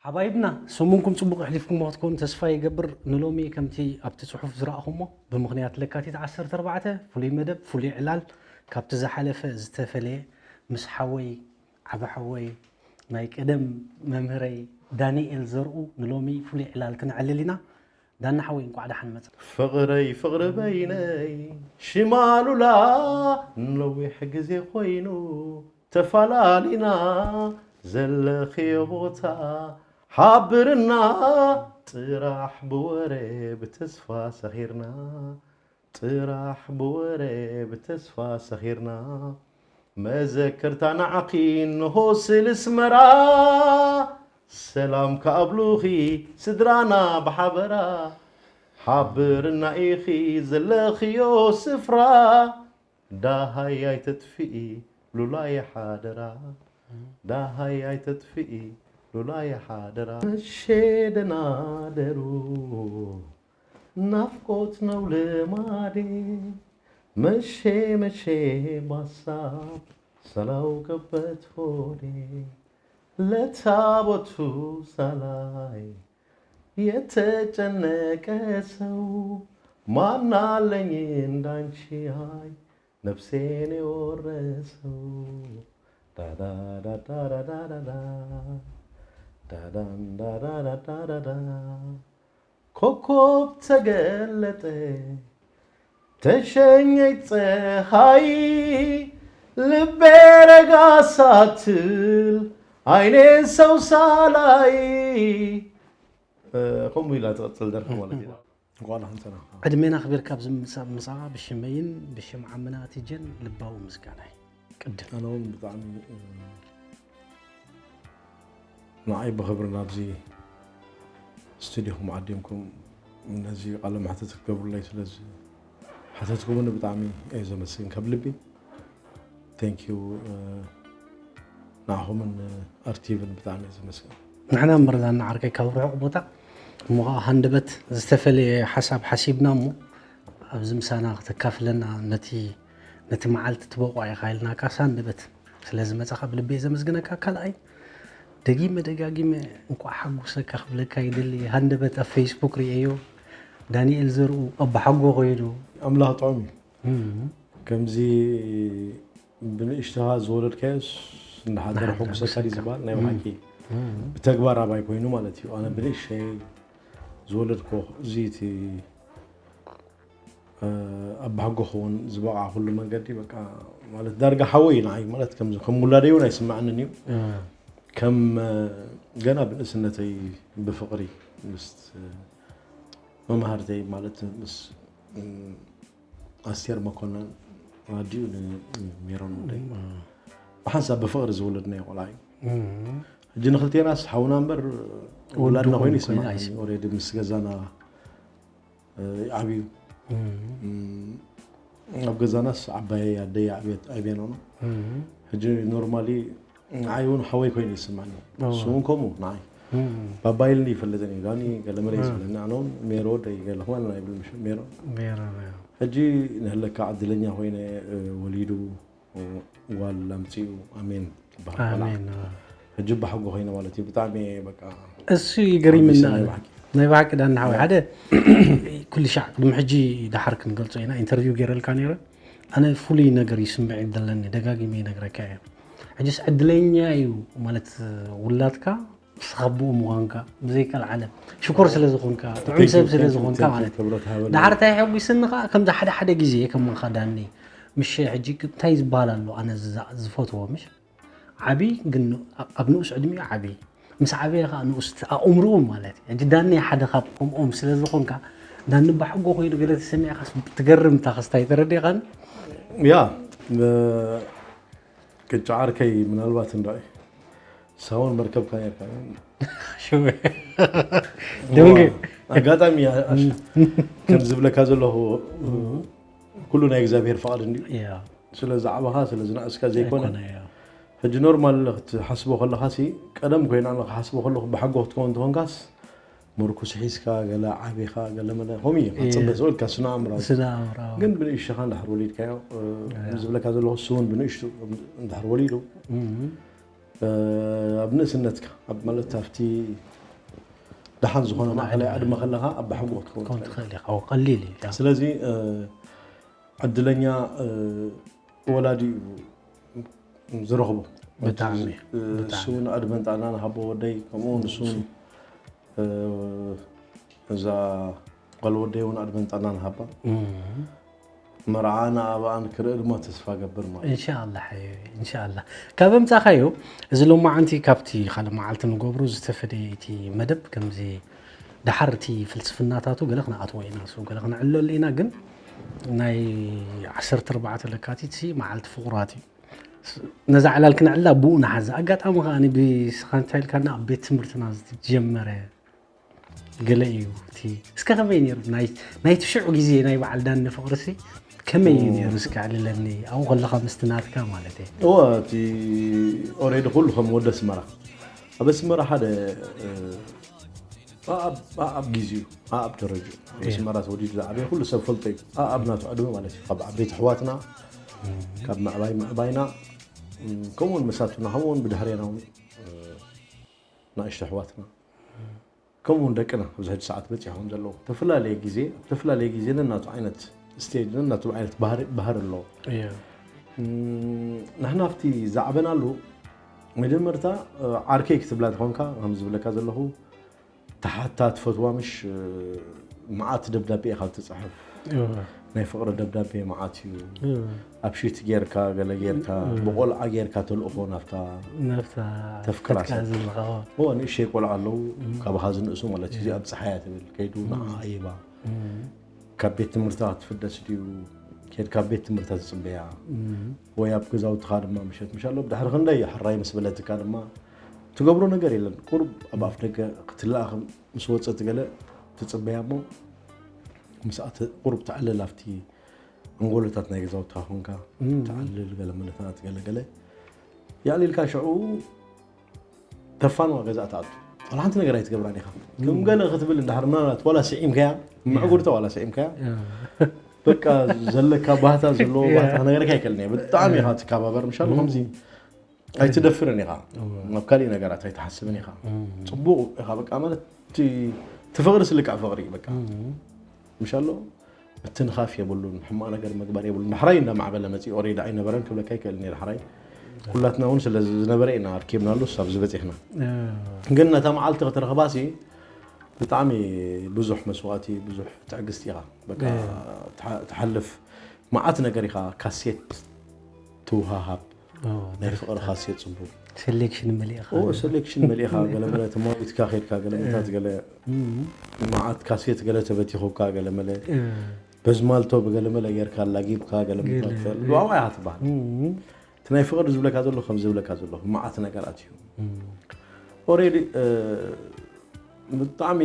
ሓባይብና፣ ሰሙንኩም ጽቡቕ ኣሕሊፍኩሞ ክትኮኑ ተስፋ ይገብር። ንሎሚ ከምቲ ኣብቲ ጽሑፍ ዝረኣኹሞ፣ ብምኽንያት ለካቲት ዓሰርተ ኣርባዕተ ፍሉይ መደብ፣ ፍሉይ ዕላል፣ ካብቲ ዝሓለፈ ዝተፈለየ፣ ምስ ሓወይ፣ ዓቢ ሓወይ፣ ናይ ቀደም መምህረይ ዳንኤል ዘርኡ ንሎሚ ፍሉይ ዕላል ክነዕልል ኢና። ዳና ሓወይ፣ እንቋዕ ደሓን መጻ። ፍቕረይ ፍቕሪ በይነይ ሽማ ሉላ፣ ነዊሕ ግዜ ኮይኑ ተፋላሊና፣ ዘለኽዮ ቦታ ሓብርና፣ ጥራሕ ብወረ ብተስፋ ሰኺርና፣ ጥራሕ ብወረ ብተስፋ ሰኺርና፣ መዘከርታ ንዓኺ እንሆ ስል ኣስመራ፣ ሰላም ከኣብሉኺ ስድራና ብሓበራ፣ ሓብርና ኢኺ ዘለኽዮ ስፍራ፣ ዳሃይ ኣይተጥፍኢ ሉላየ ሓደራ፣ ዳሃይ ኣይተጥፍኢ ሉላየ ሓደራ። መሸ ደናደሩ ናፍቆት ነው ልማዴ፣ መሸ መሸ ባሳብ ሳላውቅበት ሆዴ፣ ለታቦቱ ሳላይ የተጨነቀ ሰው ማናለኝ እንዳንቺ፣ አይ ነፍሴን የወረሰው። ዳዳዳዳዳዳዳ፣ ዳዳንዳዳዳዳዳ። ኮከብ ተገለጠ ተሸኘች ፀሐይ፣ ልቤ ረጋ ሳትል አይኔን ሰው ሳላይ። እ፣ ከምኡ ኢላ ትቐጽል ደርፊ ማለት እዩ። እንኳን ደሓን ጸናሕካ። ዕድሜና ኣኽቢርካ ኣብዚ ምምጻእ፣ ምምጻእኻ ብሽመይን ብሽም ዓምና ቲጀን ልባዊ ምስጋናይ። ቅድም ኣነ እውን ብጣዕሚ፣ እ፣ ንዓይ ብኽብሪ ናብዚ ስቱዲዮኹም ዓዲምኩም ነዚ ቃለ መሕትት ክትገብሩለይ ስለ ዝሓተትኩምኒ ብጣዕሚ እየ ዘመስግን ካብ ልቢ። Thank you፣ እ፣ ንዓኹምን፣ እ፣ ኣርቲቭን ብጣዕሚ እየ ዘመስግን። ንሕና እምበር ዳና ዓርከይ ካብ ርሑቕ ቦታ እሞ ኸዓ ሃንደበት ዝተፈለየ ሓሳብ ሓሲብና እሞ ኣብዚ ምሳና ከተካፍለና ነቲ፣ ነቲ መዓልቲ ትበቑዓ ኢኻ ኢልናካ ሃንደበት ስለ ዝመጻኻ ብልቢ እየ ዘመስግነካ። ካልኣይ ደጊመ ደጋጊመ እንቋዕ ሓጎሰካ ክብለካ ይደሊ። ሃንደበት ኣብ ፌስቡክ ርእየዮ፣ ዳንኤል ዘርኡ ኣባሓጎ ኮይኑ። ኣምላኽ ጥዑም እዩ። እም። ከምዚ ብንእሽተኻ ዝወለድካዮስ ንሓደ ንሓደ ሕጉሰካ ድዩ ሕጉሰካ። ዝበሃል? ናይ እም። ብሓቂ እም። ብተግባር ኣባይ ኮይኑ ማለት እዩ። ኣነ ብንእሽተይ ዝወለድኮ እዚ እቲ፣ እ፣ ኣባሓጎ ክኸውን ዝበቕዓኹሉ መንገዲ በቃ ማለት ዳርጋ ሓወይ እዩ ንዓይ ማለት ከም፣ ከም ውላደይ እውን ኣይስምዓንን እዩ። እም። ከም፣ እ፣ ገና ብንእስነተይ ብፍቕሪ ምስ፣ እ፣ መማህርተይ ማለት ምስ፣ እ፣ ኣስቴር መኮነን ኣዲኡ ንሜሮን ወደይ። እም። ብሓንሳብ ብፍቕሪ ዝወለድናዮ ቆልዓ እዩ። እም። ሕጂ ንኽልቴናስ ሓውና እምበር ወዱ ውላድና እውን ኮይኑ ኮይኑ ይስማዕ። ኣይስማዕን። ኦሬዲ ምስ ገዛና፣ እ፣ ይዓብዩ። እም። እም፣ ኣብ ገዛናስ ዓባየይ ኣደይ ዓብየት፣ ዓብየን ሆኖ። እም። ሕጂ ኖርማሊ ንዓይ እውን ሓወይ ኮይኑ ይስማዕኒ። እዎ። ንሱ እውን ከምኡ ንዓይ። እም። ባባ ኢልኒ ይፈልጥን እዩ። ዳኒ ገለ መለ እዩ እም። ዝብለኒ። ኣነ እውን ሜሮ ወደይ ገለ ክማን ኣይብል ምሽ-፣ ሜሮ። ሜሮ፣ ሜሮ። ሕጂ ንህለካ ዕድለኛ ኮይነ፣ እ፣ ወሊዱ፣ እ፣ ጓል ኣምጺኡ ኣሜን ትበሃል። ኣሜን፣ ኣዎ። ሕጂ ብሓጎ ኮይነ ማለት እዩ። ብጣዕሚ እየ በቃ እሱ ይገርምና ሓጒሰ ናይ ኣሎ። ብሓቂ። ናይ ብሓቂ ዳና ሓወይ፣ ሓደ ኩሉ ሻዕ ቅድሚ ሕጂ ደሓር ክንገልጾ ኢና፣ ኢንተርቪው ገይረልካ ነይረ። ኣነ ፍሉይ ነገር እዩ ስምዒት ዘለኒ፣ ደጋጊመ ይነግረካ እየ። ሕጅስ ዕድለኛ እዩ ማለት ውላድካ ንስኻ ኣቦኡ ምዃንካ ብዘይቀልዓለም ሽኮር ስለ ዝኾንካ፣ ጥዑም ሰብ ስለ ዝኾንካ ማለት እዩ። ክብረት ሃበልና። ደሓር እንታይ የሐጒስኒ ኸዓ፣ ከምዚ ሓደ ሓደ ግዜ ከማኻ ዳኒ፣ ምሽ ሕጂ እንታይ ዝበሃል ኣሎ፣ ኣነ ዝዛ-፣ ዝፈትዎ ምሽ ዓቢ ግን ኣብ ንኡስ ዕድሚኡ ዓቢ፣ ምስ ዓበየ ኸዓ ንኡስ ኣእምርኡ ማለት እዩ። ሕጂ ዳኒ ሓደ ካብ ከምኦም ስለ ዝኾንካ፣ ዳኒ ባሕጎ ኮይኑ ገለ ተሰሚዕካስ ትገርም እታ ክስታይ ተረዲኻኒ? ያ፣ እ፣ ቅጫ ዓርከይ ምናልባት እንዳ ሳውን መርከብካ ነርካ። ሽወ። ደምገ። ኣጋጣሚ፣ ያ፣ ኣሽ-፣ ከም ዝብለካ ዘለኹ፣ ኩሉ ናይ እግዚኣብሔር ፍቓድ እንድዩ። ያ። ስለ ዝዓበኻ፣ ስለ ዝነኣስካ ዘይኮነ። ዘይኮነ፣ ያ። ሕጂ ኖርማል ክትሓስቦ ከለኻሲ፣ ቀደም ኮይና ኣነ ክሓስቦ ከለኹ ብሓጎ ክትከውን እንተኾንካስ፣ ምርኩስ ሒዝካ፣ ገለ ዓቢኻ፣ ገለ መለ፣ ከምኡ እዩ። ያ። ክትጽበ ዝብል ኢልካ ስነ ኣእምራዊ። ስነ ኣእምራዊ። ግን ብንእሽተኻ እንድሕር ወሊድካዮ፣ እ፣ ያ። ዝብለካ ዘለኹ እሱ እውን ብንእሽቱ እንድሕር ወሊዱ፣ እም። እ፣ ኣብ ንእስነትካ፣ ኣብ ማለት ኣብቲ ደሓን ዝኾነ ማእኸላይ ዕድመ ከለኻ ኣባሓጎ ክትከውን ኮን ትኽእል። ትኽእል ኢኻ። ቀሊል እዩ። ስለዚ እ፣ ዕድለኛ እ፣ ወላዲ እዩ ዝረኽቦ። ብጣዕሚ፣ እ፣ እሱ እውን ዕድመን ጥዕናን ሃቦ ወደይ፣ ከምኡ እውን እሱ እውን እ፣ እዛ ጓል ወደይ እውን ዕድመን ጥዕናን ሃባ። መርዓኣን ኣባኣን ክርኢ ድማ ተስፋ ገብር ማለት እዩ። እንሻላ ሓቢቢ፣ እንሻላ። ካብ ኣምጻኻዮ፣ እዚ ሎማዓንቲ ካብቲ ካልእ መዓልቲ ንገብሩ ዝተፈደየ እቲ መደብ ከምዚ ደሓር እቲ ፍልስፍናታቱ ገለ ክንኣትዎ ኢና፣ ሶ ገለ ክንዕለሉ ኢና። ግን ናይ ዓሰርተ ኣርባዕተ ለካቲት ሲ መዓልቲ ፍቑራት እዩ። ስ- ነዛ ዕላል ክንዕላ ብኡ ንሓዛ። ኣጋጣሚ ከኣ ብስኻ እንታይ ኢልካና ኣብ ቤት ትምህርትና ዝተጀመረ ገለ እዩ እቲ። እስከ ከመይ ነይሩ ናይ ናይቲ ሽዑ ግዜ ናይ በዓል ዳኒ ፍቕርሲ ከመይ እዩ ነይሩ? እስከ ዕልለኒ ኣብኡ ከለኻ ምስቲ ናትካ ማለት እየ። እወ፣ እቲ ኦሬዲ ኩሉ ከም ወደ ኣስመራ፣ ኣብ ኣስመራ ሓደ እ፣ ኣኣብ ኣኣብ ግዜኡ ኣኣብ ደረጃ ኣብ ኣስመራ ተወሊዱ ዝዓበየ ኩሉ ሰብ ፈልጦ እዩ። ኣኣብ ናቱ ዕድመ ማለት እዩ። ካብ ዓበይቲ ኣሕዋትና ካብ ምዕባይ ምዕባይና እ፣ ከምኡውን መሳቱና ከምኡውን ብድሕሬና እውን እ፣ ንኣሽቱ ኣሕዋትና ከምኡውን ደቅና ኣብዚ ሕጂ ሰዓት በፂሖም ዘለዉ ተፈላለየ ግዜ ኣብ ተፈላለየ ግዜ ነናቱ ዓይነት ስቴጅ ነናቱ ዓይነት ባህሪ ኣለዎ። እዮ። ም፣ ንሕና ኣብቲ ዝዓበናሉ መጀመርታ እ፣ ዓርከይ ክትብላ ተኾንካ ከም ዝብለካ ዘለኹ ተሓታ ትፈትዋ ምሽ እ፣ መዓት ደብዳቤ ኢኻ ትፅሕፍ። እዮ። ናይ ፍቕሪ ደብዳቤ መዓት እዩ። እዮ። ኣብ ሽቲ ጌርካ ገለ ጌርካ ብቆልዓ ጌርካ ተልእኾ ናብታ ናብታ ተፍቅራ ተትካ ሰብ። ዘለኻ እዎ ንእሽተይ ቆልዓ ኣለዉ ካባኻ ዝንእሱ ማለት እዩ። እዚኣ ብፀሓያ ትብል ከይዱ ንዓ ይባ ካብ ቤት ትምህርቲ ክትፍደስ ድዩ ከይድ ካብ ቤት ትምህርቲ ትፅበያ ወይ ኣብ ገዛውትኻ ድማ ምሸት ምሽ ኣሎ ብድሕሪ ክንደይ ሕራይ ምስ በለትካ ድማ ትገብሮ ነገር የለን። ቁሩብ ኣብ ኣፍ ደገ ክትለኣኽ ምስ ወፀት ገለ ትፅበያ እሞ ምስኣ ቁሩብ ትዕልል ኣብቲ ኣንጎሎታት ናይ ገዛውትኻ ኮንካ ትዕልል ገለ መለታት ገለ ገለ ያዕሊልካ ሽዑ ተፋንዋ ገዛ ትኣቱ። ዋላ ሓንቲ ነገር ኣይትገብራን ኢኻ። ከም ገለ ክትብል እንድሕር ምናልባት ዋላ ስዒምካያ ምዕጉርታ ዋላ ስዒምካያ በቃ ዘለካ ባህታ ዘለዎ ባህታ ክነገረካ ኣይክእልን እየ። ብጣዕሚ ኢኻ ትከባበር ምሻሉ ከምዚ ኣይትደፍርን ኢኻ። ናብ ካሊእ ነገራት ኣይትሓስብን ኢኻ። ፅቡቕ ኢኻ በቃ ማለት እቲ እቲ ፍቕሪ ስልካዕ ፍቕሪ እዩ በቃ ምሻሎ ምትንኻፍ የብሉን። ሕማቕ ነገር ምግባር የብሉን። ዳሕራይ እንዳማዕበለ መፂኡ ኦሬዲ ኣይነበረን ክብለካ ይክእል እየ። ዳሕራይ ኩላትና እውን ስለ ዝነበረ ኢና ኣርኪብናሉ ሳብ ዝበፂሕና። ግን ነታ መዓልቲ ክትረኽባሲ ብጣዕሚ ብዙሕ መስዋእቲ ብዙሕ ትዕግስቲ ኢኻ በቃ ትሓ- ትሓልፍ መዓት ነገር ኢኻ ካሴት ትውሃሃብ ናይ ፍቕሪ ካሴት ፅቡቅ ሴሌክሽን መሊእኻ ኦ ሴሌክሽን መሊእኻ ገለመለ ተማዊትካ ከድካ ገለመታት ገለ መዓት ካሴት ገለ ተበቲኹካ ገለመለ በዝማልቶ ብገለመለ ጌርካ ኣላጊብካ ገለመታት ዋዋ ኢኻ ትበሃል። እቲ ናይ ፍቕሪ ዝብለካ ዘሎ ከም ዝብለካ ዘለኹ መዓት ነገራት እዩ። ኦሬዲ ብጣዕሚ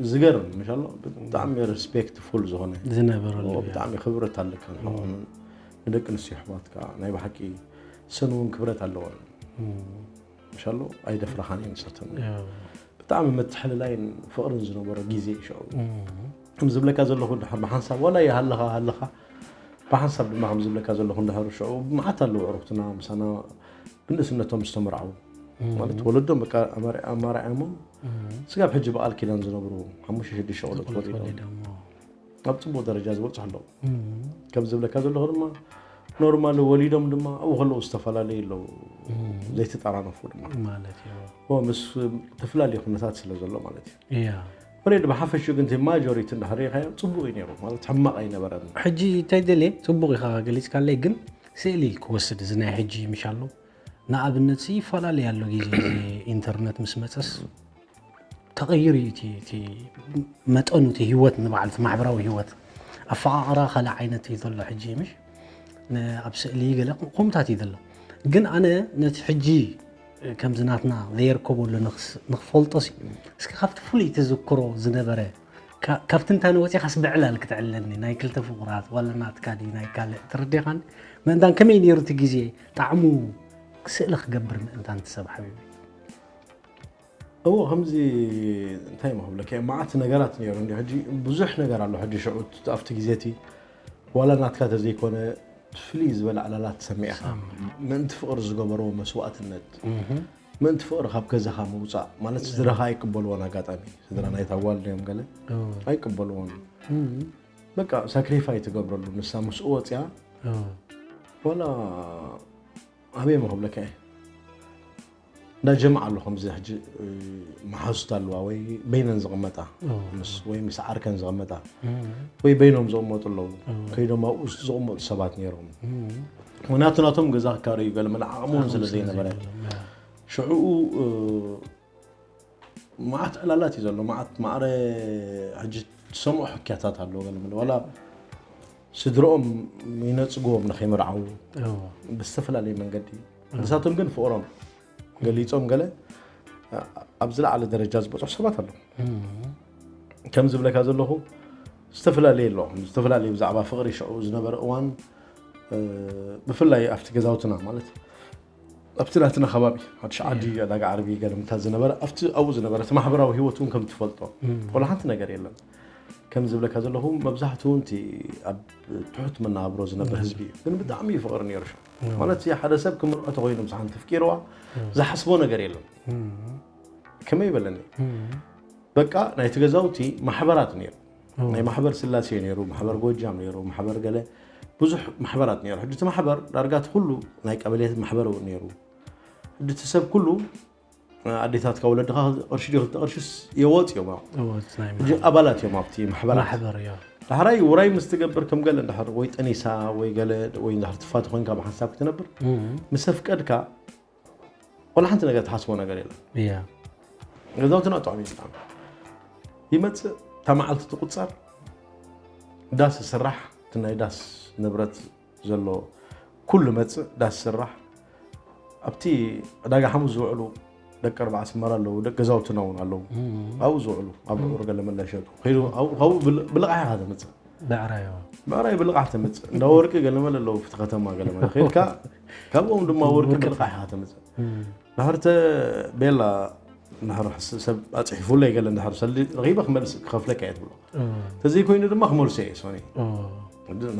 ዝገርም ምሽ ኣሎ ብጣዕሚ ሪስፔክትፉል ዝኾነ ዝነበረሉ ብጣዕሚ ክብረት ኣለካ ንሓቆምን ንደቂ ኣንስትዮ ኣሕዋትካ ናይ ብሓቂ ሰን እውን ክብረት ኣለወን። ምሽ ኣሎ ኣይደፍራኻን እየን ንሳተን ብጣዕሚ ምትሕልላይን ፍቕርን ዝነበሮ ግዜ እዩ ሽዑ። ከም ዝብለካ ዘለኹ እንድሕር ብሓንሳብ ዋላ ይሃለኻ ሃለኻ ብሓንሳብ ድማ ከም ዝብለካ ዘለኹ እንድሕር ሽዑ መዓት ኣለዉ ዕሩክትና ምሳና ብንእስነቶም ዝተመርዓዉ ማለት ወለዶም በቃ ኣማርዓሞም ስጋብ ሕጂ በዓል ኪዳን ዝነብሩ ሓሙሽተ ሽዱሽተ ቆልዑት ወሊዶም ናብ ፅቡቅ ደረጃ ዝበፅሑ ኣለዉ። ከም ዝብለካ ዘለኹ ድማ ኖርማል ወሊዶም ድማ ኣብኡ ከለዉ ዝተፈላለዩ ኣለዉ ዘይተጠራነፉ ድማ ማለት እዩ። እዎ ምስ ተፈላለየ ኩነታት ስለ ዘሎ ማለት እዩ። እያ ወሬድ ብሓፈሽኡ ግን እቲ ማጆሪቲ እንዳሕሪኻዮ ፅቡቅ እዩ ነይሩ ማለት ሕማቅ ኣይነበረን። ሕጂ እንታይ ደልየ ፅቡቅ ኢኻ ገሊፅካለይ፣ ግን ስእሊ ክወስድ እዚ ናይ ሕጂ ምሽ ኣሎ ንኣብነት ሲ ይፈላለየ ኣሎ ግዜ እዚ ኢንተርነት ምስ መፀስ ተቐይሩ እዩ እቲ እቲ መጠኑ እቲ ህይወት ንባዕሉ እቲ ማሕበራዊ ህይወት ኣፈቓቕራ ካልእ ዓይነት እዩ ዘሎ ሕጂ ምሽ ን- ኣብ ስእሊ ገለ ከምኡታት እዩ ዘሎ። ግን ኣነ ነቲ ሕጂ ከምዚ ናትና ዘየርከበሉ ንኽስ- ንኽፈልጦ ሲ እስኪ ካብቲ ፍሉይ ትዝክሮ ዝነበረ ካ- ካብ ትንታነ ወፂኻስ ብዕላል ክትዕለኒ ናይ ክልተ ፍቑራት ዋላ ናትካ ድዩ ናይ ካልእ ትርዴኻኒ ምእንታን ከመይ ነይሩ እቲ ግዜ ጣዕሙ ስእሊ ክገብር ምእንታን ትሰብ ሓቢቢ እዎ ከምዚ እንታይ ሞ ክብለካ እየ፣ መዓት ነገራት ነይሩ እንዲ ሕጂ ብዙሕ ነገር ኣሎ። ሕጂ ሽዑ ኣብቲ ግዜ እቲ ዋላ ናትካ ተዘይኮነ ፍልይ ዝበለ ዕላላት ትሰምዕ ኢኻ ምእንቲ ፍቕሪ ዝገበርዎ መስዋእትነት ምእንቲ ፍቕሪ ካብ ገዛኻ ምውፃእ ማለት ስድራኻ ኣይቅበልዎን። ኣጋጣሚ ስድራ ናይታ ጓል ድዮም ገለ ኣይቅበልዎን። በቃ ሳክሪፋይ ትገብረሉ ንሳ ምስኡ ወፅያ ዋላ ኣበይ መኸብለካ እየ እንዳ ጀምዓ ኣሎ ከምዚ ሕጂ መሓዙት ኣለዋ ወይ በይነን ዝቕመጣ ምስ ወይ ምስ ዓርከን ዝቕመጣ ወይ በይኖም ዝቕመጡ ኣለዉ። ከይዶም ኣብኡ ዝቕመጡ ሰባት ነይሮም። ምክንያቱ ናቶም ገዛ ክካረዩ ገለ መለ ዓቕሚ እውን ስለ ዘይነበረ ሽዕኡ መዓት ዕላላት እዩ ዘሎ። መዓት ማዕረ ሕጂ ትሰምዖ ሕክያታት ኣለዎ ገለ መለ ዋላ ስድርኦም ይነፅግዎም ንኸይምርዓው ብዝተፈላለየ መንገዲ ንሳቶም ግን ፍቕሮም ገሊፆም ገለ ኣብ ዝለዓለ ደረጃ ዝበፅሑ ሰባት ኣለዉ። ከም ዝብለካ ዘለኹ ዝተፈላለየ ኣለዎም። ዝተፈላለየ ብዛዕባ ፍቕሪ ሽዑ ዝነበረ እዋን ብፍላይ ኣብቲ ገዛውትና ማለት ኣብቲ ናትና ከባቢ ሓድሽ ዓዲ ዕዳጋ ዓርቢ ገለምታት ዝነበረ ኣብቲ ኣብኡ ዝነበረ እቲ ማሕበራዊ ህይወት እውን ከም ትፈልጦ ቆላ ሓንቲ ነገር የለን። ከም ዝብለካ ዘለኹ መብዛሕትኡ እቲ ኣብ ትሑት መናብሮ ዝነብር ህዝቢ እዩ። ግን ብጣዕሚ እዩ ፍቕሪ ነይሩ ሽዑ ማለት ሓደ ሰብ ክምርዖ ተኮይኑ ምስ ሓንቲ ፍቂርዋ ዝሓስቦ ነገር የለን። ከመይ ይበለኒ በቃ ናይቲ ገዛውቲ ማሕበራት ነይሩ። ናይ ማሕበር ስላሴ ነይሩ፣ ማሕበር ጎጃም ነይሩ፣ ማሕበር ገለ ብዙሕ ማሕበራት ነይሩ። ሕጂ እቲ ማሕበር ዳርጋ እቲ ኩሉ ናይ ቀበሌ ማሕበር እውን ነይሩ። ሕጂ እቲ ሰብ ኩሉ ኣዴታትካ ወለድኻ ቅርሺ ድዩ ክልተ ቅርሽስ የወፅ እዮም። ሕጂ ኣባላት እዮም ኣብቲ ማሕበራት። ዳሕራይ ውራይ ምስ ትገብር ከም ገለ እንድሕር ወይ ጠኒሳ ወይ ገለ ወይ እንድሕር ትፋቶ ኮይንካ ብሓንሳብ ክትነብር ምስ ኣፍቀድካ ቆላ ሓንቲ ነገር ትሓስቦ ነገር የለን። ገዛውትና ጥዑም እዩ ብጣዕሚ። ይመፅእ እታ መዓልቲ ትቁፀር ዳስ ይስራሕ እቲ ናይ ዳስ ንብረት ዘሎ ኩሉ መፅእ ዳስ ይስራሕ ኣብቲ ዕዳጋ ሓሙስ ዝውዕሉ ደቂ ኣርባዓ ኣስመራ ኣለዉ ደቂ ገዛውትና እውን ኣለዉ ኣብኡ ዝውዕሉ ኣብ ዑር ገለ መለ ሸጡ ከይዱ ኣብኡ ካብኡ ብል- ብልቓሕ ኢኻ ተምፅእ ብዕራይ ብልቓሕ ተምፅእ እንዳ ወርቂ ገለ መለ ኣለዉ ኣብቲ ከተማ ገለ መለ ከይድካ ካብኦም ድማ ወርቂ ብልቓሕ ኢኻ ተምፅእ ድሕርተ ቤላ ድሕር ሰብ ኣፅሒፉለይ ገለ ድሕር ሰልዲ ረኺበ ክመልስ ክኸፍለካ እየ ትብሎ ተዘይኮይኑ ድማ ክመልሶ እየ ሶኒ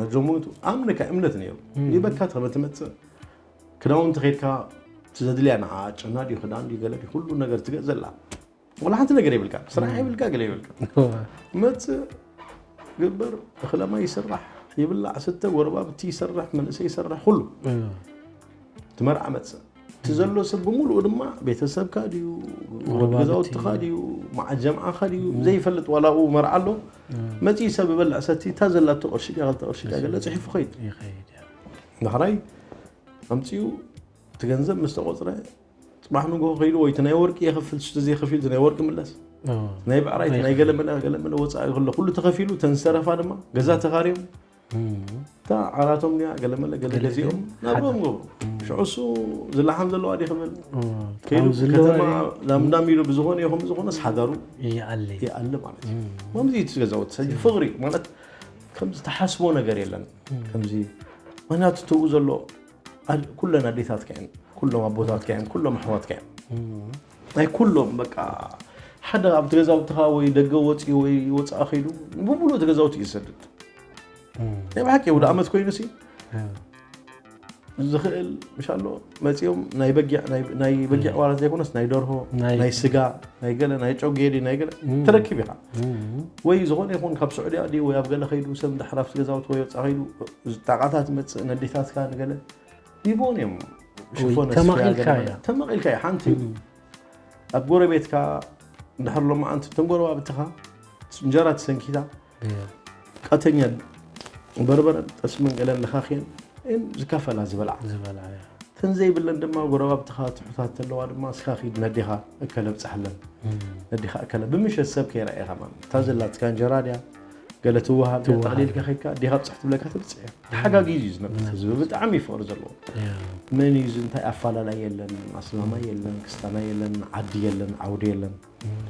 ነጆሙ ኣምነካ እምነት ነይሩ ይበካ ተኸበ ትመፅእ ክዳውንቲ ከይድካ እቲ ዘድልያ ንዓ ጨና ድዩ ክዳን ድዩ ገለ ድዩ ኩሉ ነገር ትገዝእ ዘላ ወላ ሓንቲ ነገር የብልካ ስራሕ የብልካ ገለ የብልካ መፅእ ግበር እኽለማ ይስራሕ ይብላዕ ስተ ጎረባብቲ ይሰርሕ መንእሰይ ይሰርሕ ኩሉ ትመርዓ መፅእ እቲ ዘሎ ሰብ ብምሉኡ ድማ ቤተሰብካ ድዩ ወዲ ገዛውትኻ ድዩ መዓት ጀምዓኻ ድዩ ዘይፈልጥ ዋላ ኣብኡ መርዓ ኣሎ መፅኡ ሰብ ይበልዕ ሰቲ እታ ዘላቶ ቅርሺ ድያ ክልተ ቅርሺ ድያ ገለ ፅሒፉ ኸይድ ይኸይድ እያ። ዳሕራይ ኣምፅኡ እቲ ገንዘብ ምስ ተቆፅረ ፅባሕ ንግሆ ከይዱ ወይ እቲ ናይ ወርቂ የኸፍል ሽቲ ዘይኸፊሉ እቲ ናይ ወርቂ ምለስ ናይ ብዕራይ እቲ ናይ ገለመለ ገለመለ ወፃኢ ከሎ ኩሉ ተኸፊሉ ተንሰረፋ ድማ ገዛ ተኻርዮም እታ ዓራቶም ድያ ገለመለ ገለ ገዚኦም ናብኦም ገብሩ ሽዑ እሱ ዝለሓም ዘለዋ ድዩ ክብል ከይዱ ከተማ ላምዳም ኢሉ ብዝኾነ ይኹን ብዝኾነስ ሓዳሩ ይኣሊ ማለት እዩ ከምዚ እዩ እቲ ገዛውቲ ሕጂ ፍቕሪ ማለት ከምዚ ተሓስቦ ነገር የለን ከምዚ ምክንያቱ ትብኡ ዘሎ ኩለን ኣዴታትካ እየን ኩሎም ኣቦታትካ እየን ኩሎም ኣሕዋትካ እየን ናይ ኩሎም በቃ ሓደ ኣብቲ ገዛውትኻ ወይ ደገ ወፂኡ ወይ ወፃእ ከይዱ ብሙሉእ እቲ ገዛውቲ እዩ ዝሰድድ ናይ ብሓቂ ወደ ኣመት ኮይኑ ሲ ዝኽእል ምሻሎ መፂኦም ናይ በጊዕ ናይ በጊዕ ዋላት ዘይኮነስ ናይ ደርሆ ናይ ስጋ ናይ ገለ ናይ ጨው ጌዲ ናይ ገለ ተረኪብ ኢኻ ወይ ዝኾነ ይኹን ካብ ስዑድያ ድዩ ወይ ኣብ ገለ ከይዱ ሰብ እንድሕር ኣብቲ ገዛውቲ ወይ ወፃእ ከይዱ ጣቃታት መፅእ ነዴታትካ ንገለ ሂቦን እዮም ሽፎን ኣስፍያ ተመቒልካ ገለ እያ። ተመቒልካ እዩ ሓንቲ ኣብ ጎረቤትካ እንድሕር ሎማዓንቲ እቶም ጎረባብትኻ እንጀራ ተሰንኪታ ቀተኛ በርበረን ጠስምን ገለን ለኻኽየን እን ዝካፈላ ዝበልዓ ዝበልዓ እያ። ተን ዘይብለን ድማ ጎረባብትኻ ትሑታት ተለዋ ድማ እስኻ ኺድ ነዴኻ እከለ ብፅሓለን ነዴኻ እከለ ብምሸት ሰብ ከይረኣየኻ ማለት እታ ዘላትካ እንጀራ ድያ ገለ ትወሃብ ድያ ትወሃብ። ጠቕሊልካ ኸይድካ ኣዴኻ ብፅሕ ትብለካ ትብፅሕ እያ ተሓጋጊዙ እዩ ዝነብር ህዝቢ ብጣዕሚ እዩ ፍቕሪ ዘለዎ መን እዩ እዚ እንታይ ኣፋላላይ የለን ኣስማማይ የለን ክስታናይ የለን ዓዲ የለን ዓውዲ የለን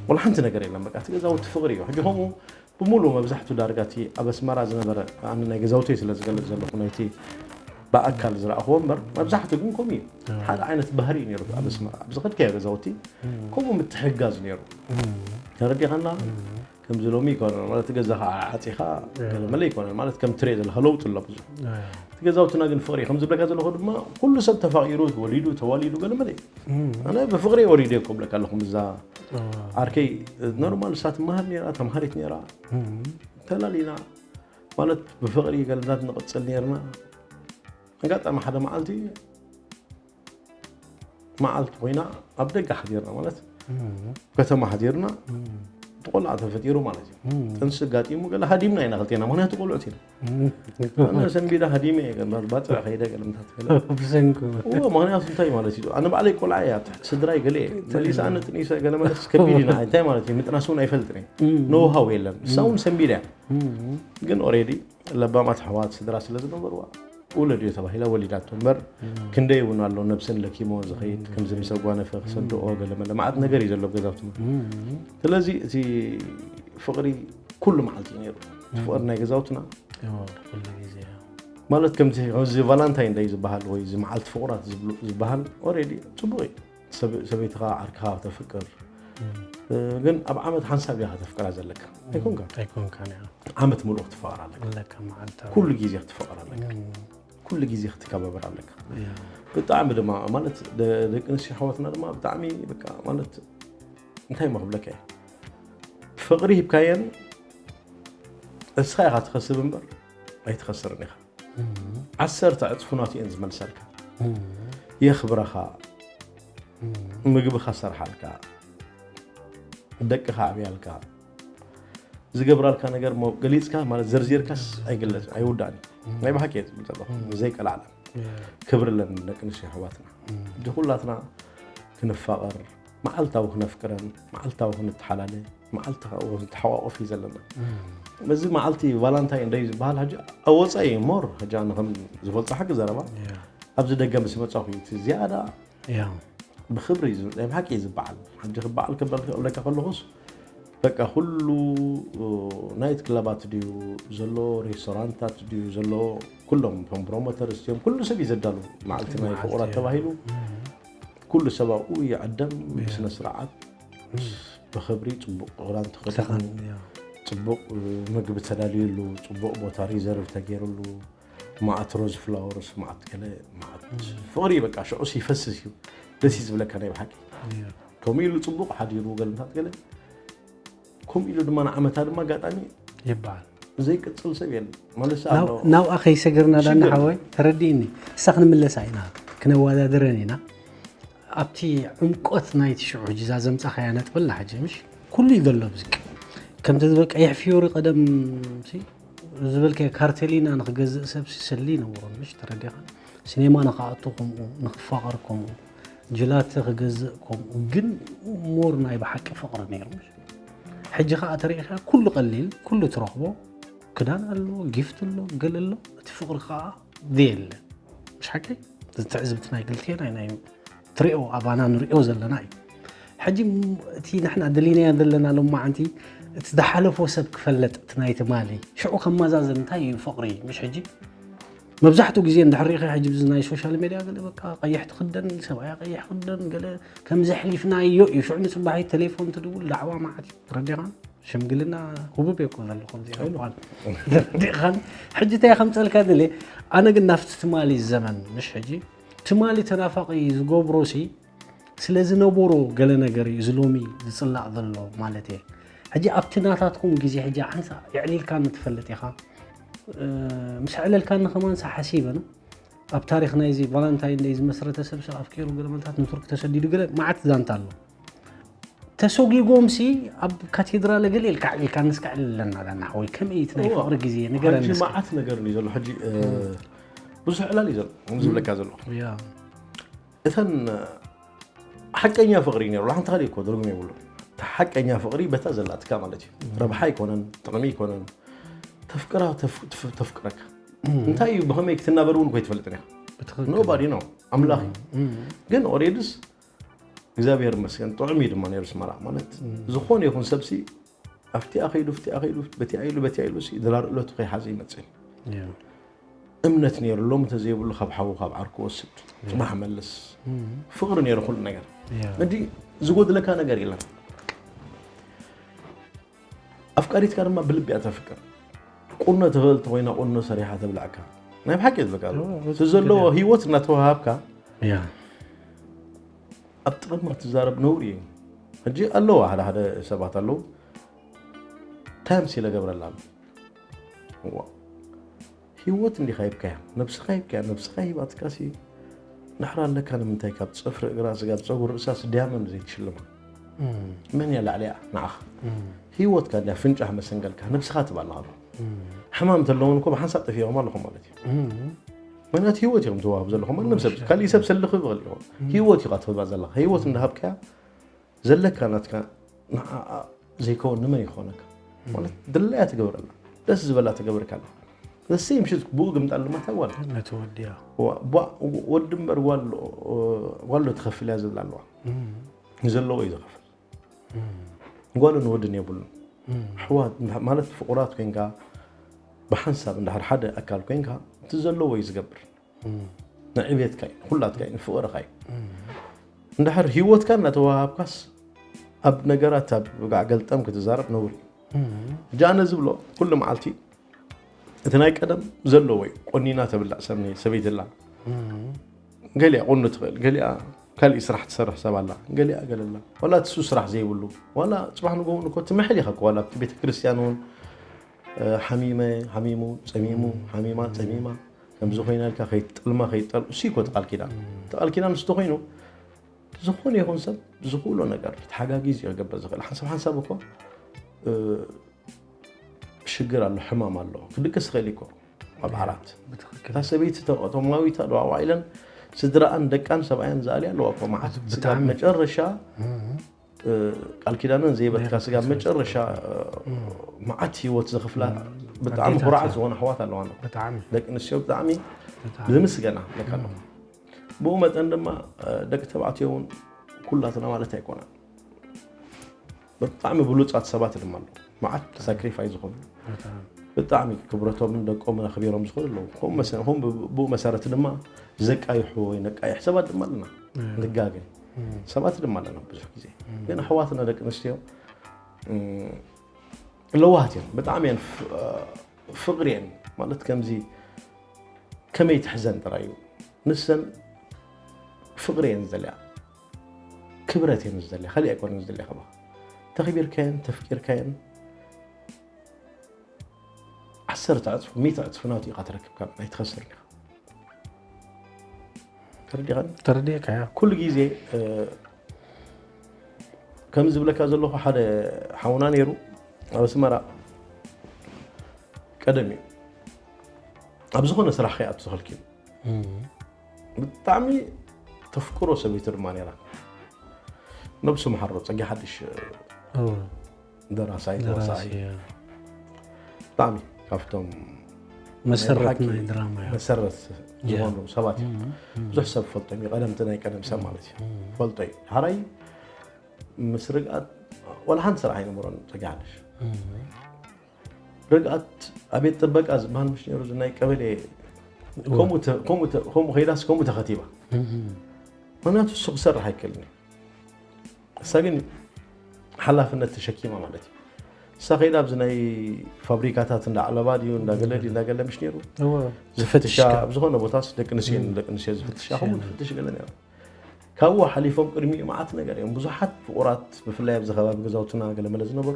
ወላ ሓንቲ ነገር የለን በቃ እቲ ገዛውቲ ፍቕሪ እዩ ሕጂ ከምኡ ብምሉእ መብዛሕቱ ዳርጋ እቲ ኣብ ኣስመራ ዝነበረ ኣነ ናይ ገዛውተይ ስለ ዝገልፅ ዘለኹ ናይቲ ብኣካል ዝረኣኽዎ እምበር መብዛሕቱ ግን ከምኡ እዩ ሓደ ዓይነት ባህሪ እዩ ነይሩ ኣብ ኣስመራ ኣብ ዝኸድካዮ ገዛውቲ ከምኡ ምትሕጋዝ ነይሩ ተረዲኻና ከምዚ ሎሚ ይኮነ ማለት ገዛኻ ዓፂኻ ገለመለ ይኮነ ማለት ከም ትሪኦ ዘለካ ለውጢ ኣሎ ብዙ። እቲ ገዛውትና ግን ፍቕሪ ከም ዝብለካ ዘለኹ ድማ ኩሉ ሰብ ተፋቒሩ ወሊዱ ተዋሊዱ ገለመለ እዩ። ኣነ ብፍቕሪ ወሊደ እኮ ብለካ ኣለኹ። እዛ ዓርከይ ኖርማል እሳ ትመሃር ነራ፣ ተምሃሪት ነራ፣ ተላሊና ማለት ብፍቕሪ ገለታት ንቕፅል ነርና። ኣጋጣሚ ሓደ መዓልቲ መዓልቲ ኮይና ኣብ ደገ ሓዲርና ማለት ከተማ ሓዲርና፣ እቲ ቆልዓ ተፈጢሩ ማለት እዩ። ጥንሲ ኣጋጢሙ ገለ ሃዲምና ኢና ክልቴና፣ ምክንያቱ ቆልዑት ኢና። ኣነ ሰንቢዳ ሃዲመ እየ ገለ ባፅዕ ከይደ ገለ ምታት ገለ። ብሰንኩ እዎ፣ ምክንያቱ እንታይ ማለት እዩ? ኣነ ባዕለይ ቆልዓ እያ፣ ትሕቲ ስድራይ ገለ እየ። መሊሳ ኣነ ጥኒሰ ገለ መለስ ከቢድ ኢና። እንታይ ማለት እዩ? ምጥናስ እውን ኣይፈልጥን እየ። ኖሃው የለን። እሳ እውን ሰንቢዳ እያ። ግን ኦሬዲ ለባማት ኣሕዋት ስድራ ስለ ዝነበርዋ ውለድዮ ተባሂላ ወሊዳቶ እምበር ክንደይ እውን ኣሎ ነብሰን ለኪሞ ዝኸይድ፣ ከምዚ ምስ ኣጓነፈ ክሰድኦ ገለ መለ መዓት ነገር እዩ ዘሎ ኣብ ገዛውትና። ስለዚ እቲ ፍቕሪ ኩሉ መዓልቲ እዩ ነይሩ። እቲ ፍቕሪ ናይ ገዛውትና ኩሉ ግዜ ማለት ከምዚ እዚ ቫላንታይን ደይ ዝበሃል ወይ እዚ መዓልቲ ፍቑራት ዝብሉ ዝበሃል ኦሬዲ ፅቡቕ እዩ። ሰብ- ሰበይትኻ ዓርክኻ ተፍቅር፣ ግን ኣብ ዓመት ሓንሳብ እያ ከተፍቅራ ዘለካ ኣይኮንካ። ኣይኮንካን እያ ዓመት ሙሉእ ክትፈቕር ኣለካ። ኣለካ መዓልታ ኩሉ ግዜ ክትፈቕር ኣለካ። ኩሉ ግዜ ክትከባበር ኣለካ። ብጣዕሚ ድማ ማለት ደ- ደቂ ኣንስትዮ ኣሕዋትና ድማ ብጣዕሚ በቃ ማለት እንታይ መክብለካ እየ፣ ፍቕሪ ሂብካየን እስኻ ኢኻ ትኸስብ እምበር ኣይትኸስርን ኢኻ። ዓሰርተ ዕፅፉ ናቱ እየን ዝመልሰልካ። የኽብረኻ፣ ምግብኻ ሰርሓልካ፣ ደቅኻ ኣብያልካ፣ ዝገብራልካ ነገር ሞ ገሊፅካ ማለት ዘርዚርካስ ኣይግለፅ ኣይውዳእን እዩ። ናይ ብሓቂ እየ ዝብል ዘለኹ ዘይቀላዕለን ክብሪ ኣለኒ ደቂ ኣንስትዮ ኣሕዋትና። ሕጂ ኩላትና ክንፋቐር፣ መዓልታዊ ክነፍቅረን፣ መዓልታዊ ክንተሓላለ፣ መዓልታዊ ክንተሓቋቆፍ እዩ ዘለና። በዚ መዓልቲ ቫላንታይን ደይ ዝበሃል ሕጂ ኣብ ወፃኢ ሞር ሕጂ ኣነ ከም ዝፈልጦ ሓቂ ዘረባ ኣብዚ ደገ ምስ መፃኹ እዩ እቲ ዝያዳ ያ ብክብሪ እዩ ዝብል፣ ናይ ብሓቂ እዩ ዝበዓል። ሕጂ ክበዓል ክበል ክብለካ ከለኹስ በቃ ኩሉ ናይት ክለባት ድዩ ዘሎ፣ ሬስቶራንታት ድዩ ዘሎ፣ ኩሎም ቶም ፕሮሞተርስ እዮም፣ ኩሉ ሰብ እዩ ዘዳሉ። መዓልቲ ናይ ፍቑራት ተባሂሉ ኩሉ ሰብ ኣብኡ ይዕደም ብስነ ስርዓት ብክብሪ ፅቡቕ ክዳን ተኸዲኑ ሰኸን ያ ፅቡቕ ምግቢ ተዳልዩሉ፣ ፅቡቕ ቦታ ሪዘርቭ ተገይሩሉ፣ መዓት ሮዝ ፍላወርስ፣ መዓት ገለ፣ መዓት ፍቕሪ በቃ ሽዑስ ይፈስስ እዩ። ደስ እዩ ዝብለካ ናይ ብሓቂ። ያ ከምኡ ኢሉ ፅቡቕ ሓዲሩ ገልምታት ገለ፣ ከምኡ ኢሉ ድማ ንዓመታ ድማ ኣጋጣሚ ይበሃል ዘይቅፅል ሰብ የለን ማለት ኣሎ። ናብኣ ከይሰገርና ዳና ሓወይ ተረዲእኒ። እሳ ክንምለሳ ኢና ክነወዳድረን ኢና። ኣብቲ ዕምቆት ናይቲ ሽዑ ሕጂ እዛ ዘምፃኻያ ነጥበላ ሕጂ ምሽ ኩሉ እዩ ዘሎ ብዝቅ ከምቲ ዝበል ቀይሕ ፊዮሪ ቀደም ሲ ዝበልከ ካርቴሊና ንክገዝእ ሰብ ሲ ሰሊ ይነብሮ ምሽ ተረዲኻ። ሲኔማ ንክኣቱ ከምኡ ንክፋቐር ከምኡ ጅላተ ክገዝእ ከምኡ ግን ሞር ናይ ብሓቂ ፍቕሪ ነይሩ ምሽ። ሕጂ ከዓ ተሪኢኻ ኩሉ ቀሊል ኩሉ ትረኽቦ ክዳን ኣሎ ጊፍት ኣሎ ገለ ኣሎ እቲ ፍቕሪ ከዓ ዘየለ ምሽ ሓቂ። እዚ ትዕዝብቲ ናይ ክልቴና ናይ ትሪኦ ኣባና ንሪኦ ዘለና እዩ። ሕጂ እቲ ንሕና ደሊናዮ ዘለና ሎማዓንቲ እቲ ዝሓለፎ ሰብ ክፈለጥ እቲ ናይ ትማሊ ሽዑ ከመዛዘን እንታይ እዩ ፍቕሪ ምሽ ሕጂ። መብዛሕትኡ ግዜ እንድሕር ሪኢኻ ሕጂ ብዚ ናይ ሶሻል ሜድያ ገለ በቃ ቀይሕ ትኽደን ሰብኣያ ቀይሕ ክደን ገለ ከም ዘሕሊፍናዮ እዩ። ሽዑ ንፅባሒት ቴሌፎን ትድውል ዳዕዋ መዓት እዩ ተረዲኻን ሽምግልና ህቡብ እየ እኮ ዘለኹ እዚኣ እኳን ተረዲኻን። ሕጂ እንታይ ከምፀልካ ድለ ኣነ ግን ናብቲ ትማሊ ዘመን ምሽ ሕጂ ትማሊ ተናፋቂ ዝገብሮ ሲ ስለ ዝነበሮ ገለ ነገር እዩ እዚ ሎሚ ዝፅላእ ዘሎ ማለት እየ። ሕጂ ኣብቲ ናታትኩም ግዜ ሕጂ ሓንሳ የዕሊልካኒ ትፈልጥ ኢኻ። ምስ ኣዕለልካኒ ከማን ሳ ሓሲበ ነው ኣብ ታሪክ ናይዚ ቫላንታይን ደይ ዝመስረተ ሰብ ሳ ኣፍቂሩ ገለ መንታት ንቱርክ ተሰዲዱ ገለ መዓት ዛንታ ኣሎ። ተሰጒጎም ሲ ኣብ ካቴድራል ገለ ኢልካ ኣዕሊልካኒ እስካ ኣዕልለና ዳና ሓወይ ከመይ እቲ ናይ ፍቕሪ ግዜ ንገረኒ እስኪ። መዓት ነገር እዩ ዘሎ ሕጂ ብዙሕ ዕላል እዩ ዘሎ ዝብለካ ዘሎ ያ እተን ሓቀኛ ፍቕሪ ነይሩ ሓንቲ ካልእ እኮ ትርጉም የብሉ። ሓቀኛ ፍቕሪ በታ ዘላትካ ማለት እዩ። ረብሓ ኣይኮነን፣ ጥቕሚ ኣይኮነን። ተፍቅራ ተፍቅረካ እንታይ እዩ ብኸመይ ክትናበር እውን እኮ ኣይትፈልጥን ኢኻ። ኖባዲ ነው ኣምላኽ እዩ። ግን ኦሬድስ እግዚኣብሔር ይመስገን ጥዑም እዩ ድማ ነይሩ ስመራ ማለት ዝኾነ ይኹን ሰብሲ ኣብቲኣ ከይዱ ኣብቲኣ ከይዱ በቲኣ ኢሉ በቲኣ ኢሉ ድራር እለቱ ከይሓዘ ይመፅእ። እምነት ነይሩ ሎም እንተዘይብሉ ካብ ሓዉ ካብ ዓርኩ ወስድ ፅባሕ መልስ ፍቕሪ ነይሩ ኩሉ ነገር። እንዲ ዝጎድለካ ነገር የለን። ኣፍቃሪትካ ድማ ብልቢ እያ ተፍቅር። ቁኖ ትኽእል ተኾይና ቁኖ ሰሪሓ ተብላዕካ። ናይ ብሓቂ እየ ዝብለካ ዘለኹ። እቲ ዘለዎ ህይወት እናተዋሃብካ ኣብ ጥቕሚ ክትዛረብ ነውሪ እዩ። ሕጂ ኣለዋ ሓደ ሓደ ሰባት ኣለዉ። እንታይ መሲለ ገብረላ ኣሎ። እዋ። ህይወት እንዲኻ ሂብካያ፣ ነብስኻ ሂብካያ፣ ነብስኻ ሂባትካሲ ንሕራ ኣለካ ንምንታይ ካብ ጽፍሪ እግራ ስጋብ ጸጉሪ ርእሳስ ዲያመንድ ዘይትሽልማ? መን እያ ላዕሊኣ ንዓኻ? ህይወትካ እንድያ ፍንጫሕ መሰንገልካ፣ ነብስኻ ትባልኻ ኣሎ። ሕማም እንተለውን እኮ ብሓንሳብ ጠፊኦም ኣለኹም ማለት እዩ። ምክንያቱ ህይወት ኢኹም ትዋሃቡ ዘለኹም፣ ማንም ሰብ፣ ካሊእ ሰብ ሰልኽ ይኽእል ይኹን። ህይወት ኢኻ ትህባ ዘለኻ። ህይወት እንዳሃብካያ ዘለካ ናትካ ንዓኣ ዘይከውን ንመን ይኾነካ? ማለት ድላያ ትገብረላ፣ ደስ ዝበላ ትገብርካ ኣላ። ዘሰይ ምሽት ብኡ ግምጣል ድማ እታ ጓል። ነቲ ወዲ እያ። ዋ-፣ ቧ-፣ ወዲ እምበር ጓል፣ ጓል ዶ ትኸፍል እያ ዝብላ ኣለዋ። ንዘለዎ እዩ ዝኸፍል። ጓልን ወድን የብሉን። ኣሕዋት እንዳ-፣ ማለት ፍቑራት ኮይንካ፣ ብሓንሳብ እንድሕር ሓደ ኣካል ኮይንካ፣ እቲ ዘለዎ እዩ ዝገብር። ንዕቤትካ እዩ፣ ንኹላትካ እዩ፣ ንፍቕርኻ እዩ። እንድሕር ህይወትካ እናተዋሃብካስ ኣብ ነገራት ኣብ ጋዕ ገልጠም ክትዛረብ ነውሪ እዩ። ሕጂ ኣነ ዝብሎ ኩሉ መዓልቲ እቲ ናይ ቀደም ዘለዎ እዩ። ቆኒና ተብላዕ ሰብኒ-፣ ሰበይቲ ኣላ። ገሊኣ ቁኖ ትኽእል፣ ገሊኣ ካሊእ ስራሕ ትሰርሕ ሰብ ኣላ፣ ገሊኣ ገለላ። ዋላ እቲ እሱ ስራሕ ዘይብሉ፣ ዋላ ጽባሕ ንግሆ እኮ ትምሕል ኢኻ እኮ፣ ዋላ ኣብቲ ቤተ ክርስቲያን እውን፣ እ፣ ሓሚመ፣ ሓሚሙ፣ ጸሚሙ፣ ሓሚማ፣ ጸሚማ፣ ከምዚ ኮይና ኢልካ ከይትጠልማ፣ ከይትጠል-፣ እሱ እኮ እቲ ቃል ኪዳን። እቲ ቃል ኪዳን እሱ ተኾይኑ፣ ዝኾነ ይኹን ሰብ ዝኽእሎ ነገር ተሓጋጊዝ እዩ ክገብር ዝኽእል። ሓንሳብ ሓንሳብ እኮ፣ እ፣ ሽግር ኣሎ፣ ሕማም ኣሎ፣ ክድቅስ ይኽእል እዩ እኮ ኣብ ዓራት። ብትኽክል። እታ ሰበይቲ ተ-፣ እቶም ማዊታ ደዋዋ ኢለን ስድራኣን ደቃን ሰብኣያን ዝኣልያ ኣለዋ እኮ መዓት። ብጣዕሚ። ስጋብ መጨረሻ፣ እ፣ ቃል ኪዳነን ዘይበትካ ስጋብ መጨረሻ፣ እ፣ መዓት ህይወት ዘኽፍላ ብጣዕሚ ኣዴታት ኩርዓት እያ። ዝኾነ ኣሕዋት ኣለዋና። ብጣዕሚ። ደቂ ኣንስትዮ ብጣዕሚ ብጣዕሚ። ዝምስገና ለካ ኣለኹ። ብኡ መጠን ድማ፣ እ፣ ደቂ ተባዕትዮ እውን ኩላትና ማለት ኣይኮነን። ብጣዕሚ ብሉጻት ሰባት ድማ ኣለዉ። መዓት ሳክሪፋይ ዝኾኑ። ብጣዕሚ። ብጣዕሚ ክብረቶምን ደቆምን ኣኽቢሮም ዝኾኑ ኣለዉ። ከምኡ መሰ-፣ ከምኡ ብ-፣ ብኡ መሰረት ድማ ዘቃይሑ ወይ ነቃይሕ ሰባት ድማ ኣለና። እም። ንጋገ። እም። ሰባት ድማ ኣለና ብዙሕ ግዜ። እም። ግን ኣሕዋትና ደቂ ኣንስትዮ፣ እም፣ ለዋሃት እየን። ብጣዕሚ እየን ፍ-፣ ፍቕሪ እየን። ማለት ከምዚ ከመይ ትሕዘን ጥራይ እዩ። ንሰን ፍቕሪ እየን ዝደልያ። ክብረት እየን ዝደልያ። ካልእ ኣይኮነን ዝደልያ ካባኻ። ተኽቢርካየን፣ ተፍቂርካየን፣ ዓሰርተ ዕጽፊ፣ ሚእቲ ዕጽፊ ናቱ ኢኻ ትረክብ፣ ካብ ናይ ትኸስር ኢኻ። ተረዲኻኒ? ተረዲእካ፣ ያ። ኩሉ ግዜ፣ እ፣ ከም ዝብለካ ዘለኹ ሓደ ሓውና ነይሩ ኣብ ኣስመራ ቀደም እዩ። ኣብ ዝኾነ ስራሕ ከይኣቱ ተኸልኪሉ። እም። ብጣዕሚ ተፍቅሮ ሰበይቱ ድማ ነይራ። ነብሱ መሓሮ ጸጊ ሓድሽ እወ። ደራሳይ ደራሲ፣ ተዋሳኣይ። እያ። ብጣዕሚ ካብቶም መሰረት ናይ ብሓቂ ናይ ድራማ እያ። መሰረት እያ። ዝኾኑ ሰባት እዮም። እም፣ እም። ብዙሕ ሰብ ፈልጦም እዩ። ቀደምቲ ናይ ቀደም ሰብ ማለት እዩ። እም። ፈልጦ እዩ። ሓራይ ምስ ርግኣት ዋላ ሓንቲ ስራሕ ኣይነበሮን ጸጊ ሓድሽ። እም። ርግኣት ኣቤት ጥበቃ ዝበሃል ምሽ ነይሩ፣ እዚ ናይ ቀበሌ እወ። ከምኡ ተ-፣ ከምኡ ተ-፣ ከምኡ ከይዳስ ከምኡ ተኸቲባ። እም። ምኽንያቱ እሱ ክሰርሕ ኣይክእልን እዩ። እሳ ግን ሓላፍነት ተሸኪማ ማለት እዩ። እሳ ከይዳ ኣብዚ ናይ ፋብሪካታት እንዳ ዓለባ ድዩ፣ እንዳ ገለ ድዩ፣ እንዳ ገለ ምሽ ነይሩ? እወ። ዝፍትሻ፣ ዝፍትሽ ኣብ ዝኾነ ቦታስ ደቂ ኣንስትዮ፣ እም። ደቂ ኣንስትዮ ዝፍትሻ፣ ከምኡ እም። ዝፍትሽ ገለ ነይሩ። ካብኡ ሓሊፎም ቅድሚኡ መዓት ነገር እዮም። ብዙሓት ፍቑራት፣ ብፍላይ ኣብዚ ከባቢ ገዛውትና ገለመለ ዝነበሩ፣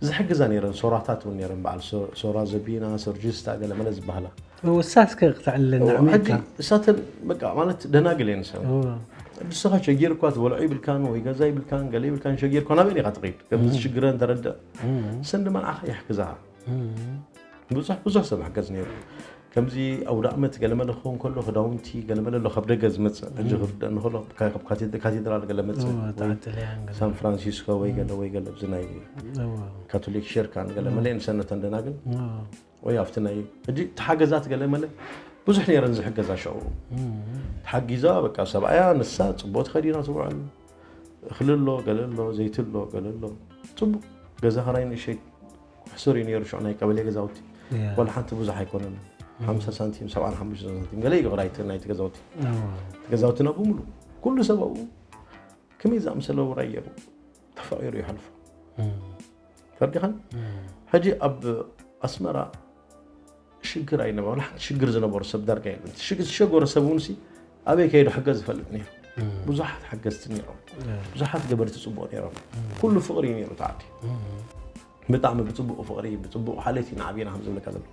ዝሕግዛ ነይረን። ሶራታት እውን ነይረን። በዓል ሶ-፣ ሶራ ዘቢና፣ ሰርጂስታ ገለመለ ዝበሃላ። እወ፣ እሳስ ከ ክተዕልለና እወ፣ ዓሚቕካ? ሕጂ እሳተን በቃ ማለት ደናግል እየን እሰን። እወ። ንስኻ ሸጊርኳ ትበልዖ ይብልካን ወይ ገዛ ይብልካን ገለ ይብልካን ሸጊርኳ ናበይ ኢኻ ትኸይድ? ከም እም። ዝሽግረን ተረድእ። እም። እሰን ድማ ንዓኻ ይሕግዛኻ። እም። ብዙሕ፣ ብዙሕ ሰብ ሕገዝ ነይሩ። ከምዚ ኣውደ ዓመት ገለመለ ክኸውን ከሎ ክዳውንቲ ገለመለ ኣሎ ካብ ደገ ዝመጽእ። ሕጂ እም። ክርዳእ እንከሎ ካብ ካቴ-፣ ካቴድራል ገለ መጽእ እወ፣ ወይ ተዓጥልያን ገለ። ሳን ፍራንሲስኮ ወይ ገለ፣ እም። ወይ ገለ ኣብዚ ናይ እወ። ካቶሊክ ሸርካን ገለመለ እወ። እየን ሰነተን ደናግል። እወ። ወይ ኣብቲ ናይ ሕጂ ተሓገዛት ገለመለ ብዙሕ ነይረን ዝሕገዛ ሸው። እም። ተሓጊዛ በቃ ሰብኣያ ንሳ ጽቡቕ ተኸዲና ትውዕል። እኽሊ ኣሎ፣ ገለ ኣሎ፣ ዘይቲ ኣሎ፣ ገለ ኣሎ። ጽቡቕ ገዛ ኸራይ ንእሸይ ሕሱር እዩ ነይሩ ሽዑ ናይ ቀበሌ ገዛውቲ። ያ። ዋላ ሓንቲ ብዙሕ ኣይኮነን። እም። ሓምሳ ሳንቲም፣ ሰብዓን ሓሙሽተ ሳንቲም ገለ እዩ ኽራይ እቲ ናይቲ ገዛውቲ። እዋ። እቲ ገዛውትና ብምሉእ ኩሉ ሰብ ኣብኡ ከመይ ዝኣምሰለ ውራይ ገይሩ ተፋቒሩ ይሓልፎ። እም። ተርዲኻን ሕጂ ኣብ ኣስመራ ሽግር ኣይነበረ ሓንቲ ሽግር ዝነበሩ ሰብ ዳርጋ የለን። ዝሸገረ ሰብ እውን ሲ ኣበይ ከይዱ ሕገዝ ዝፈልጥ ነይሩ። ብዙሓት ሓገዝቲ ነይሮም። ብዙሓት ገበርቲ ፅቡቅ ነይሮም። ኩሉ ፍቅሪ እዩ ነይሩ ተዓዲ። ብጣዕሚ ብፅቡቅ ፍቅሪ ብፅቡቅ ሓሌት ኢና ዓብና ከም ዝብለካ ዘሎ።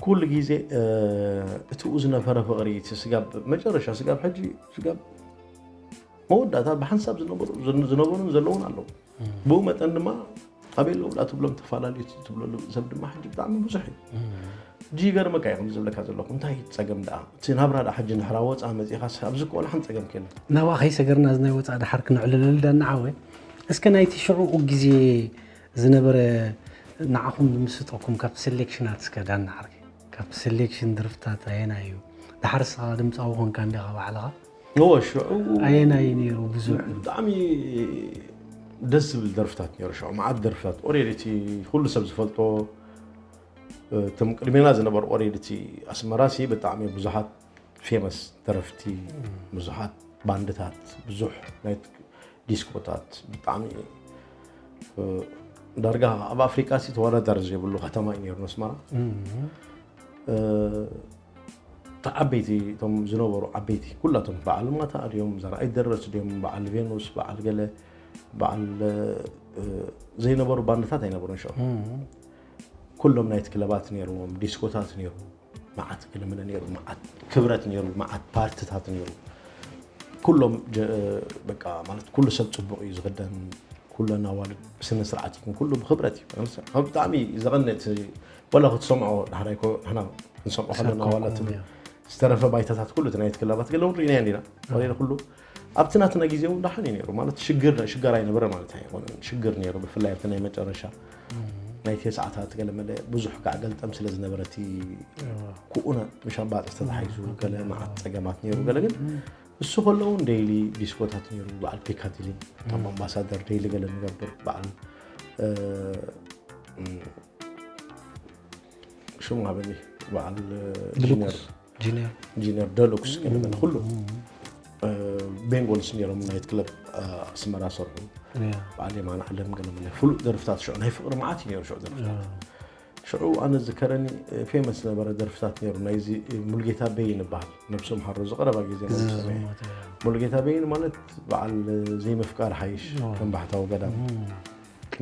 ኩሉ ግዜ እትኡ ዝነበረ ፍቅሪ እቲ ስጋብ መጨረሻ ስጋብ ሕጂ ስጋብ መወዳእታ ብሓንሳብ ዝነበሩን ዘለውን ኣለዉ። ብኡ መጠን ድማ ኣበይ ኣለዉ ዳ ትብሎም ተፈላለዩ ትብለሉ ሰብ ድማ ሕጂ ብጣዕሚ ብዙሕ እዩ። ሕጂ ይገርመካ እዩ ከምዚ ዝብለካ ዘለኹ እንታይ ጸገም ደኣ እቲ ናብራ ደኣ ሕጂ እንድሕራ ወፃ መፂኻስ ኣብዚ ከሆነ ሓንቲ ጸገም ከለ ናብኣ ከይሰገርና እዚ ናይ ወፃእ ድሓር ክነዕልለሉ ዳና ዓወ እስከ ናይቲ ሽዑኡ ግዜ ዝነበረ ንዓኹም ዝምስጠኩም ካብ ሴሌክሽናት እስከ ዳና ዓርከይ ካብ ሴሌክሽን ድርፍታት ኣየናይ እዩ? ድሓር እስኻ ድምፃዊ ኮንካ እንዲኻ ባዕልኻ እወ ሽዑ ኣየናይ ነይሩ ብዙሕ ብጣዕሚ ደስ ዝብል ደርፍታት ነይሩ ሽዑ መዓት ደርፍታት ኦሬዲ እቲ ኩሉ ሰብ ዝፈልጦ እቶም ቅድሜና ዝነበሩ ኦሬዲ እቲ ኣስመራ ሲ ብጣዕሚ ብዙሓት ፌመስ ደረፍቲ ብዙሓት ባንድታት ብዙሕ ናይ ዲስኮታት ብጣዕሚ ዳርጋ ኣብ ኣፍሪቃ ሲ ተወዳዳሪ ዘይብሉ ከተማ እዩ ነይሩ ኣስመራ ተዓበይቲ እቶም ዝነበሩ ዓበይቲ ኩላቶም በዓል ማታ ድዮም ዘርኣይ ደረስ ድዮም በዓል ቬኑስ በዓል ገለ በዓል ዘይነበሩ ባንድታት ኣይነበሩን ሽዑ ኩሎም ናይት ክለባት ነይርዎም ዲስኮታት ነይሩ መዓት ክልምነ ነይሩ መዓት ክብረት ነይሩ መዓት ፓርትታት ነይሩ ኩሎም በቃ ማለት ኩሉ ሰብ ፅቡቅ እዩ ዝክደን ኩለን ኣዋልድ ብስነ ስርዓት ይኩን ኩሉ ብክብረት እዩ ብጣዕሚ ዘቀንእ ወላ ክትሰምዖ ዳሕራይ ኮ ንሕና ክንሰምዖ ከለና ዋላ ዝተረፈ ባይታታት ኩሉ እቲ ናይቲ ክለባት ገለ እውን ርኢናዮ ኢና ወላ ኩሉ ኣብቲ ናትና ግዜ እውን ዳሓን እዩ ነይሩ ማለት ሽግር ሽጋር ኣይነበረ ማለት ኣይኮነን ሽግር ነይሩ ብፍላይ ኣብቲ ናይ መጨረሻ ናይ ተስዓታት ገለ መለ ብዙሕ ከዓ ገልጠም ስለ ዝነበረ እቲ ኩኡና ምሽ ኣባፅሕ ተታሒዙ ገለ መዓት ፀገማት ነይሩ ገለ ግን እሱ ከሎ እውን ዴይሊ ዲስኮታት ነይሩ በዓል ፒካዲሊ ከም ኣምባሳደር ዴይሊ ገለ ንገብር በዓል ሽሙ ኣበኒ በዓል ጂነር ጂነር ደሉክስ ገለ ኩሉ ቤንጎልስ ነይሮም ናይት ክለብ ኣስመራ ሰርሑ በዓል የማን ዓለም ገለ መለ ፍሉጥ ደርፍታት ሽዑ ናይ ፍቅሪ መዓት እዩ ነይሩ ሽዑ ደርፍታት ሽዑ ኣነ ዝከረኒ ፌመስ ነበረ ደርፍታት ነይሩ ናይዚ ሙልጌታ በይን ይበሃል ነብሶም ሃሮ ዝቀረባ ግዜ ሙልጌታ በይን ማለት በዓል ዘይምፍቃር ሓይሽ ከም ባሕታዊ ገዳም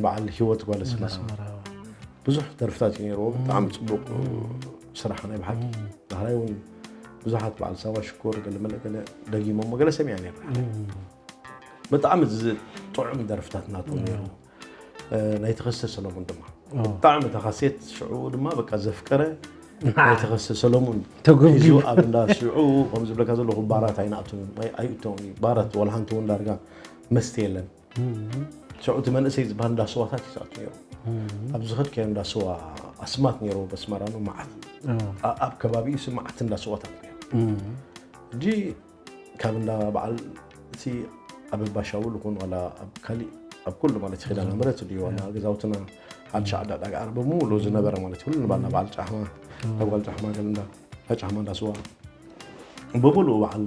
በዓል ሂወት ጓል ኣስመራ ብዙሕ ደርፍታት እዩ ነይርዎ ብጣዕሚ ፅቡቅ ስራሕ ናይ ብሓቂ ዳሕራይ እውን ብዙሓት በዓል ሳባ ሽኮር ገለ መለ ገለ ደጊሞሞ ገለ ሰሚዐ ነይረ ብጣዕሚ ጥዑም ደርፍታት ናቱ ነይሩ ናይ ተኸስተ ሰለሙን ድማ ብጣዕሚ ተኻሴት ሽዑ ድማ በቃ ዘፍቀረ ናይ ተኸስተ ሰለሙን ሒዙ ኣብ እንዳ ሽዑ ከም ዝብለካ ዘለኹ ባራት ኣይንኣቱን ኣይእተውን እዩ ባራት ዋላ ሓንቲ እውን ዳርጋ መስተ የለን ሽዑ እቲ መንእሰይ ዝበሃል እንዳ ስዋታት ይስኣቱ ነይሩ ኣብ ዝኸድካዮ እንዳ ስዋ ኣስማት ነይሩ በስመራ ነው መዓት ኣብ ከባቢኡ ሲ መዓት እንዳ ስዋታት ነይሩ ሕጂ ካብ እንዳ በዓል እቲ ኣብ ባሻውል ይኹን ዋላ ኣብ ካሊእ ኣብ ኩሉ ማለት ኪዳነ ምሕረት ድዩ ዋላ ገዛውትና ዓዲ ሻዕዳ ዕዳጋ ዓርቢ ብምሉእ ዝነበረ ማለት ኩሉ ንባና በዓል ጫሕማ ኣብ ጓል ጫሕማ ገለ እንዳ ጫሕማ እንዳ ስዋ ብምሉእ በዓል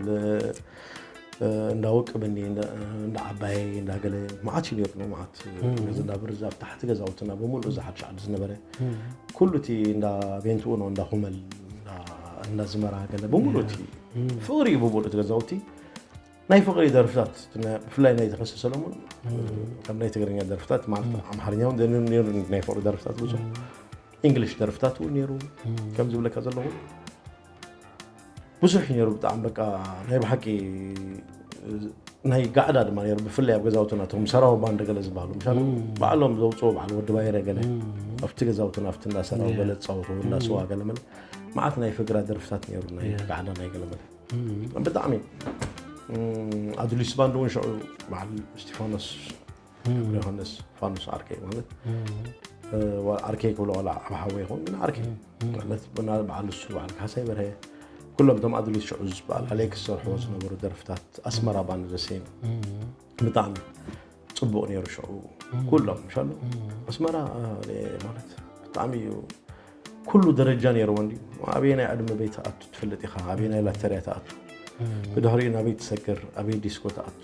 እንዳ ውቅብኒ እንዳ ዓባይ እንዳ ገለ መዓት እዩ ነይሩ መዓት ገዛ እንዳ ብርዛ ኣብ ታሕቲ ገዛውትና ብምሉእ እዚ ሓድሽ ዓዲ ዝነበረ ኩሉ እቲ እንዳ ቤንትኡ ነው እንዳ ኩመል እንዳ ዝመራ ገለ ብምሉእ እቲ ፍቕሪ እዩ ብምሉእ እቲ ገዛውቲ ናይ ፍቕሪ ደርፍታት ብፍላይ ናይ ተኸሰ ሰለሙን ካብ ናይ ትግርኛ ደርፍታት ማለት ኣምሓርኛ እውን ነይሩ ናይ ፍቕሪ ደርፍታት ብዙሕ ኢንግሊሽ ደርፍታት እውን ነይሩ ከም ዝብለካ ዘለኹ ብዙሕ ነይሩ ብጣዕሚ በቃ ናይ ብሓቂ ናይ ጋዕዳ ድማ ነይሩ ብፍላይ ኣብ ገዛውትና እቶም ሰራዊ ባንድ ገለ ዝበሃሉ ምሻ ባዕሎም ዘውፅኦ በዓል ወዲ ባይረ ገለ ኣብቲ ገዛውትና ኣብቲ እንዳሰራዊ ገለ ዝፃወቱ እንዳስዋ ገለ መለ መዓት ናይ ፍግራ ደርፍታት ነይሩ ናይ ጋዕዳ ናይ ገለ መለ ብጣዕሚ ኣዱሊስ ባንድ እውን ሽዑ በዓል እስቲፋኖስ ገብረ ዮሃንስ ፋኑስ ዓርከይ ማለት ዓርከይ ክብሎ ዋላ ዓብ ሓወ ይኹን ግን ዓርከይ ማለት በዓል እሱ በዓል ካሕሳይ በርሀ ኩሎም እቶም ኣዱሊስ ሽዑ ዝበዓል ኣሌክስ ዝሰርሕዎ ዝነበሩ ደርፍታት ኣስመራ ባንድ ዘሰይም ብጣዕሚ ፅቡቕ ነይሩ ሽዑ ኩሎም ምሻሎ ኣስመራ ማለት ብጣዕሚ እዩ ኩሉ ደረጃ ነይርዎ እንዲ ኣበየናይ ዕድመ ቤት ኣቱ ትፈልጥ ኢኻ ኣበየናይ ላተርያ ትኣቱ ብድሕሪኡ ናበይ ትሰግር ኣበይ ዲስኮ ትኣቱ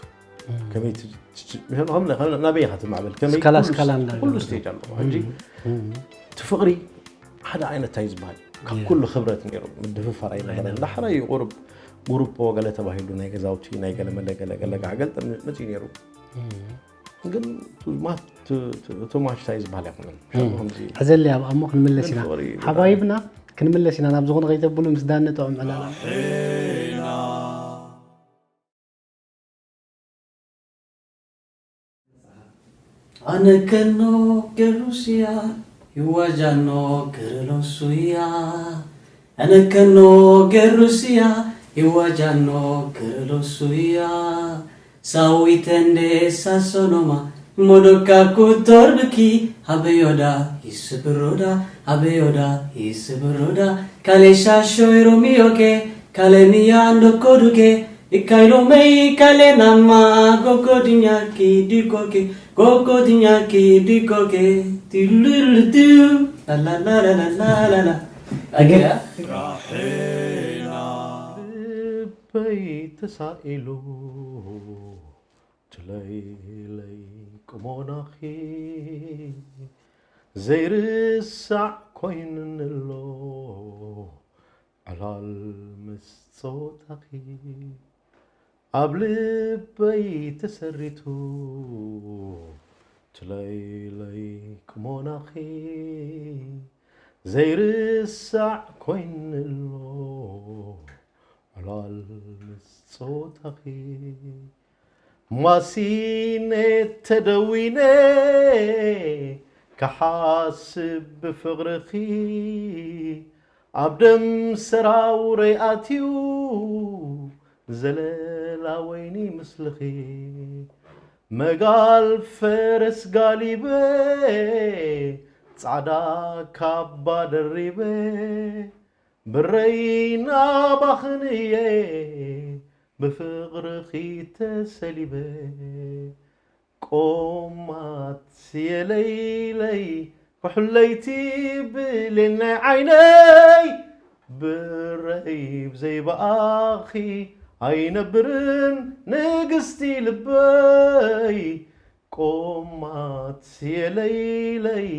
ከመይ ት- ት- ት- ከም- ከም- ናበይ ኢኻ ትማዕበል ከመይ ስካላ- ኩሉ- ስካላ እንዳለ ኩሉ ማለት ስቴጅ ኣለዎ ሕጂ እቲ ፍቕሪ ሓደ ዓይነት እንታይ ዝበሃል ካብ ኩሉ ክብረት ነይሩ ምድፍፋር ኣይነበረ ዳሕራይ ቁሩብ ጉሩፖ ገለ ተባሂሉ ናይ ገዛውቲ ናይ ገለ መለ ገለ ገለ ጋዕገል መፅኡ ነይሩ ግን ማት ቶማሽ እንታይ ዝበሃል ኣይኮነን ከምዚ ሕዘሊ ኣብ ኣሞ ክንምለስ ኢና ፍቕሪ ብጣዕሚ- ሓባይብና ክንምለስ ኢና ናብ ዝኾነ ከይተብሉ ምስ ዳነ ጥዑም ዕላላ ኣነከኖ ገሩስያ ይዋጃኖ ገረሎሱያ ኣነከኖ ገሩስያ ይዋጃኖ ገረሎሱያ ሳዊተንዴ ሳሶኖማ ሞዶካ ኩቶርብኪ ሀበዮዳ ይስብሮዳ ሀበዮዳ ይስብሮዳ ካሌሻሾ ይሮሚዮኬ ካሌሚያ እንዶኮዱኬ Ikkailomei kale nama gogodinyaki dikoke gogodinyaki dikoke tiluludu la la la la la la la la. Agera. ልበይ ተሳኢሉ ትለይለይ ቅሞናኺ ዘይርሳዕ ኮይንንሎ ዕላል ምስ ጸወታኺ ኣብ ልበይ ተሰሪቱ ትለይለይ ቅሞናኺ ዘይርሳዕ ኮይንሎ ዕላል ምስ ጸወታኺ ማሲነ ተደዊነ ክሓስብ ብፍቕርኺ ኣብ ደም ሰራውረይ ኣትዩ ዘለላ ወይኒ ምስልኺ መጋል ፈረስ ጋሊበ ጻዕዳ ካባ ደሪበ ብረይ ናባኽን እየ ብፍቕርኺ ተሰሊበ ቆማት የለይለይ ኩሕለይቲ ብሌን ናይ ዓይነይ ብረይ ብዘይበኣኺ ኣይነብርን ንግስቲ ልበይ ቆማት የለይለይ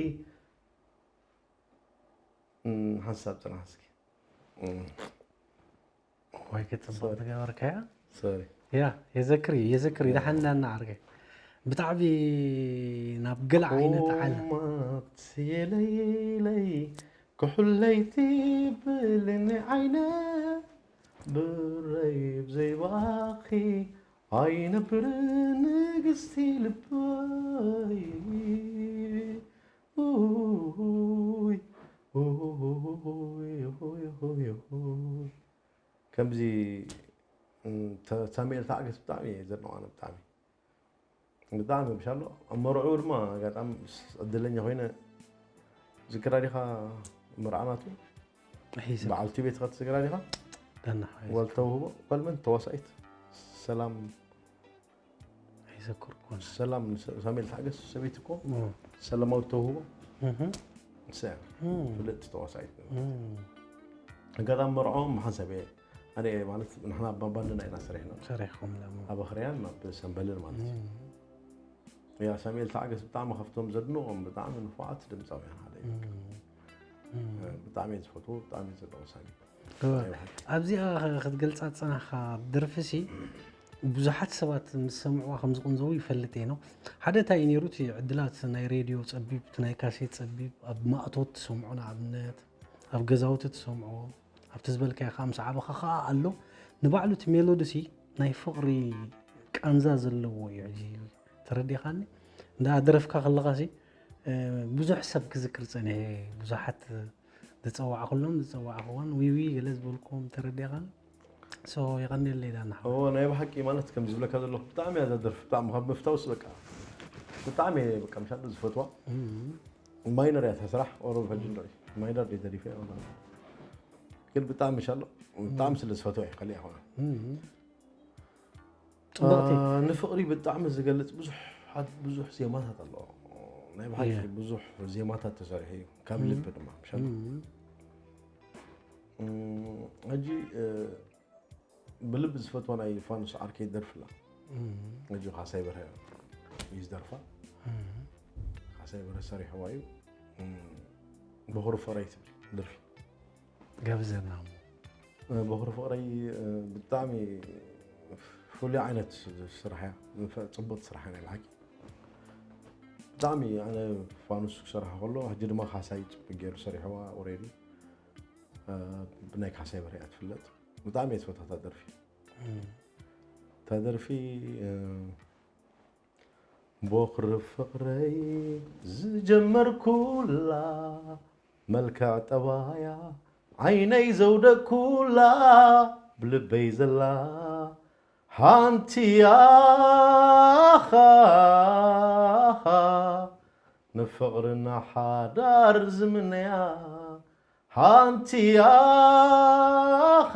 ሓንሳብ ፅናሕ እስኪ ወይ ክትፅቡቅ ዝገበርካያ ሶሪ ያ የዘክር እዩ የዘክር እዩ ደሓን እንዳና ዓርከይ ብጣዕሚ ናብ ገለ ዓይነት ዓለም ቆማት የለይለይ ክሕለይቲ ብልኒ ዓይነ ብረይ ብዘይባኺ ኣይነብር ንግስቲ ልበይ ኡይ፣ ኡይ፣ ኡይ፣ ኡይ፣ ኡይ። ከምዚ እም፣ ተ- ሳሙኤል ታዕግስ ብጣዕሚ እየ ዘድንቆ ኣነ ብጣዕሚ ብጣዕሚ ምሻሎ ኣብ መርዑ ድማ ኣጋጣሚ ምስ ዕድለኛ ኮይነ ዝክራ ዲኻ መርዓ ናቱ ሒሰ በዓልቲ ቤት ኸትዝክራ ዲኻ ደና ጓል ተውህቦ ጓል መን ተዋሳኢት ሰላም ኣይዘክርኩን ሰላም ንሰ- ሳሙኤል ታዕገስ ሰበይቲ እኮ እም፣ ሰላማዊት ተውህቦ እም፣ ንሳ እያ እም፣ ፍልጥቲ ተዋሳኢት እም። ኣጋጣሚ መርዖም ብሓንሳብ እየ ኣነ ማለት ንሕና ኣብ ባንድና ኢና ሰሪሕና ሰሪሕኩም ለሞ ኣብ ኣኽርያን ኣብ ሰንበልን ማለት እዩ እም፣ ያ ሳሙኤል ታዕገስ ብጣዕሚ ካብቶም ዘድንቖም ብጣዕሚ ንፉዓት ድምፃውያን ሓደ እዩ እም፣ እም። ብጣዕሚ እየ ዝፈትዎ ብጣዕሚ እየ ዘድንቖ ሳሚ እወ። ኣብዚኣ ክትገልፃ ዝፀናሕካ ደርፊ ሲ ብዙሓት ሰባት ምስ ሰምዕዋ ከም ዝቕንዘቡ ይፈልጥ እየ ነው ሓደ እንታይ እዩ ነይሩ እቲ ዕድላት ናይ ሬድዮ ፀቢብ እቲ ናይ ካሴት ፀቢብ ኣብ ማእቶት ትሰምዖ ንኣብነት ኣብ ገዛውቲ ትሰምዖ ኣብቲ ዝበልካዮ ከዓ ምስ ዓበኻ ከዓ ኣሎ ንባዕሉ እቲ ሜሎዲ ሲ ናይ ፍቕሪ ቃንዛ ዘለዎ እዩ ሕጂ ተረዲኻኒ እንዳ ደረፍካ ከለኻ ሲ ብዙሕ ሰብ ክዝክር ፀኒሐ ብዙሓት ዝፀዋዕኩሎም ዝፀዋዕኩዎን ዊዊ ገለ ዝበልኩም ተረዲኻ ሶ የቐንየለይ ዳና ሓወይ። እዎ ናይ ብሓቂ ማለት ከም ዝብለካ ዘለኹ ብጣዕሚ እያ ዘደርፍ ብጣዕሚ ካብ ምፍታውስ በቃ ብጣዕሚ እየ በቃ ምሻ ዝፈትዋ እም፣ ማይነር እያ ተስራሕ ኦሮ ቨርጅን ዶ ማይነር ደ ተሪፈ ግን ብጣዕሚ ምሻሎ ብጣዕሚ ስለ ዝፈትዋ እየ ከሊእ ይኮነ እም። ፅቡቕቲ ንፍቕሪ ብጣዕሚ ዝገልፅ ብዙሕ ብዙሕ ዜማታት ኣለዎ ናይ ብሓቂ እየ። ብዙሕ ዜማታት ተሰሪሑ እዩ ካብ እም። ልቢ ድማ ምሻሎ እም፣ እም፣ ሕጂ እ፣ ብልቢ ዝፈትዋ ናይ ፋኑስ ዓርከይ ደርፍላ ሕጂ ካሳይ በርሀ እዩ ዝደርፋ። ካሳይ በርሀ ሰሪሕዋ እዩ። በኹሪ ፍቕረይ ትብል ደርፊ። ጋብዘና። በኹሪ ፍቕረይ ብጣዕሚ ፍሉይ ዓይነት ስራሕ እያ። ጽቡቕ ስራሕ ናይ ብሓቂ። ብጣዕሚ ኣነ ፋኑስ ክሰርሓ ከሎ፣ ሕጂ ድማ ካሳይ ጽቡቕ ገይሩ ሰሪሕዋ። ኦሬዲ ብናይ ካሳይ በርሀ እያ ትፍለጥ። ብጣዕሚ እየ ዝፈትዋ እታ ደርፊ። እታ ደርፊ ቦኽሪ ፍቕረይ ዝጀመርኩላ፣ መልክዕ ጠባያ ዓይነይ ዘውደኩላ፣ ብልበይ ዘላ ሓንቲ ያኻ፣ ንፍቕርና ሓዳር ዝምነያ ሓንቲ ያኻ፣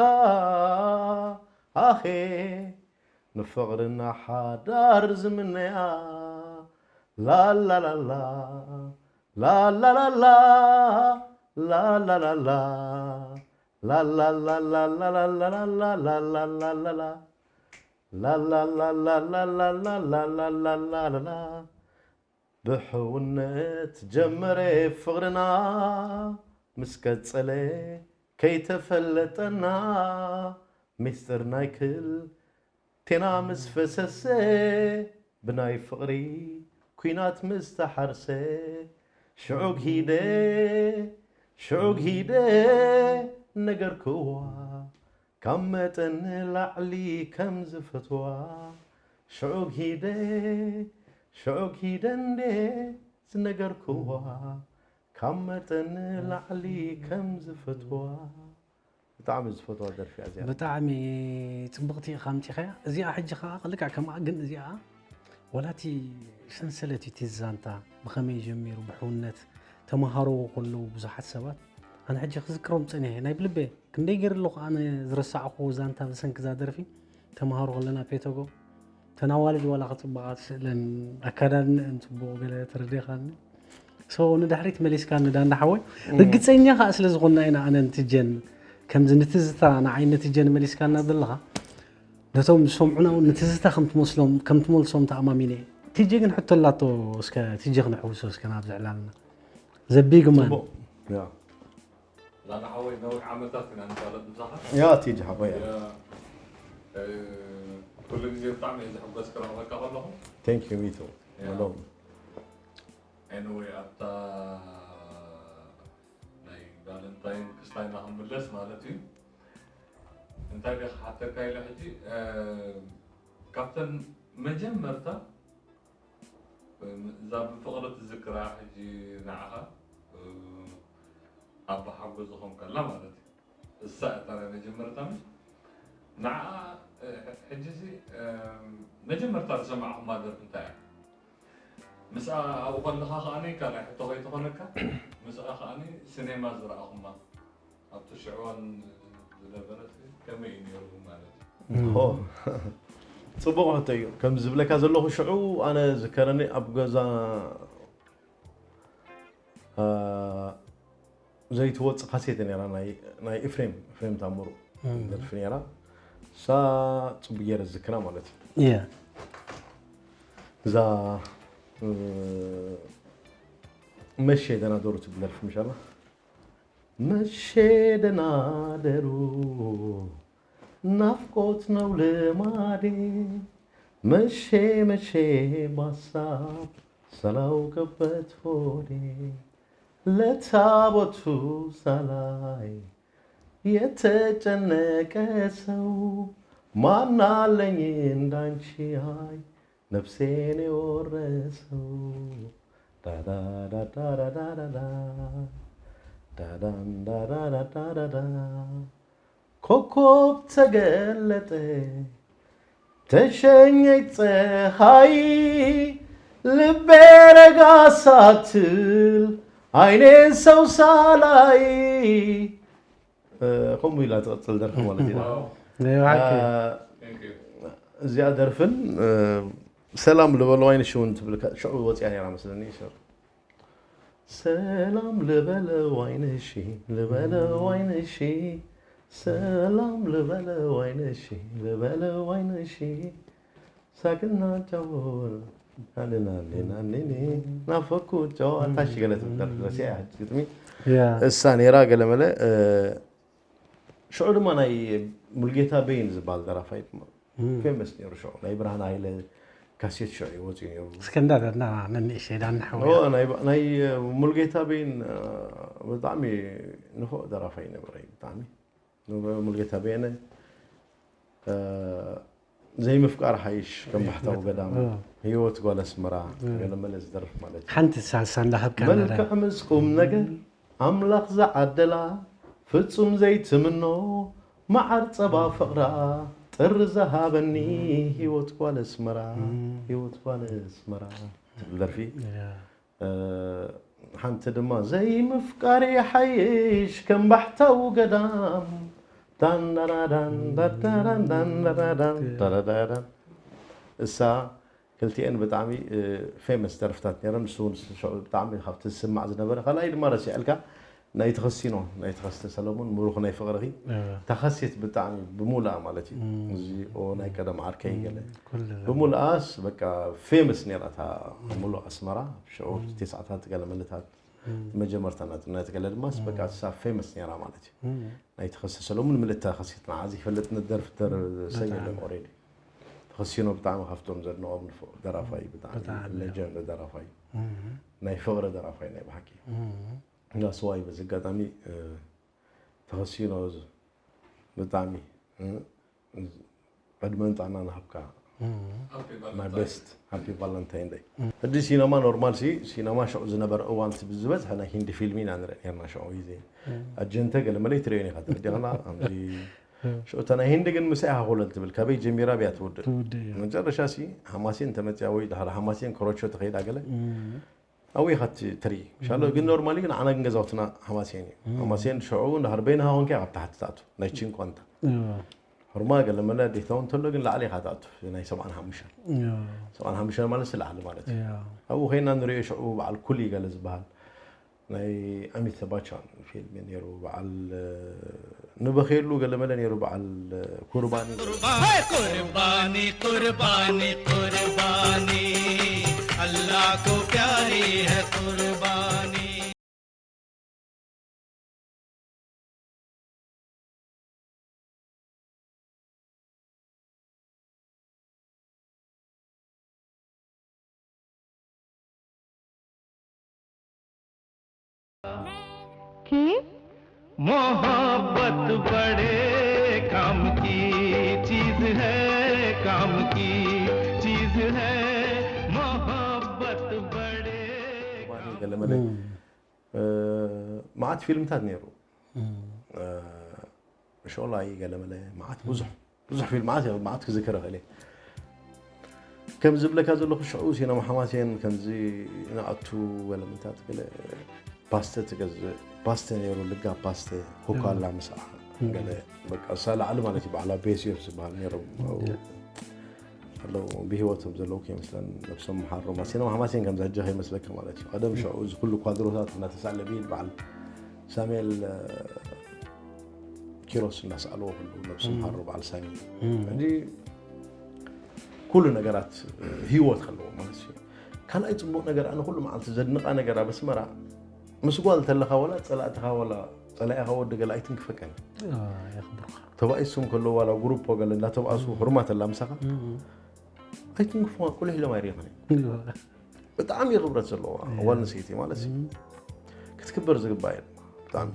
ኣኼ ንፍቕርና ሓዳር ዝምነያ። ላላላላ፣ ላላላላ፣ ላላላላ፣ ላላላላ፣ ላላላላ፣ ላላላላ፣ ላላላላ፣ ላላላላ፣ ላላላላ፣ ብሕውነት ጀመረ ፍቕርና፣ ምስ ቀጸለ ከይተፈለጠና፣ ሚስጥር ናይ ክልቴና ምስ ፈሰሰ፣ ብናይ ፍቕሪ ኲናት ምስ ተሓርሰ፣ ሽዑ ሂደ፣ ሽዑ ሂደ ነገርክዋ፣ ካብ መጠን ንላዕሊ ከም ዝፈትዋ። ሽዑ ሂደ፣ ሽዑ ሂደ እንዴ ዝነገርክዋ፣ ካብ መጠን ንላዕሊ ከም ዝፈትዋ። ብጣዕሚ ዝፈትዋ ደርፊ እያ እዚኣ። ብጣዕሚ ጽብቕቲ ኢኻ ኣምጺኻያ። እዚኣ ሕጂ ኸኣ ልክዕ ከምኣ፣ ግን እዚኣ ዋላ እቲ ሰንሰለት እዩ፣ እቲ ዛንታ ብኸመይ ጀሚሩ፣ ብሕውነት ተመሃሮ ከለዉ ብዙሓት ሰባት፣ ኣነ ሕጂ ክዝክሮም ጸኒሐ፣ ናይ ብልበ ክንደይ ገይሩ ኣለኹ ኣነ ዝረሳዕኹዎ ዛንታ ብሰንኪ እዛ ደርፊ። ተመሃሮ ከለና ፔቶጎ፣ ተን ኣዋልድ ዋላ ክጽብቓ ትስእለን፣ ኣካዳድንአን ጽቡቕ ገለ ተረዲኻኒ። So ንድሕሪት መሊስካኒ ዳንዳ ሓወይ። ርግጸኛ ከኣ ስለ ዝኾንና ኢና ኣነን ትጀን ከምዚ ንትዝታ ንዓይ ንትጀን መሊስካና ዘለኻ፣ ነቶም ዝሰምዑና እውን ንትዝታ ከም ትመስሎም፣ ከም ትመልሶም ተኣማሚነ እየ። ቲጂ ግን ሕቶ ኣላቶ፣ እስከ ቲጂ ክነሕውሶ እስከ ናብዚ ዕላልና። The big man። ጽቡቕ። ያ። ላና ሓወይ ነዊሕ ዓመታት ኢና ንፋለጥ ምሳኻ። ያ ቲጂ ሓወይ። ያ፣ እ፣ ኩሉ ግዜ ብጣዕሚ እየ ዝሕጎስ ክረኽበካ ከለኹ። Thank you me too። ያ። መሎም። Anyway ኣብታ ናይ ቫለንታይን ክስታይና ክንምለስ ማለት እዩ። እንታይ ደኣ ክሓተካ ኢለ ሕጂ፣ እ፣ ካብተን መጀመርታ እዛ ብፍቕሪ ትዝክራ ሕጂ ንዓኻ፣ እ፣ ኣቦ ሓጎ ዝኾንካላ ማለት እዩ። እሳ እታ ናይ መጀመርታ ምሽ ንዓ፣ እ፣ ሕጂ እዚ፣ እ፣ መጀመርታ ዝሰማዕኹማ ደርፊ እንታይ እያ? ምስኣ ኣብኡ ከለኻ ከኣ ካልኣይ ሕቶ ከይትኾነካ፣ ምስኣ ከኣ ሲኔማ ዝረኣኹማ ኣብቲ ሽዕዋን ዝነበረት ከመይ እዩ ነይሩ ማለት እዩ? ሆ፣ ጽቡቕ ሕቶ እዩ። ከም ዝብለካ ዘለኹ ሽዑ ኣነ ዝከረኒ ኣብ ገዛ፣ አ፣ ዘይትወጽእ ካሴት ነይራ ናይ፣ ናይ ኤፍሬም፣ ኤፍሬም ታምሩ እም። ደርፊ ነይራ። እሳ ጽቡቕ ገይረ ዝዝክራ ማለት እዩ። እያ። እዛ፣ እ፣ መሸ ደናደሩ ትብል ደርፊ ምሻላ። መሸ ደናደሩ ናፍቆት ነው ልማዴ፣ መሸ መሸ ባሳብ ሳላውቅበት ሆዴ፣ ለታቦቱ ሳላይ የተጨነቀ ሰው ማናለኝ እንዳንቺ፣ አይ ነፍሴን የወረሰው። ዳዳዳዳዳዳዳ፣ ዳዳንዳዳዳዳዳ። ኮከብ ተገለጠ ተሸኘች ፀሐይ፣ ልቤ ረጋ ሳትል አይኔን ሰው ሳላይ። እ፣ ከምኡ ኢላ ትቕፅል ደርፊ ማለት ኢና። ዋው። ናይ ብሓቂ። እ፣ Thank you። እዚኣ ደርፍን፣ እ፣ ሰላም ልበሎ ኣይንሽ እውን ትብል ከ-፣ ሽዑ ወፂኣ ነይራ መስለኒ። ሽዑ ሰላም ልበለው ዓይንሺ፣ ልበለው ዓይንሺ፣ ሰላም ልበለው ዓይንሺ፣ ልበለው ዓይንሺ፣ ሳቅና ጨውር ናንናንናንኒ ናፈኩ ጨዋታ ሽገለት ምደር ረሲያ ግጥሚ እሳ ነይራ ገለመለ ሽዑ ድማ ናይ ሙልጌታ በይን ዝበሃል ደራፋይ ድማ ፌመስ ነይሩ ሽዑ ናይ ብርሃን ሃይለ ካሴት ሽዑ ይወፅኡ ነይሩ እስከንዳር እና ነንእሸይ ዳና ሓወያ ናይ ሙልጌታ በይን ብጣዕሚ ንፉዕ ደራፋይ ነበረ ብጣዕሚ ሙልጌታ በየነ ዘይምፍቃር ሓይሽ ከም ባሕታዊ ገዳም ህይወት ጓል ኣስመራ ገለመለ ዝደርፍ ማለት እዩ ሓንቲ ሳልሳ እንዳሃብካ መልክዕ ምስ ቁም ነገር ኣምላኽ ዝዓደላ ፍጹም ዘይትምኖ መዓር ጸባ ፍቕራ ጥሪ ዝሃበኒ ህይወት ጓል ኣስመራ ህይወት ጓል ኣስመራ ትብል ደርፊ ሓንቲ ድማ ዘይምፍቃር ይሓይሽ ከም ባሕታዊ ገዳም ዳንዳራዳን ዳዳራን ዳንዳራዳን ዳዳዳን እሳ ክልቲኤን ብጣዕሚ ፌመስ ደርፍታት ነይረን ንሱ እውን ሽዑ ብጣዕሚ ካብቲ ዝስማዕ ዝነበረ ካልኣይ ድማ ረሲዐልካ ናይ ተኸሲኖ ናይ ተኸስተ ሰለሙን ምሩኽ ናይ ፍቕርኺ ተኸሲት ብጣዕሚ ብምሉኣ ማለት እዩ እዚ ኦ ናይ ቀደም ዓርከይ ገለ ብምሉኣስ በቃ ፌመስ ነይራ እታ ምሉእ ኣስመራ ሽዑ ተስዓታት ገለ መለታት መጀመርታ ናጽነት ገለ ድማ በቃ እሳ ፌመስ ነይራ ማለት እዩ ናይ ተኸስተ ሰለሙን ምልእቲ ተኸሲት ንዓ ዘይፈልጥ ንደርፍ ደር ሰብ የለን ኦሬዲ ተኸሲኖ ብጣዕሚ ካብቶም ዘድንቖም ንፉዕ ደራፋይ ብጣዕሚ ሌጀንድ ደራፋይ ናይ ፍቕሪ ደራፋይ ናይ ብሓቂ እና ስዋይ በዚ ኣጋጣሚ ተኸሲኖ ብጣዕሚ ዕድመን ጥዕናን ሃብካ my best happy valentine day ሕጂ ሲነማ ኖርማል ሲ ሲነማ ሽዑ ዝነበረ እዋን ዝበዝሐ ናይ ሂንዲ ፊልም ኢና ንርኢ ነርና ሽዑ ግዜ ኣጀንተ ገለ መለ ይትርእዮን ኢኻ ተረዲእና ከምዚ ሽዑ እታ ናይ ሂንዲ ግን ምሳይ ሃኮለን ትብል ካበይ ጀሚራ ብያ ትውድእ መጨረሻ ሲ ሓማሴን ተመፅያ ወይ ድሓር ሓማሴን ከሮቾ ተኸይዳ ገለ ኣብኡ ኢኻ ትርኢ ሻሎ ግን ኖርማሊ ግን ዓና ግን ገዛውትና ሓማሴን እዩ ሓማሴን ሽዑ እንዳሃር በይንኻ ኮንካ ካብ ታሕቲ ትኣቱ ናይ ቺንኳንታ ሕርማ ገለ መለ ዴታው እንተሎ ግን ላዕሊ ኢኻ ትኣቱ ናይ ሰብዓን ሓሙሽተን ሰብዓን ሓሙሽተን ማለት ስላዕሊ ማለት እዩ ኣብኡ ኮይና ንሪኦ ሽዑ በዓል ኩሊ ገለ ዝበሃል ናይ ኣሚተ ባቻን ፊልም ነይሩ በዓል ንበኽየሉ ገለመለ ነይሩ በዓል ኩርባኒ ቁርባኒ ቁርባኒ ቁርባኒ አላህ ኮ ፕያሪ ሀ ቁርባኒ की मोहब्बत बड़े काम की चीज है काम की चीज है मोहब्बत बड़े ገለመለ መዓት ፊልምታት ነይሩ ሾላይ ገለመለ መዓት ብዙሕ ብዙሕ ፊልም መዓት መዓት ክዝክር እኽእል ከም ዝብለካ ዘለኹ ሽዑ ሲነማ ሓማሴን ከምዚ ንኣቱ ወለምታት ገለ ፓስተ ትገዝእ ፓስተ ነይሩ ልጋ ፓስተ ኮካላ ምስኣ ገለ በቃ እሳ ላዕሊ ማለት እዩ በዓላ ቤስዮፍ ዝበሃል ነይሮም ኣለዉ ብህይወቶም ዘለዉ ከይመስለን ነብሶም መሓሮም ሲነማ ሓማሴን ከምዚ ሕጂ ከይመስለካ ማለት እዩ ቀደም ሽዑ እዚ ኩሉ ኳድሮታት እናተሳለ ብኢድ በዓል ሳሙኤል ኪሮስ እናሰኣልዎ ከለዉ ነብሶም መሓሮ በዓል ሳሚ ሕጂ ኩሉ ነገራት ህይወት ከለዎ ማለት እዩ ካልኣይ ፅቡቅ ነገር ኣነ ኩሉ መዓልቲ ዘድንቃ ነገር ኣብ ኣስመራ ምስ ጓል ተለኻ ወላ ፀላእትኻ ወላ ፀላኢኻ ወዲ ገለ ኣይትንክፈካን ተባኢሶም ከለዉ ዋላ ጉሩፖ ገለ እንዳተባእሱ ህርማት ኣላ ምሳኻ ኣይትንክፉዋ ቁልሕ ኢሎም ኣይሪእኽን እዮም ብጣዕሚ ክብረት ዘለዋ ጓል ኣንስተይቲ ማለት እዩ ክትክበር ዝግባእ እየ ብጣዕሚ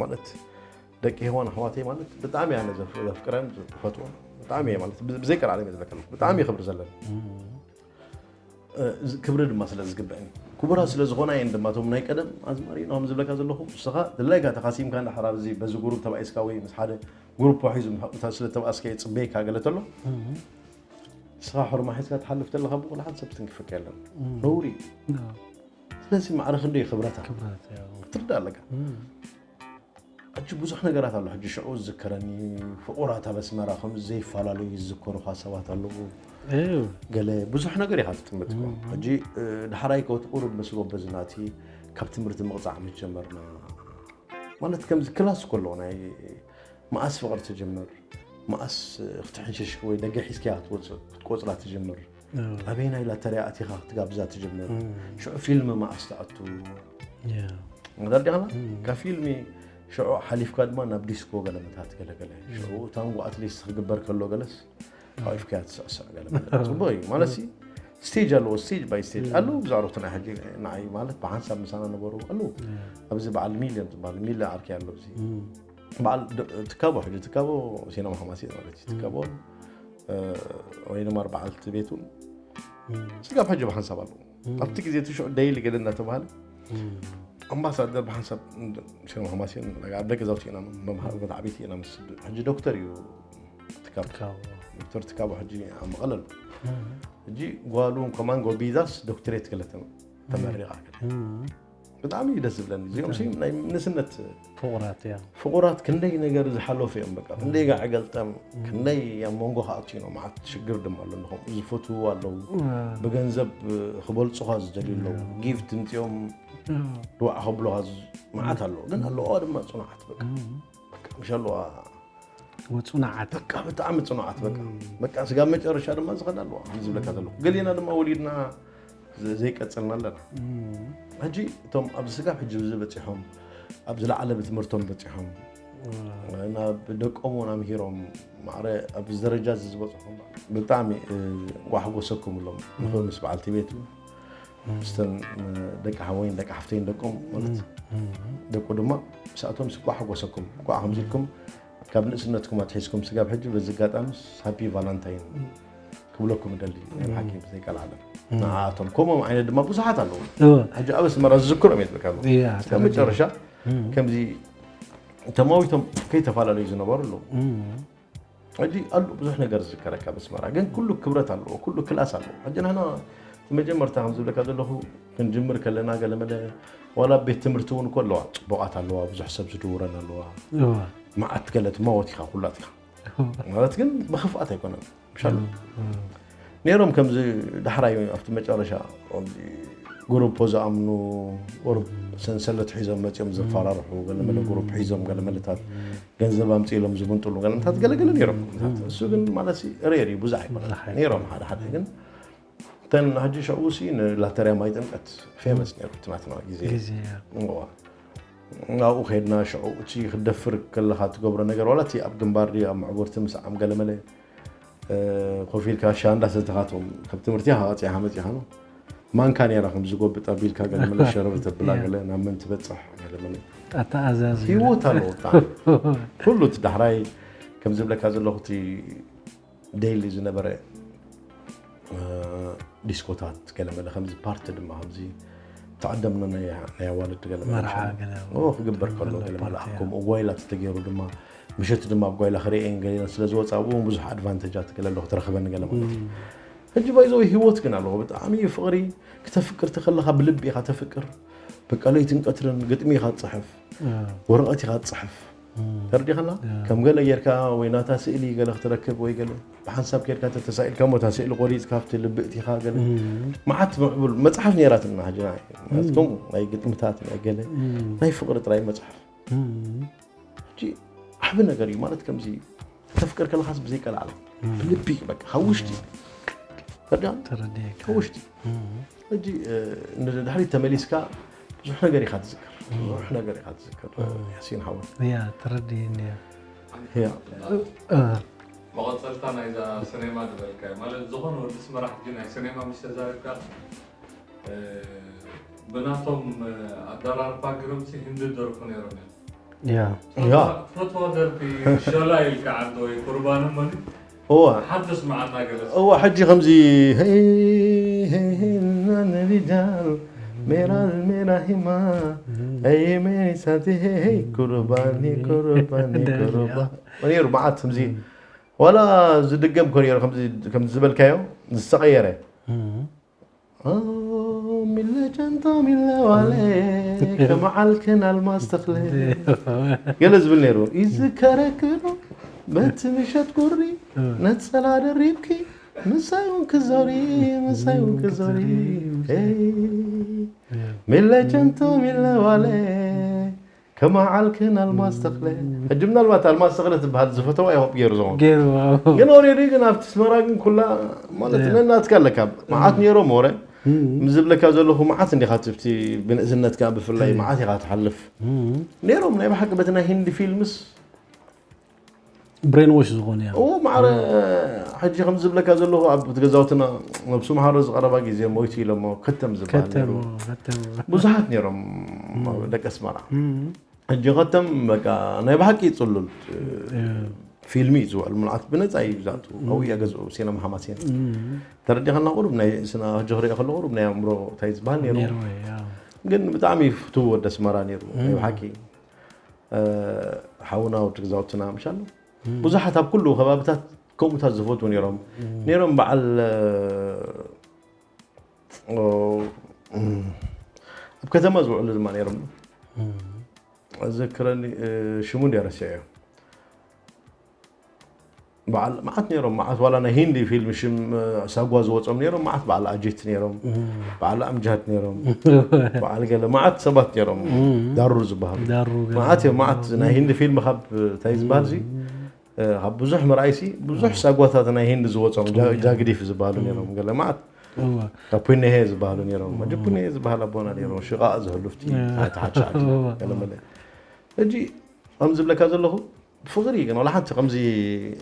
ማለት ደቂ ሄዋን ኣሕዋተይ ማለት ብጣዕሚ ኣነ ዘፍቅረን ዝፈትወን ብጣዕሚ እየ ማለት ብዘይ ቀልዓለም እየ ዝብለካ ኣለኩ ብጣዕሚ ክብሪ ዘለኒ ክብሪ ድማ ስለ ዝግበአኒ ክቡራት ስለ ዝኾና እየን ድማ እቶም ናይ ቀደም ኣዝማሪኖ ከም ዝብለካ ዘለኹ ንስኻ ድላይካ ተኻሲምካ እንዳ ሓራብ እዚ በዚ ጉሩብ ተባኢስካ ወይ ምስ ሓደ ጉሩፕ ዋሒዙ ስለ ተባእስከ የፅበየካ ገለ ተሎ ንስኻ ሕርማ ሒዝካ ትሓልፍ ተለኻ ብቑልሓት ሰብ ትንክፈካ የለን ነውሪ እዩ ስለዚ ማዕረ ክንደይ ክብረታ ክትርዳ ኣለካ ሕጂ ብዙሕ ነገራት ኣሎ ሕጂ ሽዑ ዝዝከረኒ ፍቑራት ኣብ ኣስመራ ከም ዘይፈላለዩ ዝዝከሩኻ ሰባት ኣለዉ ገለ ብዙሕ ነገር ኢኻ ትጥምት ሕጂ ድሓራይ ከወት ቁሩብ ምስ ጎበዝ ናቲ ካብ ትምህርቲ ምቕፃዕ ምስ ጀመርና ማለት ከምዚ ክላስ ከሎ ናይ መኣስ ፍቕሪ ትጅምር መኣስ ክትሕንሽሽ ወይ ደገ ሒዝካያ ክትወፅእ ክትቆፅራ ትጅምር። ኣበየናይ ላተርያ ኣቲኻ ክትጋብዛ ትጅምር። ሽዑ ፊልም መኣስ ትኣቱ። ተረዲእና ካብ ፊልሚ ሽዑ ሓሊፍካ ድማ ናብ ዲስኮ ገለ ምታት ገለገለ ሽዑ ታንጎ ኣትሊስት ክግበር ከሎ ገለስ ሓቂፍካያ ትስዕስዕ ገለ መለ። ጽቡቕ እዩ ማለት ሲ ስቴጅ ኣለዎ። ስቴጅ ባይ ስቴጅ ኣለዉ። ብዛዕሮቱ ናይ ሕጂ ንዓይ ማለት ብሓንሳብ ምሳና ነበሩ ኣለዉ። ኣብዚ በዓል ሚልዮን ዝበሃል ሚለ ዓርኪ ኣሎ። እዚ በዓል ትካቦ ሕጂ ትካቦ ሲነማ ሓማሲ ማለት እዩ። ትካቦ ወይ ድማ በዓልቲ ቤቱ ስጋብ ሕጂ ብሓንሳብ ኣለዉ። ኣብቲ ግዜ እቲ ሽዑ ደይሊ ገለ እናተባሃለ ኣምባሳደር ብሓንሳብ ሽኖ ሓማሴን ኣብ ደገ ዛውቲ ኢና መምሃር ቦታ ዓበይቲ ኢና ምስ ሕጂ ዶክተር እዩ። ትካቦ ዶክተር ትካቦ ሕጂ ኣብ መቐለ ኣሎ። ሕጂ ጓሉ ከማን ጎቢዛስ ዶክትሬት ገለ ተመሪቓ። ብጣዕሚ እዩ ደስ ዝብለኒ። እዚኦም ሲ ናይ ንስነት ፍቑራት እያ። ፍቑራት ክንደይ ነገር ዝሓለፉ እዮም። በቃ ክንደይ ጋዕ ገልጠም ክንደይ ኣብ መንጎ ክኣትዩ ነው። መዓት ሽግር ድማ ኣሎ። ንኸምኡ ዝፈትዉ ኣለዉ። ብገንዘብ ክበልፁኻ ዝደልዩ ኣለዉ። ጊፍት ምፅኦም ድዋዕ ከብሉኻ መዓት ኣለዎ። ግን ኣለዋ ድማ ፅኑዓት በቃ። በቃ ምሽ ኣለዋ ወፁናዓት በቃ ብጣዕሚ ፅኑዓት በቃ። በቃ ስጋብ መጨረሻ ድማ ዝኸዳ ኣለዋ። ከም ዝብለካ ዘለኹ ገሊና ድማ ወሊድና ዘይቀፅልና ኣለና። ሕጂ እቶም ኣብዚ ስጋብ ሕጂ እዚ በፂሖም ኣብ ዝለዓለ ብትምህርቶም በፂሖም ናብ ደቆም እውን ኣምሂሮም ማዕረ ኣብዚ ደረጃ እዚ ዝበፅሑ ብጣዕሚ ጓሕጎሰኩምሎም ንኽእል ምስ በዓልቲ ቤቱ ምስተን ደቂ ሓወይን ደቂ ሓፍተይን ደቆም ማለት ደቁ ድማ ምስኣቶም ስኳ ሓጎሰኩም ኳ ከምዚ ኢልኩም ካብ ንእስነትኩም ኣትሒዝኩም ስጋብ ሕጂ በዚ ኣጋጣሚ ሃፒ ቫላንታይን ክብለኩም እደሊ ናይ ብሓቂ ብዘይ ቃል ዓለም ንዓኣቶም ከምኦም ዓይነት ድማ ብዙሓት ኣለዉ ሕጂ ኣብ ኣስመራ ዝዝክሮም እየ ትብልካ ኣለኹ እስካብ መጨረሻ ከምዚ ተማዊቶም ከይተፈላለዩ ዝነበሩ ኣለዉ ሕጂ ኣሉ ብዙሕ ነገር ዝዝከረካ በስመራ ግን ኩሉ ክብረት ኣለዎ ኩሉ ክላስ ኣለዎ ሕጂ ንሕና እቲ መጀመርታ ከም ዝብለካ ዘለኹ ክንጅምር ከለና ገለመለ ዋላ ቤት ትምህርቲ እውን እኮ ኣለዋ ፅቡቃት ኣለዋ ብዙሕ ሰብ ዝድውረን ኣለዋ መዓት ገለ ትማወት ኢኻ ኩላትካ ማለት ግን ብክፍኣት ኣይኮነን ምሻሉ ነይሮም ከምዚ ዳሕራይ ኣብቲ መጨረሻ ጉሩፖ ዝኣምኑ ቁሩብ ሰንሰለት ሒዞም መፅኦም ዘፈራርሑ ገለመለ ጉሩፕ ሒዞም ገለመለታት ገንዘብ ኣምፅኢሎም ዝምንጥሉ ገለመታት ገለገለ ነይሮም እሱ ግን ማለት ሬር እዩ ብዙሕ ኣይኮነ ነይሮም ሓደ ሓደ ግን እተን ሕጂ ሸኡ ሲ ንላተርያ ማይ ጥምቀት ፌመስ ነይሩ ትናትና ግዜ ኣብኡ ከድና ሽዑ እቲ ክደፍር ከለካ ትገብሮ ነገር ዋላ እቲ ኣብ ግንባር ድዩ ኣብ መዕጎርቲ ምስ ዓም ገለመለ ኮፍ ኢልካ ሻ እንዳሰተኻቶም ካብ ትምህርቲ ኢኻ ቀፂዕኻ መፂኻ ነው ማንካ ነይራ ከም ዝጎብጥ ኣቢልካ ገለመለ ሸረር ተብላ ገለ ናብ መን ትበፅሕ ገለመለ ኣተኣዛዚ ህይወት ኣለዎ ብጣዕሚ ኩሉ እቲ ዳሕራይ ከም ዝብለካ ዘለኹ እቲ ዴይሊ ዝነበረ ዲስኮታት ገለመለ ከምዚ ፓርቲ ድማ ከምዚ ተዓደምና ናይ ኣዋልድ ገለመለ ክግበር ከሎ ገለመለ ከምኡ ጓይላ ተተገይሩ ድማ ምሸት ድማ ኣብ ጓይላ ክርእየን ገሊለን ስለ ዝወፃ ኣብኡ ብዙሕ ኣድቫንተጃት ገለ ኣለኹ ትረኽበኒ ገለ ማለት እዩ ሕጂ ባይዘው ህይወት ግን ኣለኹ ብጣዕሚ ፍቕሪ ክተፍቅር ተኸለኻ ብልቢ ኢኻ ተፍቅር በቃ ለይትን ቀትርን ግጥሚ ኢኻ ትፅሕፍ ወረቐት ኢኻ ትፅሕፍ ተረዲኻና ከም ገለ ጌርካ ወይ ናታ ስእሊ ገለ ክትረክብ ወይ ገለ ብሓንሳብ ጌርካ ተተሳኢልካ ሞታ ስእሊ ቆሪፅካ ኣብቲ ልቢ እቲኻ ገለ መዓት ምዕቡል መፅሓፍ ነይራትና ሕጂ ከምኡ ናይ ግጥምታት ናይ ገለ ናይ ፍቕሪ ጥራይ መፅሓፍ ሕጂ ዓቢ ነገር እዩ ማለት ከምዚ ከተፍቅር ከለኻስ ብዘይቀልዓል ብልቢ በቃ ካብ ውሽጢ ተረዲኻ ካብ ውሽጢ ሕጂ ንድሕሪት ተመሊስካ ብዙሕ ነገር ኢኻ ትዝክር ብዙሕ ነገር ኢኻ ትዝክር ያሲን ሓወ ያ ተረዲእኒ ያ መቐፀልታ ናይዛ ሰኔማ ዝበልካ ማለት ዝኾነ ወዲ ስመራ ሕጂ ናይ ሰኔማ ምስ ተዛረብካ ብናቶም ኣደራርባ ግርምሲ ህንዲ ደርፉ ነይሮም እዮም ያ ያ ፈትዋ ደርፊ ሸላ ኢልካ ዓንተ ወይ ቁርባን እሞኒ እዋ ሓድስ መዓና ገለስ እዋ ሕጂ ከምዚ ሪጃል ሜራ ሜራ ሂማ ይ ሜሪ ሳቲ ሄይ ቁርባኒ ቁርባኒ ቁርባ ነይሩ መዓት ከምዚ ዋላ ዝድገም ኮ ነይሩ ከምዚ ዝበልካዮ ዝተቐየረ ሚለ ጨንቶ ሚለ ዋለ ከመዓልክን ኣልማዝ ተኽለ ገለ ዝብል ነይሩ ይዝከረክኑ በቲ ምሸት ቁሪ ነፀላ ደሪብኪ ምሳይ እውን ክዞሪ ምሳይ እውን ክዞሪ ሚለ ጨንቶ ሚለ ዋለ ከመዓልክን ኣልማዝ ተኽለ። ሕጂ ምናልባት ኣልማዝ ተኽለ ትበሃል ዝፈተዋ እዮም ገይሩ ዞም ገይሩ ግን ኦሬዲ ግን ኣብቲ ኣስመራ ግን ኩላ ማለት ነናትካ ኣለካ። መዓት ነይሮም ወረ ምዝብለካ ዘለኹ መዓት እንዲኻ ትብቲ ብንእስነትካ ብፍላይ መዓት ኢኻ ትሓልፍ ነይሮም። ናይ ብሓቂ በቲ ናይ ሂንዲ ፊልምስ ብሬን ዎሽ ዝኾነ ያ እዎ ማዕረ ሕጂ ከም ዝብለካ ዘለኹ ኣብ ገዛውትና ነብሱ መሓሮ ዝቐረባ ግዜ ሞይቱ ኢሎሞ ከተም ዝበሃል ነይሩ። ብዙሓት ነይሮም ደቂ ኣስመራ። ሕጂ ከተም በቃ ናይ ብሓቂ ይፅሉል ፊልሚ እዩ ዝውዕል ምልዓት ብነፃ እዩ ዝኣቱ ኣብኡ እያ ገዝኡ ሲነማ ሓማሴን ተረዲኻና ቁሩብ ናይ ስና ሕጂ ክሪኦ ከለኹ ቁሩብ ናይ ኣእምሮ እንታይ ዝበሃል ነይሩ ግን ብጣዕሚ ፍትው ወደ ኣስመራ ነይሩ ናይ ብሓቂ ሓውና ወዲ ገዛውትና ምሻሎ ብዙሓት ኣብ ኩሉ ከባብታት ከምኡታት ዝፈትዉ ነይሮም ነይሮም በዓል ኣብ ከተማ ዝውዕሉ ድማ ነይሮም ዘክረኒ ሽሙ እንዲ ረሲዐ እዩ በዓል መዓት ነይሮም መዓት ዋላ ናይ ሂንዲ ፊልም ሽም ሳጓ ዝወፆም ነይሮም መዓት በዓል ኣጂት ነይሮም በዓል ኣምጃድ ነይሮም በዓል ገለ መዓት ሰባት ነይሮም ዳሩ ዝበሃሉ መዓት እዮም መዓት ናይ ሂንዲ ፊልም ካብ እንታይ ዝበሃል ዚ ካብ ብዙሕ ምርኣይሲ ብዙሕ ሳጓታት ናይ ሂንዲ ዝወፆም ጃግዲፍ ዝበሃሉ ነይሮም ገለ መዓት ካብ ፑኔሄ ዝበሃሉ ነይሮም ሕጂ ፑኔሄ ዝበሃል ኣቦና ነይሮም ሽቓቕ ዝህሉፍቲ ታሕቲ ሓድሽ ዓዲ ገለ መለ ሕጂ ከም ዝብለካ ዘለኹ ብፍቕሪ ግን ዋላ ሓንቲ ከምዚ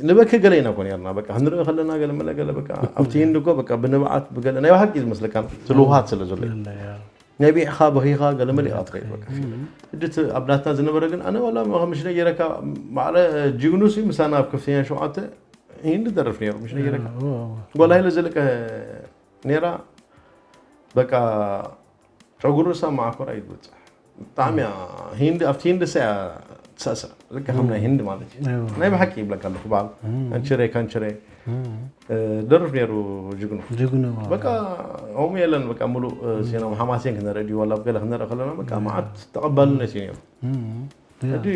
ንበኪ ገለ ኢና ኮ ነርና በቃ ክንርኢ ከለና ገለ መለ ገለ በቃ ኣብቲ ሂንዲ እኮ በቃ ብንብዓት ብገለ ናይ ብሓቂ ዝመስለካ ትልውሃት ስለ ዘሎ ናይ ቢዕኻ በኺኻ ገለ መለ ኢኻ ትኸይድ በቃ ሕጂ እቲ ኣብ ናትና ዝነበረ ግን ኣነ ዋላ ምሽ ገይረካ ማዕረ ጅግኑሲ ምሳና ኣብ ከፍተኛ ሸውዓተ ሂንዲ ደርፍ ነይሩ ምሽ ገይረካ ጓል ሃይለ ዘለቀ ነይራ በቃ ጨጉሪ ርእሳ ማዓኮራ እዩ ዝወፅእ ብጣዕሚ እያ ሂንዲ ኣብቲ ሂንዲ ሳ እያ ትሳእስዕ ልካ ከም ናይ ሂንዲ ማለት እዩ ናይ ብሓቂ ይብለካ ኣለኩ በዓል ካንችሬ ካንችሬ ደርፍ ነይሩ ጅግኑ ጅግኑ በቃ ኦም የለን በቃ ሙሉእ ሲኖም ሓማሴን ክነርኢ ድዩ ዋላ ብገለ ክነርኢ ከለና በቃ መዓት ተቐባልነት እዩ ነይሩ ሕጂ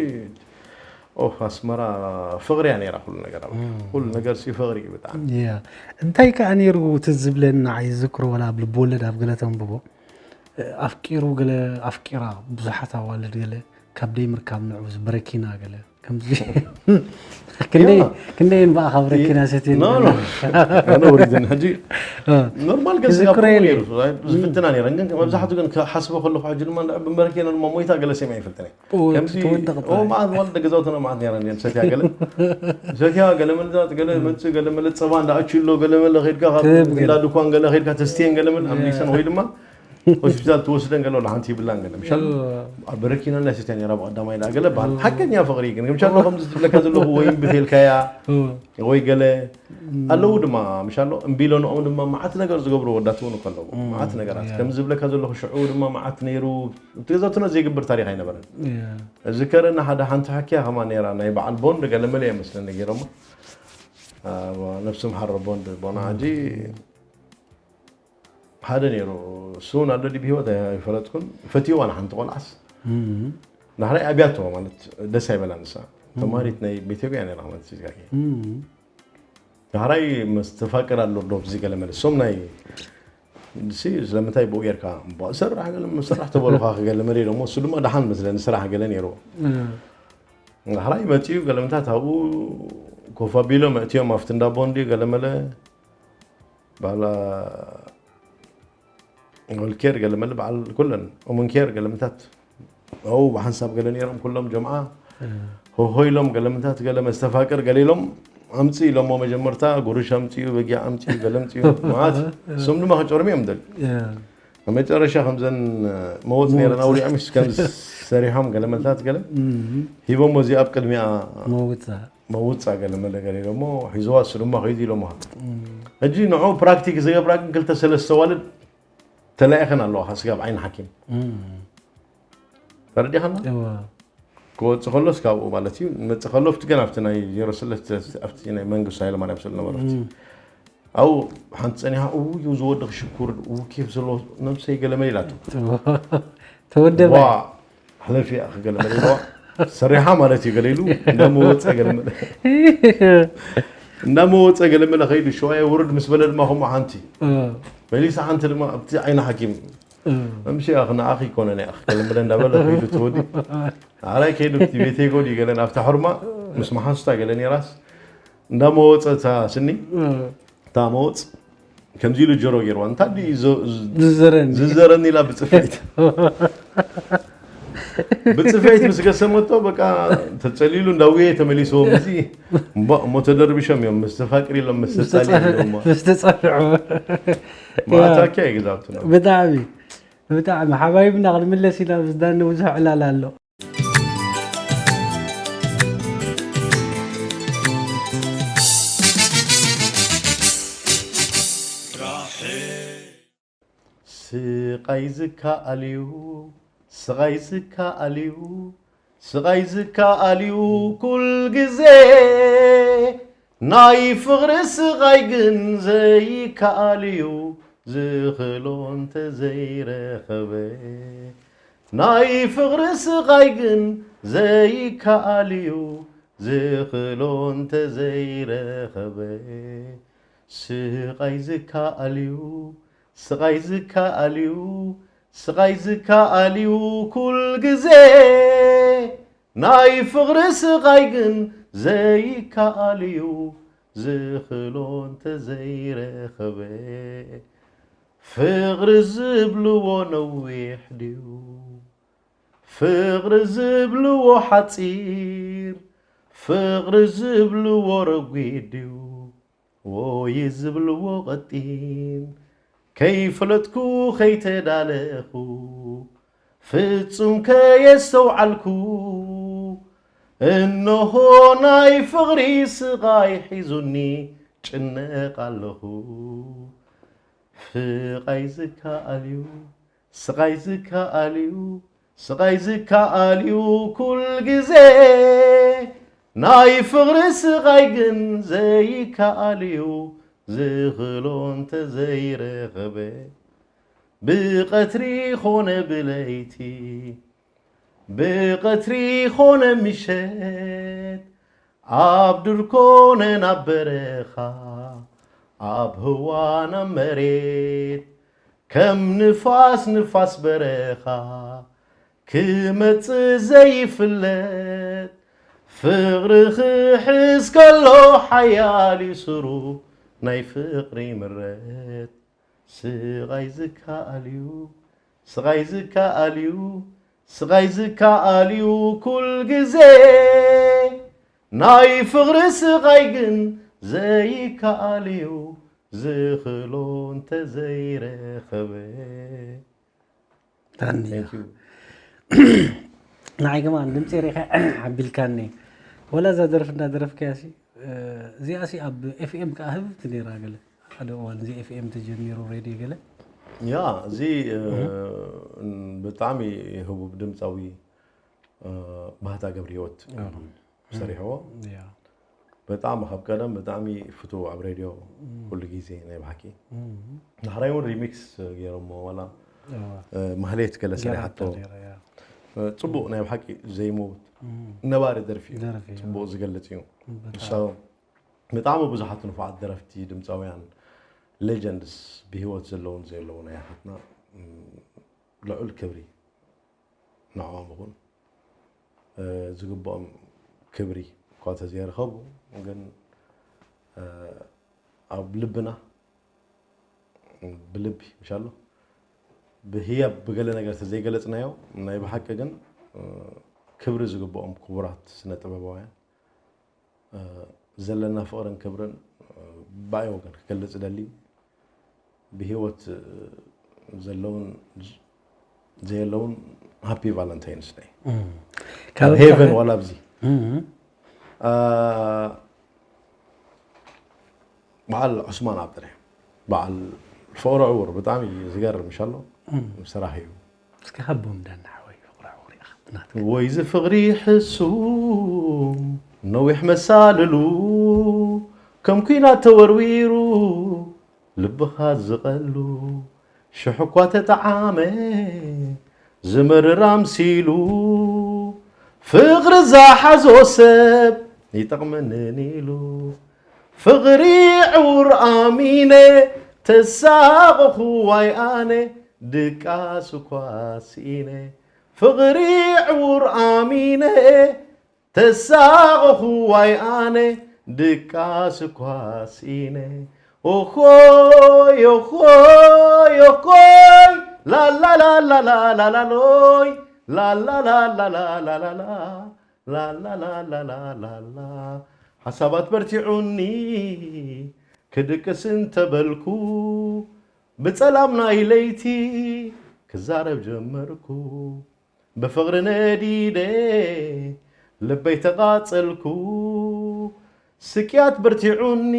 ኦፍ ኣስመራ ፍቕሪ እያ ነይራ ኩሉ ነገር ኣብ ኩሉ ነገር ሲ ፍቕሪ እዩ ብጣዕሚ ያ እንታይ ከዓ ነይሩ እቲ ዝብለኒ ንዓይ ዝዝክሮ ወላ ኣብ ልብወለድ ኣብ ገለ ተንብቦ ኣፍቂሩ ገለ ኣፍቂራ ብዙሓት ኣዋልድ ገለ ካብ ደይ ምርካብ ንዑ ዝበረኪና ገለ ከምዚ ክንደይ ክንደይ እንበኣ ካብ ረኪና ሰትየን ኖ ኖ ኣነ ወሪድን ሕጂ ኖርማል ገዛ ትዝክሮ ከምኡ የለ። ነይሩ ዝፍትና ነይረን ግን መብዛሕቱ ግን ክሓስቦ ከለኹ ሕጂ ድማ እንዳ ብመረኪና ድማ ሞይታ ገለ ሰሚዐ ይፈልጥን እየ ከምዚ ትወደቕ ኦ መዓት ዋልደ ገዛውትና መዓት ነይረን እየን ሰትያ ገለ ሰትያ ገለ መልዛት ገለ መጽእ ገለ መለ ጸባ እንዳ ኣችሎ ገለ መለ ከድካ ካብ ትብ ገለ። እንዳ ድኳን ገለ ከድካ ተስትየን ገለ መለ ኣምሊሰን ወይ ድማ ሆስፒታል ትወስደን ገለ ወላ ሓንቲ ይብላን ገለ ምሻል ኣብ በረኪና ናይ ሰትያ ነይራ ብቐዳማይ ዳ ገለ በሃል ሓቀኛ ፍቕሪ ግን ምሻል ከምዚ ዝብለካ ዘለኹ ወይ ብቴልካያ ወይ ገለ ኣለዉ ድማ ምሻሎ እምቢለንኦም ድማ መዓት ነገር ዝገብሩ ወዳት እውን ከለዉ መዓት ነገራት ከም ዝብለካ ዘለኹ ሽዑ ድማ መዓት ነይሩ እቲ ገዛትና ዘይግብር ታሪክ ኣይነበረን እዚ ከረና ሓደ ሓንቲ ሓኪያ ከማ ነይራ ናይ በዓል ቦንድ ገለ መለ መስለኒ ገይሮማ ነብስም ሓሮ ቦንድ ቦና ሕጂ ሓደ ነይሩ እሱ እውን ኣሎ ድብ ህይወት ኣይፈለጥኩን ፈትዋ ንሓንቲ ቆልዓስ ዳሕራይ ኣብያቶ ማለት ደስ ኣይበላ ንሳ ተማሪት ናይ ቤተጉያ ነይራ ማለት ዳሕራይ መስተፋቅር ኣሎ ዶ ብዚ ገለ መለ እሶም ናይ ሲ ስለምንታይ ብኡ ጌርካ እምቧ ስራሕ ገለ ስራሕ ተበሉኻ ክገለ መለ ኢሎሞ እሱ ድማ ደሓን መስለኒ ስራሕ ገለ ነይርዎ ዳሕራይ መፅኡ ገለምታት ኣብኡ ኮፍ ኣቢሎ መእትዮም ኣብቲ እንዳቦ እንዲ ገለ መለ ባላ ወልኬር ገለ መለ በዓል ኩለን ኦመንኬር ገለምታት ኣብኡ ብሓንሳብ ገለ ነይሮም ኩሎም ጀምዓ ሆሆ ኢሎም ገለምታት ገለ መስተፋቅር ገለ ኢሎም ኣምፅ ኢሎሞ መጀመርታ ጉርሽ ኣምፅኡ በጊዕ ኣምፅኡ ገለ ኣምፅኡ ማለት እሶም ድማ ከጨርሙ እዮም ደል መጨረሻ ከምዘን መወፅ ነይረን ኣውሪዖም ከምዚ ሰሪሖም ገለመልታት ገለ ሂቦሞ እዚ ኣብ ቅድሚያ መውፃእ መውፃ ገለመለ ገለ ኢሎሞ ሒዝዋ እሱ ድማ ከይዱ ኢሎሞ ሕጂ ንዑ ፕራክቲክ ዝገብራ ግን ክልተ ሰለስተ ዋልድ ተላኢኸን ኣለዋ ስጋብ ዓይኒ ሓኪም ተረዲኻና እዋ ክወፅእ ከሎስ ካብኡ ማለት እዩ ንመፅእ ከሎ ኣብቲ ገና ኣብቲ ናይ ዜሮ ሰለስተ ኣብቲ ናይ መንግስቱ ሃይለማርያም ስለ ነበረ ኣብቲ ኣብኡ ሓንቲ ፀኒሓ እውይ እዚ ወዲ ክሽኩር እው ኬፍ ዘለዎ ነብሰይ ገለመለ ኢላቶ ተወደበ ዋ ሕለፊ እያ ክገለመለ ኢለዋ ሰሪሓ ማለት እዩ ገለ ኢሉ እንዳመወፀ ገለመለ እንዳመወፀ ገለመለ ከይዱ ሸዋየ ውርድ ምስ በለ ድማ ከምኡ ሓንቲ መሊሳ ሓንቲ ድማ ኣብቲ ዓይኒ ሓኪም እምሲ ኣኽ ንኣኺ ይኮነን እያ ከለምለ እንዳበለ ከይዱ ትወዲ ኣራይ ከይዱ እቲ ቤተይ ጎዲ ገለን ኣብታ ሕርማ ምስ መሓንስታ ገለ ነይራስ እንዳመወፀ እታ ስኒ እታ መወፅ ከምዚ ኢሉ ጀሮ ገይርዋ እንታይ ድዩ ዞ- ዝ- ዝዘረኒ ዝዘረኒ ኢላ ብፅፍዒት ብፅፍዒት ምስ ገሰመቶ በቃ ተፀሊሉ እንዳውየ ተመሊስዎም እዚ እሞ እሞ ተደርቢሾም እዮም ምስ ተፋቅር ኢሎም ምስ ተፃሊ ኢሎም ምስ ተፀፍዑ ማእታኪያ ይግዛቱ ነው ብጣዕሚ ብጣዕሚ ሓባይብና ክንምለስ ኢና ምስ ዳኒ ብዙሕ ዕላል ኣሎ ስቓይ ዝከኣል እዩ ስቓይ ዝከኣል እዩ ስቓይ ዝከኣል እዩ ኩል ግዜ ናይ ፍቕሪ ስቓይ ግን ዘይከኣል እዩ ዝኽሎ እንተዘይረኸበ ናይ ፍቕሪ ስቓይ ግን ዘይከኣል እዩ ዝኽሎ እንተዘይረኸበ ስቓይ ዝከኣል እዩ ስቓይ ዝከኣል እዩ ስቓይ ዝከኣል እዩ ኩል ግዜ ናይ ፍቕሪ ስቓይ ግን ዘይከኣል እዩ ዝኽሎ እንተዘይረኸበ ፍቕሪ ዝብልዎ ነዊሕ ድዩ ፍቕሪ ዝብልዎ ሓፂር ፍቕሪ ዝብልዎ ረጒድ ድዩ ወይ ዝብልዎ ቐጢን ከይፈለጥኩ ከይተዳለኹ ፍጹም ከየስተውዓልኩ እነሆ ናይ ፍቕሪ ስቓይ ሒዙኒ ጭነቕ ኣለኹ ፍቓይ ዝከኣል እዩ ስቓይ ዝከኣል እዩ ስቓይ ዝከኣል እዩ ኩል ግዜ ናይ ፍቕሪ ስቓይ ግን ዘይከኣል እዩ ዝኽሎ እንተዘይረኸበ ብቐትሪ ኾነ ብለይቲ ብቐትሪ ኾነ ምሸት ኣብ ዱር ኮነ ናብ በረኻ ኣብ ህዋ ናብ መሬት ከም ንፋስ ንፋስ በረኻ ክመጽእ ዘይፍለጥ ፍቕሪ ክሕዝ ከሎ ሓያል እዩ ስሩ ናይ ፍቕሪ ምረት ስቓይ ዝከኣል እዩ ስቓይ ዝከኣል እዩ ስቓይ ዝከኣል እዩ ኩል ግዜ ናይ ፍቕሪ ስቓይ ግን ዘይከኣል እዩ ዝኽሎ እንተዘይረኸበ ታኒ ንዓይ ከማን ድምፂ ሪኸ ሓቢልካኒ ወላ እዛ ደርፊ እንዳደረፍካያ ሲ እዚኣ ሲ ኣብ ኤፍኤም ከዓ ህብብቲ ነይራ ገለ ሓደ እዋን እዚ ኤፍኤም ተጀሚሩ ሬድዮ ገለ ያ እዚ ብጣዕሚ ህቡብ ድምፃዊ ባህታ ገብረ ህይወት ሰሪሕዎ በጣም ካብ ቀደም ብጣዕሚ ፍቱ ኣብ ሬድዮ ኩሉ ግዜ ናይ ብሓቂ ዳሕራይ እውን ሪሚክስ ገይሮሞ ዋላ ማህሌት ገለ ሰሪሓቶ ፅቡቅ ናይ ብሓቂ ዘይመውት ነባሪ ደርፊ እዩ ፅቡቅ ዝገልፅ እዩ ብጣዕሚ ብዙሓት ንፉዓት ደረፍቲ ድምፃውያን ሌጀንድስ ብሂወት ዘለውን ዘየለውን ኣያታትና ልዑል ክብሪ ንዕኦም እውን ዝግብኦም ክብሪ እኳ ተዘይረኸቡ ግን ኣብ ልብና ብልቢ ምሻሎ ብህያብ ብገለ ነገር ተዘይገለፅናዮ ናይ ብሓቂ ግን ክብሪ ዝግብኦም ክቡራት ስነ ጥበባውያን ዘለና ፍቕርን ክብርን ብኣይ ወገን ክገልፅ ደሊ ብሂወት ዘለውን ዘየለውን ሃፒ ቫለንታይንስ ደይ ካብ ሄቨን ዋላ ብዚ በዓል ዑስማን ኣብጥረ በዓል ፍቕሪ ዕውር ብጣዕሚ ዝገርም ሻሎ ስራሕ እዩ እስኪ ሃቦም ዳና ሓወይ ፍቕሪ ዕውር ኢኻ ናትካ ወይዚ ፍቕሪ ሕሱም ነዊሕ መሳልሉ ከም ኲናት ተወርዊሩ ልብኻ ዝቐሉ ሽሕ እኳ ተጠዓመ ዝመርር ኣምሲሉ ፍቕሪ ዝሓዞ ሰብ ይጠቕመንን ኢሉ ፍቕሪ ዕውር ኣሚነ ተሳቐኹ ዋይ ኣነ ድቃስ እኳ ስኢነ። ፍቕሪ ዕውር ኣሚነ ተሳቐኹ ዋይ ኣነ ድቃስ እኳ ስኢነ። ኦኾይ ኦኾይ ኦኾይ ላላላላላላሎይ ላላላላላላላ ላላላላላላላ ሓሳባት በርቲዑኒ ክድቅስ እንተበልኩ ብጸላም ናይ ለይቲ ክዛረብ ጀመርኩ። ብፍቕሪ ነዲደ ልበይ ተቓጸልኩ። ስቅያት በርቲዑኒ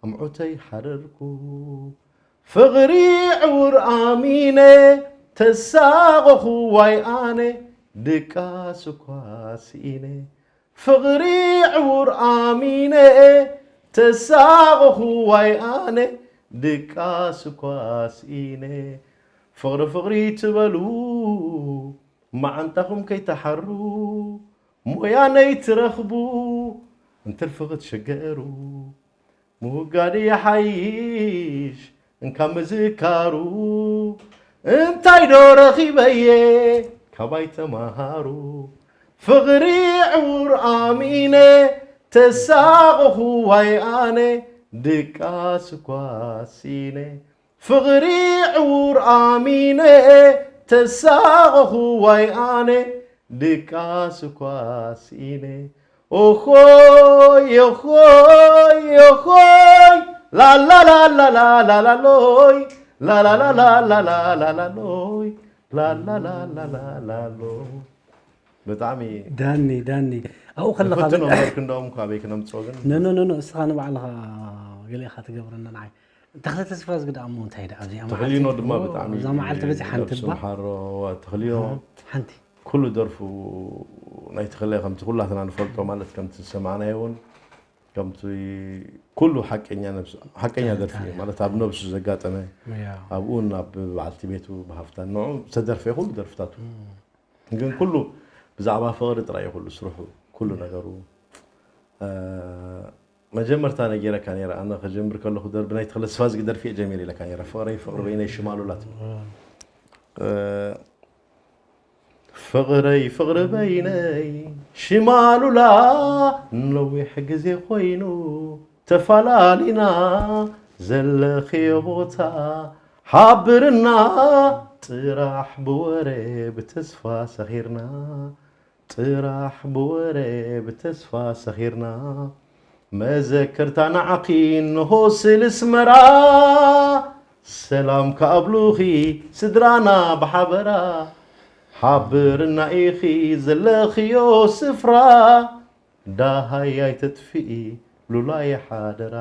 ኣምዑተይ ሓረርኩ። ፍቕሪ ዕውር ኣሚነ ተሳቐኹ ዋይ ኣነ ድቃስ እኳ ስኢነ። ፍቕሪ ዕውር ኣሚነ ተሳቐኹ ዋይ ኣነ ድቃስ እኳ ስኢነ። ፍቕሪ ፍቕሪ ትበሉ መዓንጣኹም ከይተሓሩ ሞያነይ ትረኽቡ እንትርፊ ክትሽገሩ። ምውጋድ ይሓይሽ እንካ ምዝካሩ እንታይ ዶ ረኺበየ ካባይ ተማሃሩ። ፍቕሪ ዕውር ኣሚነ ተሳቐኹ ዋይ ኣነ ድቃስ እኳ ስኢነ። ፍቕሪ ዕውር ኣሚነ ተሳቐኹ ዋይ ኣነ ድቃስ እኳ ስኢነ። ኦኾይ ኦኾይ ኦኾይ ላላላላላላሎይ ላላላላላላላሎይ ላላላላላላሎይ። ብጣዕሚ ዳኒ ዳኒ ኣብኡ ከለኻ ዝፈትኖ በቃ ነበርክ። እንደውም እኳ ኣበይ ክነምፅኦ ግን ኖ ኖ ኖ ኖ እስኻ ንባዕልኻ ገለ ኢኻ ትገብረና ንዓይ። ተኽለ ተስፋ ዝግዳ እሞ እንታይ ደኣ ኣብዚኣ ተኽሊኖ መዓልቲ? ድማ ኦ፣ ብጣዕሚ እዛ መዓልቲ በዚሓ ነብሱ ንትባ? ምሓሮ ተኽሊኖ ኣሃ፣ ሓንቲ። ኩሉ ደርፉ ናይ ተኽለ ከምቲ ኩላትና ንፈልጦ ማለት ከምቲ ዝሰማዕናዮ እውን ከምቲ ኩሉ ሓቀኛ ነብሱ ሓቀኛ ደርፊ እዩ ማለት ኣብ ነብሱ ዘጋጠመ ያ። ኣብኡን ኣብ በዓልቲ ቤቱ ብሃፍታን ንዑ ዝተደርፈ ኩሉ ደርፍታቱ እም። ግን ኩሉ ብዛዕባ ፍቕሪ ጥራይ እዩ ኩሉ ስርሑ ኩሉ ነገሩ። እ፣ መጀመርታ ነጊረካ ነይረ ኣነ ክጀምር ከለኹ ደርቢ ናይ ተኽለ ተስፋዝጊ ደርፊ እየ ጀሚር ኢለካ ነይረ ፍቕረይ ፍቕሪ በይነይ ሽማሉላ ትብል። እ፣ ፍቕረይ ፍቕሪ በይነይ ሽማሉላ ነዊሕ ግዜ ኮይኑ ተፋላሊና ዘለኽዮ ቦታ ሓብርና ጥራሕ ብወረ ብተስፋ ሰኺርና ጥራሕ ብወረ ብተስፋ ሰኺርና መዘከርታ ንዓኺ እንሆ ስል ኣስመራ ሰላም ከኣብሉኺ ስድራና ብሓበራ ሓብርና ኢኺ ዘለኽዮ ስፍራ ዳሃይ ኣይተጥፍኢ ሉላየ ሓደራ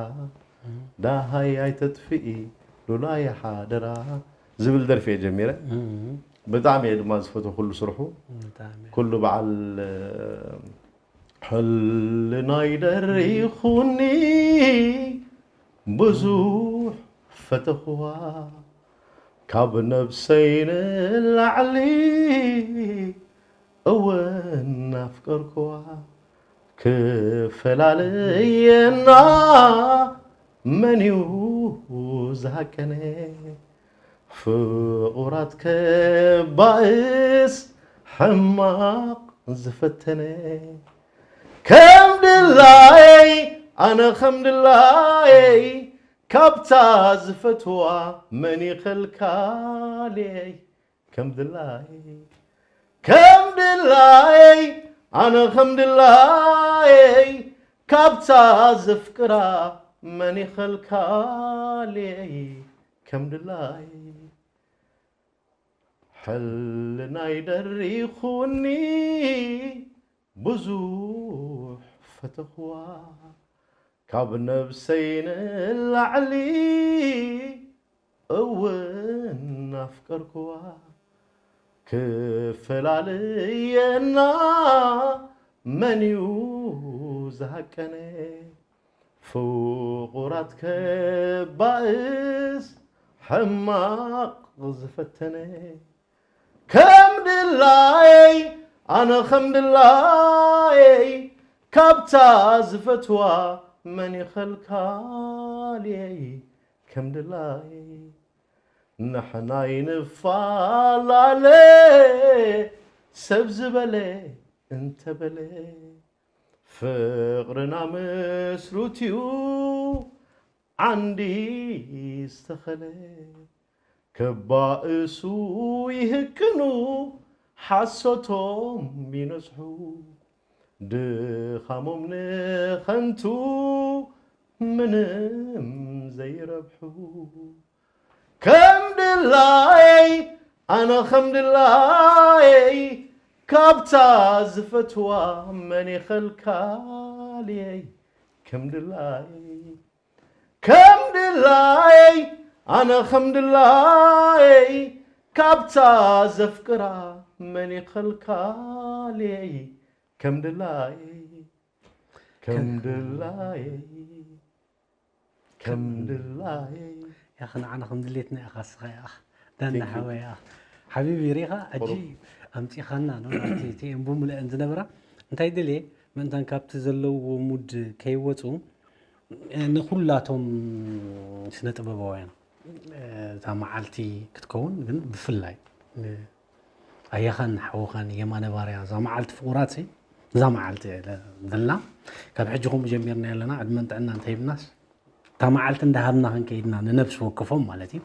ዳሃይ ኣይተጥፍኢ ሉላየ ሓደራ ዝብል ደርፊ እየ ጀሚረ። እም። ብጣዕሚ እየ ድማ ዝፈትዎ ኩሉ ስርሑ። ብጣዕሚ። ኩሉ በዓል ሕልናይ ደሪኹኒ ብዙሕ ፈተኽዋ ካብ ነብሰይ ንላዕሊ እውን ኣፍቀርክዋ ክፈላልየና መን እዩ ዝሃቀነ ፍቑራት ከባእስ ሕማቕ ዝፈተነ ከም ድላየይ ኣነ ከም ድላየይ ካብታ ዝፈትዋ መን ይኸልካልየይ ከም ድላየይ ከም ድላየይ ኣነ ከም ድላየይ ካብታ ዘፍቅራ መን ይኸልካልየይ ከም ድላየይ ሕልናይ ደሪኹኒ ብዙሕ ፈተኽዋ ካብ ነብሰይ ንላዕሊ እውን ኣፍቀርክዋ ክፈላልየና መን እዩ ዝሃቀነ ፍቑራት ከባእስ ሕማቕ ዝፈተነ ከም ድላየይ ኣነ ከም ድላየይ ካብታ ዝፈትዋ መን ይኸልካልየይ ከም ድላየይ ንሕና ይንፈላለ ሰብ ዝበለ እንተበለ ፍቕርና ምስሩትዩ ዓንዲ ዝተኸለ ከባእሱ ይህቅኑ ሓሶቶም ይነዝሑ ድኻሞም ንኸንቱ ምንም ዘይረብሑ ከም ድላየይ ኣነ ከም ድላየይ ካብታ ዝፈትዋ መን ይኸልካልየይ ከም ድላየይ ከም ድላየይ ኣነ ከም ድላየይ ካብታ ዘፍቅራ መን ይኸልካልየይ ከም ድላየይ ከም ድላየይ ከም ድላየይ ያኸ ንዓና ከም ድሌትና ኢኻ ስኻ ኢኻ ዳና ሓወይ ኢኻ ሓቢቢ ሪኻ ሕጂ ኣምፂኻና ነው ናብቲ ቲኤም ብምልአን ዝነበራ እንታይ ድልየ ምእንታን ካብቲ ዘለዎ ሙድ ከይወፁ ንኩላቶም ስነ ጥበባውያን እዛ መዓልቲ ክትከውን ግን ብፍላይ ኣያኻን ሓወኻን የማነ ባርያ እዛ መዓልቲ ፍቑራት እዛ መዓልቲ ዘላ ካብ ሕጂ ከምኡ ጀሚርና ኣለና ዕድመን ጥዕና እንተሂብናስ እታ መዓልቲ እንዳሃብና ክንከይድና ንነብሲ ወከፎም ማለት እዩ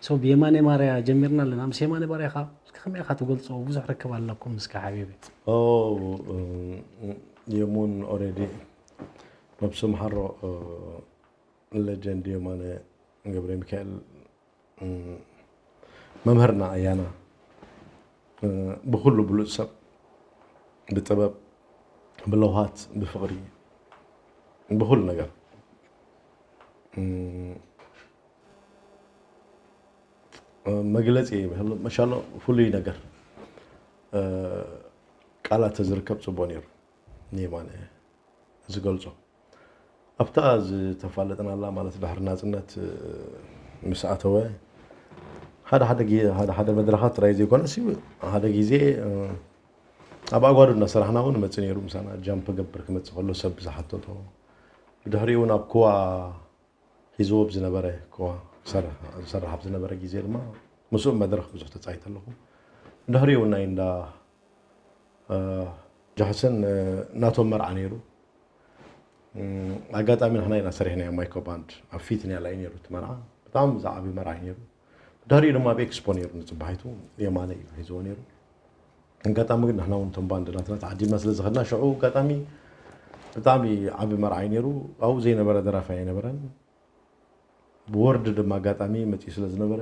ሶ ብየማነ ማርያ ጀሚርና ኣለና ምስ የማነ ባርያ ኻ እስኪ ከመይ ኢኻ ትገልፆ ብዙሕ ርክብ ኣለኩም እስኪ ሓቢቢ የሙን ኦሬዲ ነብሱ ምሓሮ ሌጀንድ የማነ ገብረ ሚካኤል መምህርና ኣያና ብኩሉ ብሉፅ ሰብ ብጥበብ ብለውሃት ብፍቕሪ ብኩሉ ነገር መግለፂ መሻሎ ፍሉይ ነገር ቃላት ተዝርከብ ፅቡቅ ነይሩ ንየማነ ዝገልፆ ኣብታ ዝተፋለጥናላ ማለት ድሕሪ ናፅነት ምስ ኣተወ ሓደ ሓደ ጊ- ሓደ ሓደ መድረኻት ጥራይ ዘይኮነስ እዩ ሓደ ግዜ ኣብ ኣጓዱ እናሰራሕና እውን መፅእ ነይሩ ምሳና ጃምፕ ገብር ክመፅእ ከሎ ሰብ ዝሓተቶ ብድሕሪኡ ናብ ክዋ ሒዝዎ ብዝነበረ ክዋ ዝሰርሕ ኣብ ዝነበረ ግዜ ድማ ምስኡ መድረኽ ብዙሕ ተፃይተ ኣለኹ ድሕሪኡ ናይ እንዳ ጃክሰን ናቶም መርዓ ነይሩ ኣጋጣሚ ንሕና ኢና ሰሪሕናዮ ማይኮ ባንድ ኣብ ፊት ኒያላ እዩ ነይሩ እቲ መርዓ ብጣዕሚ ዝዓብዩ መርዓ እዩ ነይሩ ድሕሪኡ ድማ ኣብ ኤክስፖ ነይሩ ንፅባሒቱ የማነ እዩ ሒዝዎ ነይሩ ኣጋጣሚ ግን ንሕና እውን እቶም ባንድ ናትና ተዓዲምና ስለ ዝኸድና ሽዑ ኣጋጣሚ ብጣዕሚ ዓቢ መርዓ እዩ ነይሩ ኣብኡ ዘይነበረ ደራፋይ ኣይነበረን ብወርዲ ድማ ኣጋጣሚ መፂኡ ስለ ዝነበረ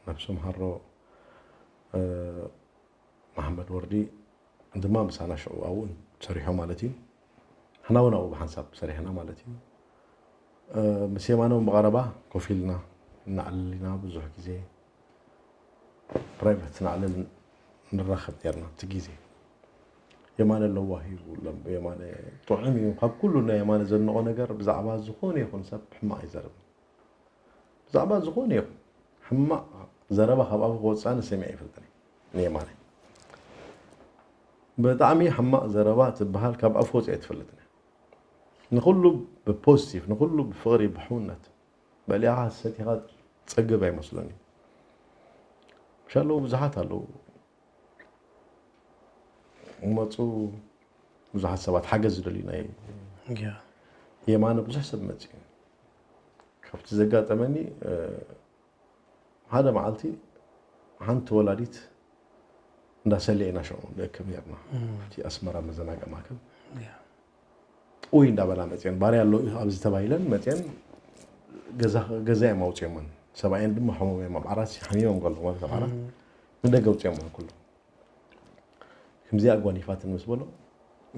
ነብሱ ምሃሮ መሓመድ ወርዲ ድማ ምሳና ሽዑ ኣብኡ ሰሪሖ ማለት እዩ ንሕና እውን ኣብኡ ብሓንሳብ ሰሪሕና ማለት እዩ ምስ የማነ እውን ብቐረባ ኮፍ ኢልና እናዕልል ኢና ብዙሕ ግዜ ፕራይቨት ናዕልል ንራኸብ ነርና እቲ ግዜ የማነ ለዋህ እዩ የማነ ጥዑም እዩ ካብ ኩሉ ናይ የማነ ዘንቆ ነገር ብዛዕባ ዝኾነ ይኹን ሰብ ሕማቕ ይዘርብ ብዛዕባ ዝኾነ ይኹን ሕማቕ ዘረባ ካብ ኣፉ ክወፅእ ኣነ ሰሚዐ ይፈልጥን ንየማነ ብጣዕሚ ሕማቕ ዘረባ ትበሃል ካብ ኣፉ ወፅእ ኣይትፈልጥን ንኩሉ ብፖዚቲቭ ንኩሉ ብፍቕሪ ብሕውነት በሊዕኻ ሰቲኻ ትፀግብ ኣይመስሎን እዩ ምሻ ኣለዉ ብዙሓት ኣለዉ መፁ ብዙሓት ሰባት ሓገዝ ዝደልዩ ናይ የማነ ብዙሕ ሰብ መፂ ካብቲ ዘጋጠመኒ ሓደ መዓልቲ ሓንቲ ወላዲት እንዳሰለየ ኢና ሽዑ ንእክብ ነርና ኣብቲ ኣስመራ መዘናግዒ ማእከል ኡይ እንዳበላ መፅየን ባርያ ኣሎ ኣብዚ ተባሂለን መፅየን ገዛ እዮም ኣውፅዮመን ሰብኣየን ድማ ሕሙም እዮም ኣብ ዓራት ሓሚሞም ከለዉ ማለት ኣብ ዓራት ንደገ ኣውፅዮመን ኩሎም ከምዚኣ ኣጓኒፋትን ምስ በሎ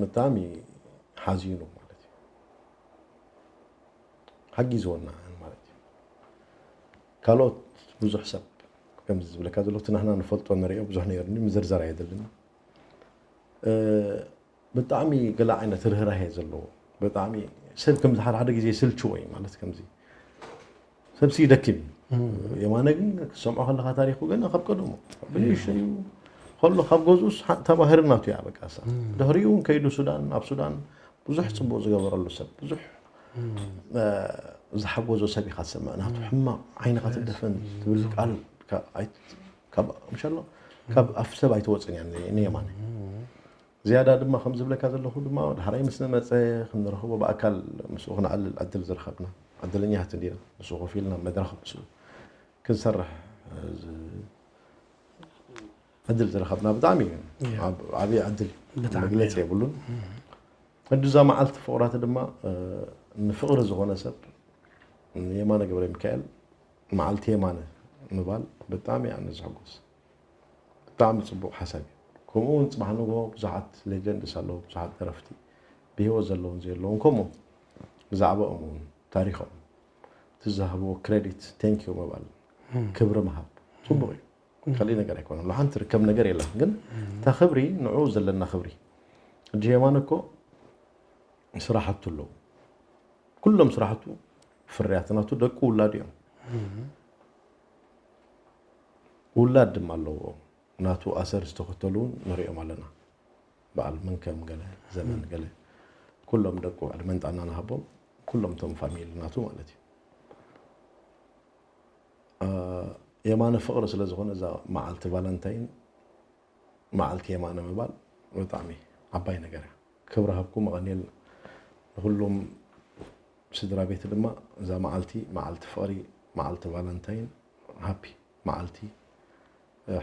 ብጣዕሚ ሓዚኑ ማለት እዩ ሓጊዝወና ማለት እዩ ካልኦት ብዙሕ ሰብ ከምዚ ዝብለካ ዘሎ እቲ ንሕና ንፈልጦ ንሪኦ ብዙሕ ነይሩኒ ምዝርዛር ኣየድልን ብጣዕሚ ገለ ዓይነት ርህራሄ ዘለዎ ብጣዕሚ ሰብ ከምዚ ሓደ ሓደ ግዜ ስልችዎ እዩ ማለት ከምዚ ሰብሲ ይደክም እዩ የማነ ግን ክሰምዖ ከለካ ታሪኩ ገና ካብ ቀደሙ ብንእሽተዩ ከሎ ካብ ገዝኡስ ተባህሪ ናቱ እያ በቃ እሳ ድሕሪኡ እውን ከይዱ ሱዳን ኣብ ሱዳን ብዙሕ ፅቡቅ ዝገበረሉ ሰብ ብዙሕ ዝሓጎዞ ሰብ ኢካ ትሰምዕ ናቱ ሕማቅ ዓይንካ ትደፈን ትብል ቃል ካብ ኣፍ ሰብ ኣይትወፅን እያ ንየማነ። ዝያዳ ድማ ከም ዝብለካ ዘለኹ ድማ ድሕራይ ምስ ንመፀ ክንረኽቦ ብኣካል ምስኡ ክንዓልል ዕድል ዝረኸብና ዕድለኛታት እንዲና። ምስኡ ኮፍ ኢልና መድረኽ ምስኡ ክንሰርሕ ዕድል ዝረኸብና ብጣዕሚ እዩ። ዓብዪ ዕድል እዩ። መግለፂ የብሉን። ሕጂ እዛ መዓልቲ ፍቕራት ድማ ንፍቕሪ ዝኾነ ሰብ የማነ ገብረ ሚካኤል መዓልቲ የማነ ምባል ብጣዕሚ እያ ኣነ ዝሕጎስ። ብጣዕሚ ፅቡቕ ሓሳብ እዩ። ከምኡ እውን ፅባሕ ንግሆ ብዙሓት ሌጀንድስ ኣለዉ፣ ብዙሓት ደረፍቲ ብህይወት ዘለውን ዘየለውን ከምኡ ብዛዕባኦም እውን ታሪኾም እቲ ዝሃብዎ ክሬዲት ቴንኪዩ ምባል ክብሪ ምሃብ ፅቡቕ እዩ። ካልእ ነገር ኣይኮነን። ሎ ሓንቲ ትርከብ ነገር የለን። ግን እታ ክብሪ ንዕኡ ዘለና ክብሪ ሕጂ የማነ እኮ ስራሕቱ ኣለዉ። ኩሎም ስራሕቱ ፍርያት ናቱ ደቁ ውላድ እዮም። ውላድ ድማ ኣለዎ። ናቱ ኣሰር ዝተኸተሉ እውን ንሪኦም ኣለና። በዓል መንከም ገለ ዘመን ገለ ኩሎም ደቁ ዕድመን ጥዕና ንሃቦም። ኩሎም እቶም ፋሚሊ ናቱ ማለት እዩ። የማነ ፍቕሪ ስለ ዝኾነ እዛ መዓልቲ ቫለንታይን መዓልቲ የማነ ምባል ብጣዕሚ ዓባይ ነገር እያ። ክብሪ ሃብኩም ኣቐንየልና። ንኹሎም ስድራ ቤት ድማ እዛ መዓልቲ መዓልቲ ፍቕሪ መዓልቲ ቫለንታይን ሃፒ መዓልቲ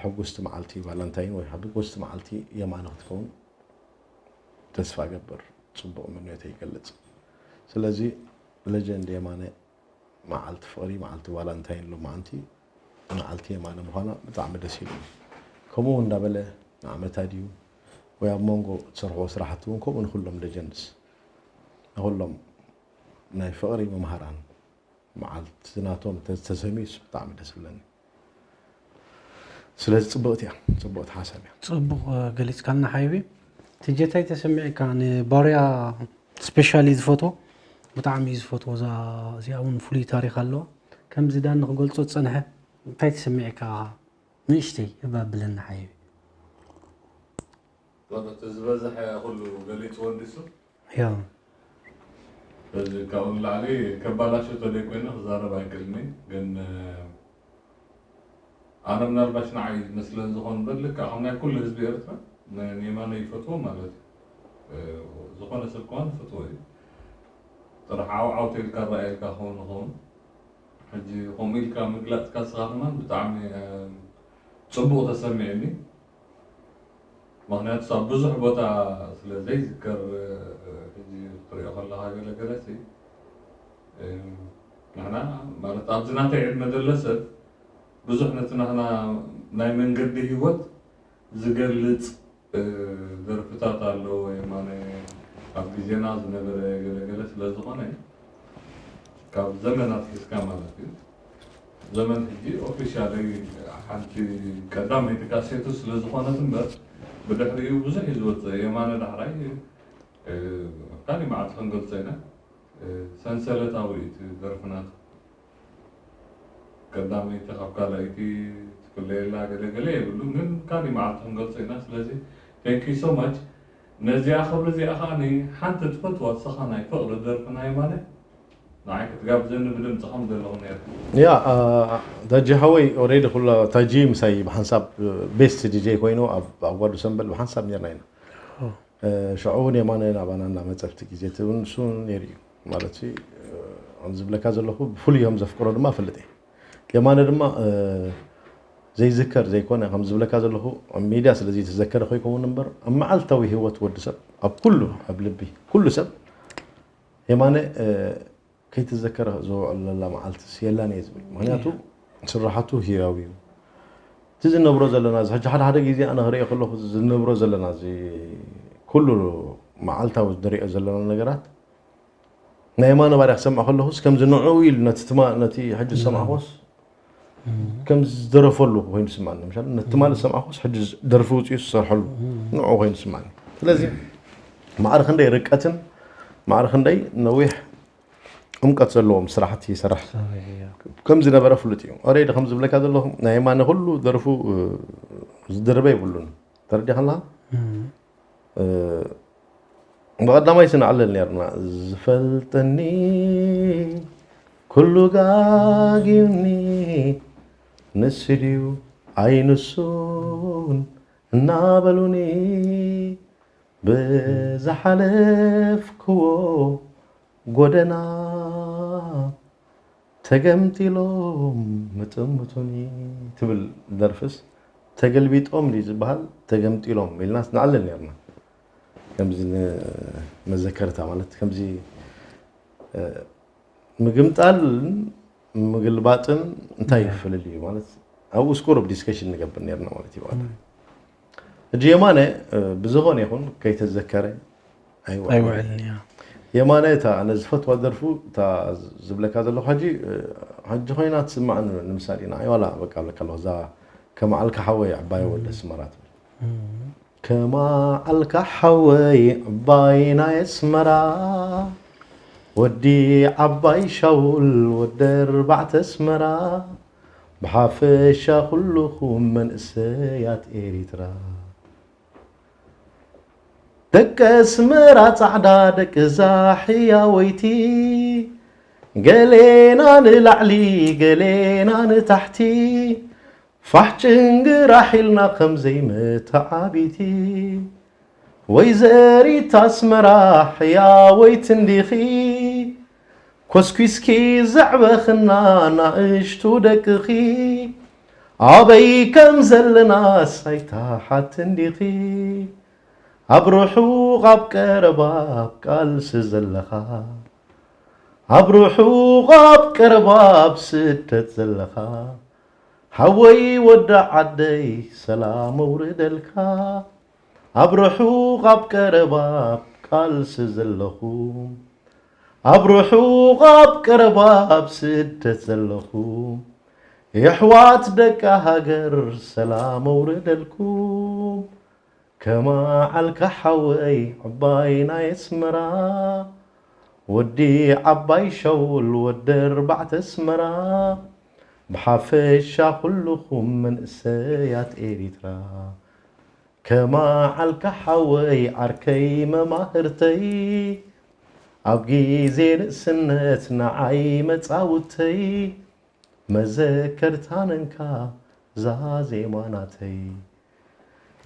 ሕጉስቲ መዓልቲ ቫለንታይን ወይ ሕጉስቲ መዓልቲ የማነ ክትከውን ተስፋ እገብር። ፅቡቕ ምንዮተ ይገልፅ። ስለዚ ሌጀንድ የማነ መዓልቲ ፍቕሪ መዓልቲ ቫለንታይን ሎማዓንቲ መዓልቲ የማነ ምዃና ብጣዕሚ ደስ ኢሉ። ከምኡ እንዳበለ ንዓመታ ድዩ ወይ ኣብ መንጎ ትሰርሕዎ ስራሕቲ እውን ከምኡ ንኩሎም ሌጀንድስ ንኩሎም ናይ ፍቕሪ መምሃራን መዓልቲ ናቶም ተሰሚዩስ ብጣዕሚ ደስ ብለኒ። ስለዚ ፅብቕቲ እያ። ፅብቕቲ ሓሳብ እያ። ፅቡቕ ገሊፅካልና ሓይቢ። ትጀታይ ተሰሚዕካ ንባርያ ስፔሻሊ ዝፈትዎ ብጣዕሚ እዩ ዝፈትዎ። እዚኣ እውን ፍሉይ ታሪክ ኣለዋ። ከምዚ ዳኒ ክገልፆ ዝፀንሐ እንታይ ተሰሚዕካ ንእሽተይ እባ ብለና ሓይቢ። እቲ ዝበዝሐ ኩሉ ገሊፅዎ እንዲሱ ያ በዚ ካብኡ ንላዕሊ ከባላሾ ተደይ ኮይነ ክዛረብ ኣይክእልኒ ግን ኣነ ምናልባሽ ንዓይ መስለን ዝኾን በል ልክዕ ከም ናይ ኩሉ ህዝቢ ኤርትራ ንየማነ ይፈትዎ ማለት እዩ ዝኾነ ሰብ ከሆን ይፈትዎ እዩ ጥራሕ ዓው ዓው ተልካ ረኣየልካ ክኸውን ንኸውን ሕጂ ከምኡ ኢልካ ምግላፅካ ስኻ ከማን ብጣዕሚ ፅቡቕ ተሰሚዕኒ ምክንያቱ ኣብ ብዙሕ ቦታ ስለ ዘይዝከር ሕጂ ክትሪኦ ከለካ ገለገለ ሲ ንሕና ማለት ኣብዚ ናተይ ዕድመ ዘሎ ሰብ ብዙሕ ነቲ ናህና ናይ መንገዲ ህይወት ዝገልፅ ደርፍታት ኣለዎ የማነ ኣብ ግዜና ዝነበረ ገለገለ ስለ ዝኾነ ካብ ዘመናት ሒዝካ ማለት እዩ ዘመን ሕጂ ኦፊሻሊ ሓንቲ ቀዳመይቲ ካሴቱ ስለ ዝኾነት እምበር ብድሕሪኡ ብዙሕ እዩ ዝወፅእ የማነ ዳሕራይ ካሊእ መዓልቲ ክንገልፆ ኢና ሰንሰለታዊ እቲ ደርፍናት ቀዳመይቲ ካብ ካልኣይቲ ትፍለየላ ገለገለ የብሉን ግን ካሊእ መዓልቲ ክንገልፆ ኢና ስለዚ thank you so much ነዚኣ ክብሪ እዚኣ ከዓ ሓንቲ ትፈትዋ ስኻ ናይ ፍቅሪ ደርፊ ናይ ማለት ንዓይ ክትጋብዘኒ ብድምፂ ከም ዘለኹ ነርካ ያ ታጂ ሓወይ ኦሬዲ ኩላ ታጂ ምሳይ ብሓንሳብ ቤስት ዲጄ ኮይኑ ኣብ ጓዱ ሰንበል ብሓንሳብ ነርና ኢና ሽዑ እውን የማነ ናባና እናመፀ ኣብቲ ግዜ እቲ እውን ንሱ ነይሩ እዩ ማለት ከምዝብለካ ዘለኹ ብፍሉይ ከም ዘፍቅሮ ድማ ፈልጥ እየ የማነ ድማ ዘይዝከር ዘይኮነ ከምዝብለካ ዘለኹ ኣብ ሚድያ ስለ ዘይተዘከረ ኮይከውን እምበር ኣብ መዓልታዊ ህይወት ወዲ ሰብ ኣብ ኩሉ ኣብ ልቢ ኩሉ ሰብ የማነ ከይትዘከረ ዝውዕል ዘላ መዓልትስ የላን እየ ዝብል ምክንያቱ ስራሕቱ ህያው እዩ እቲ ዝነብሮ ዘለና እዚ ሕጂ ሓደ ሓደ ግዜ ኣነ ክሪኦ ከለኹ ዝነብሮ ዘለና እዚ ኩሉ መዓልታዊ ንሪኦ ዘለና ነገራት ናይ የማነ ባርያ ክሰምዕ ከለኹስ ከምዚ ንዕኡ ኢሉ ነቲ ትማ ነቲ ሕጂ ዝሰማዕኹስ ከም ዝደረፈሉ ኮይኑ ስማኒ ምሻ ነቲ ትማሊ ዝሰማዕኹስ ሕጂ ደርፊ ውፅኡ ዝሰርሐሉ ንዕኡ ኮይኑ ስማኒ ስለዚ ማዕረ ክንደይ ርቀትን ማዕረ ክንደይ ነዊሕ ዕምቀት ዘለዎም ስራሕቲ ይሰርሕ ከም ዝነበረ ፍሉጥ እዩ። ኦሬዲ ከም ዝብለካ ዘለኹ ናይ የማነ ኩሉ ደርፉ ዝድርበ የብሉን። ተረዲኻና? ብቐዳማይ ስንዓለል ነርና ዝፈልጠኒ ኩሉ ጋጊዩኒ ንሱ ድዩ ኣይንሱን እናበሉኒ ብዝሓለፍክዎ ጎደና ተገምጢሎም ምጥምቱኒ ትብል ደርፍስ ተገልቢጦም ድዩ ዝበሃል? ተገምጢሎም ኢልናስ ንዓልል ነርና። ከምዚ መዘከርታ ማለት ከምዚ ምግምጣልን ምግልባጥን እንታይ ይፍልል እዩ ማለት ኣብኡ ስቁርብ ዲስከሽን ንገብር ነርና ማለት እዩ። ሕጂ የማነ ብዝኾነ ይኹን ከይተዘከረ ኣይውዕልን። የማነ እታ ኣነ ዝፈትዋ ደርፉ እታ ዝብለካ ዘለኹ ሕጂ ሕጂ ኮይና ትስማዕ ንምሳሌ ንዓይ ዋላ በቃ ብለካ ኣለኹ እዛ ከመዓልካ ሓወይ ዕባይ ወደ ኣስመራ ትብል ከመዓልካ ሓወይ ዕባይ ናይ ኣስመራ ወዲ ዓባይ ሻውል ወዲ ኣርባዕተ ኣስመራ ብሓፈሻ ኩልኹም መንእሰያት ኤሪትራ ደቂ ኣስመራ ጻዕዳ ደቂ እዛ ሕያወይቲ ገሌና ንላዕሊ ገሌና ንታሕቲ ፋሕ ጭንግራሕ ኢልና ከም ዘይመተዓቢቲ ወይዘሪት ኣስመራ ሕያወይቲ እንዲኺ ኮስኲስኪ ዘዕበኽና ናእሽቱ ደቅኺ ኣበይ ከም ዘለናስ ኣይትሓትን ዲኺ ኣብ ርሑቕ ኣብ ቀረባ ኣብ ቃልሲ ዘለኻ ኣብ ርሑቕ ኣብ ቀረባ ኣብ ስደት ዘለኻ ሓወይ ወዲ ዓደይ ሰላም ኣውርደልካ ኣብ ርሑቕ ኣብ ቀረባ ኣብ ቃልሲ ዘለኹም ኣብ ርሑቕ ኣብ ቀረባ ኣብ ስደት ዘለኹም የሕዋት ደቂ ሃገር ሰላም ኣውርደልኩም ከማዓልካ ሓወይ ዕባይ ናይ ኣስመራ ወዲ ዓባይ ሸውል ወዲ ኣርባዕተ ኣስመራ ብሓፈሻ ኩልኹም መንእሰያት ኤሪትራ ከማዓልካ ሓወይ ዓርከይ መማህርተይ ኣብ ግዜ ንእስነት ንዓይ መጻውተይ መዘከርታ ነንካ ዛዜማ ናተይ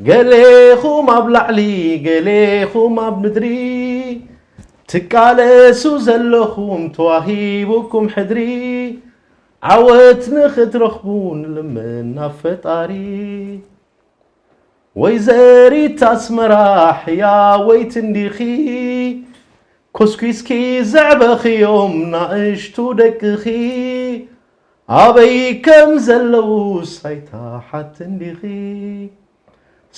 ገሌኹም ኣብ ላዕሊ ገሌኹም ኣብ ምድሪ ትቃለሱ ዘለኹም ተዋሂቡኩም ሕድሪ ዓወት ንኽትረኽቡ ንልምን ናብ ፈጣሪ ወይዘሪት ኣስመራ ሕያወይቲ እንዲኺ ኮስኲስኪ ዘዕበኽዮም ናእሽቱ ደቅኺ ኣበይ ከም ዘለዉስ ኣይትሓትን ዲኺ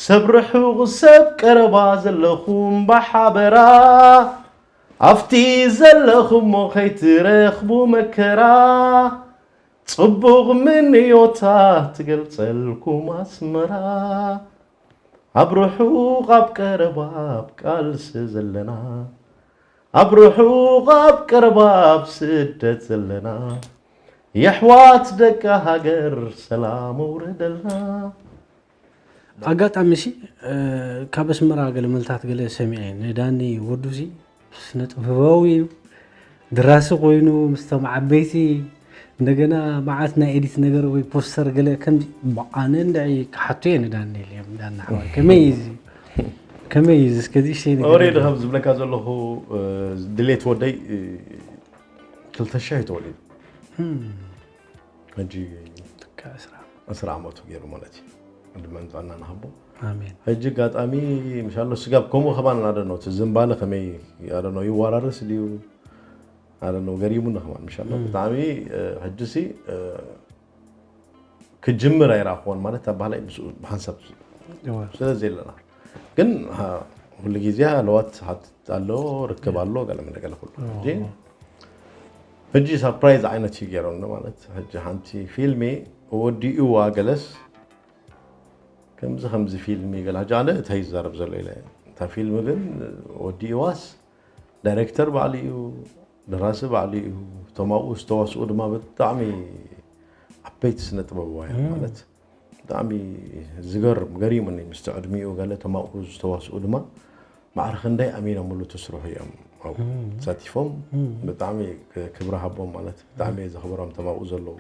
ሰብ ርሑቕ ሰብ ቀረባ ዘለኹም ብሓበራ ኣብቲ ዘለኹሞ ከይትረኽቡ መከራ ጽቡቕ ምንዮታ ትገልጸልኩም ኣስመራ ኣብ ርሑቕ ኣብ ቀረባ ኣብ ቃልሲ ዘለና ኣብ ርሑቕ ኣብ ቀረባ ኣብ ስደት ዘለና የሕዋት ደቂ ሃገር ሰላም ኣውርደልና። ኣጋጣሚ ሲ ካብ ኣስመራ ገለ መልታት ገለ ሰሚዐ ንዳኒ ወዱሲ ስነ ጥበባዊ እዩ ድራሲ ኮይኑ ምስቶም ዓበይቲ እንደገና መዓት ናይ ኤዲት ነገር ወይ ፖስተር ገለ ከምዚ ኣነ እንድዒ ክሓቱ እየ ንዳንኤል እዮም ዳና ሓወይ ከመይ እዩ እዚ ከመይ እዩ እዚ እስከዚ እሽተይ ነገር ኦሬዲ ከም ዝብለካ ዘለኹ ድሌት ወደይ ክልተ ሺሕ ተወሊዱ ሕጂ ዕስራ ዓመቱ ገይሩ ማለት እዩ ዕድመን ጥዕና ንሃቦ ኣሜን ሕጂ ኣጋጣሚ ምሻሎ ስጋብ ከምኡ ከማን ኣደኖ እቲ ዝንባለ ከመይ ኣደኖ ይወራረስ ድዩ ኣደኖ ገሪሙና ከማን ምሻሎ ብጣዕሚ ሕጂ ሲ ክጅምር ኣይረኣኽዎን ማለት ኣብ ባህላይ ምስኡ ብሓንሳብ ስለ ዘለና ግን ኩሉ ግዜ ኣለዋት ሓትት ኣሎ ርክብ ኣሎ ገለ መለ ገለ ኩሉ ሕጂ ሕጂ ሳፕራይዝ ዓይነት እዩ ገይሮም ማለት ሕጂ ሓንቲ ፊልሚ ወዲእዋ ገለስ ከምዚ ከምዚ ፊልሚ ገለ ሕጂ ኣነ እንታይ ይዛረብ ዘሎ ኢለ እታ ፊልሚ ግን ወዲእዋስ ዳይሬክተር ባዕሉ እዩ ደራሲ ባዕሉ እዩ እቶም ኣብኡ ዝተዋስኡ ድማ ብጣዕሚ ዓበይቲ ስነ ጥበባውያን ማለት ብጣዕሚ ዝገርም ገሪሙኒ ምስቲ ዕድሚኡ ገለ እቶም ኣብኡ ዝተዋስኡ ድማ ማዕረ ክንደይ ኣሚኖምሉ ትስርሑ እዮም ኣብኡ ተሳቲፎም። ብጣዕሚ ክብሪ ሃቦም፣ ማለት ብጣዕሚ ዘኽብሮም፣ ተማኡ ዘለዉ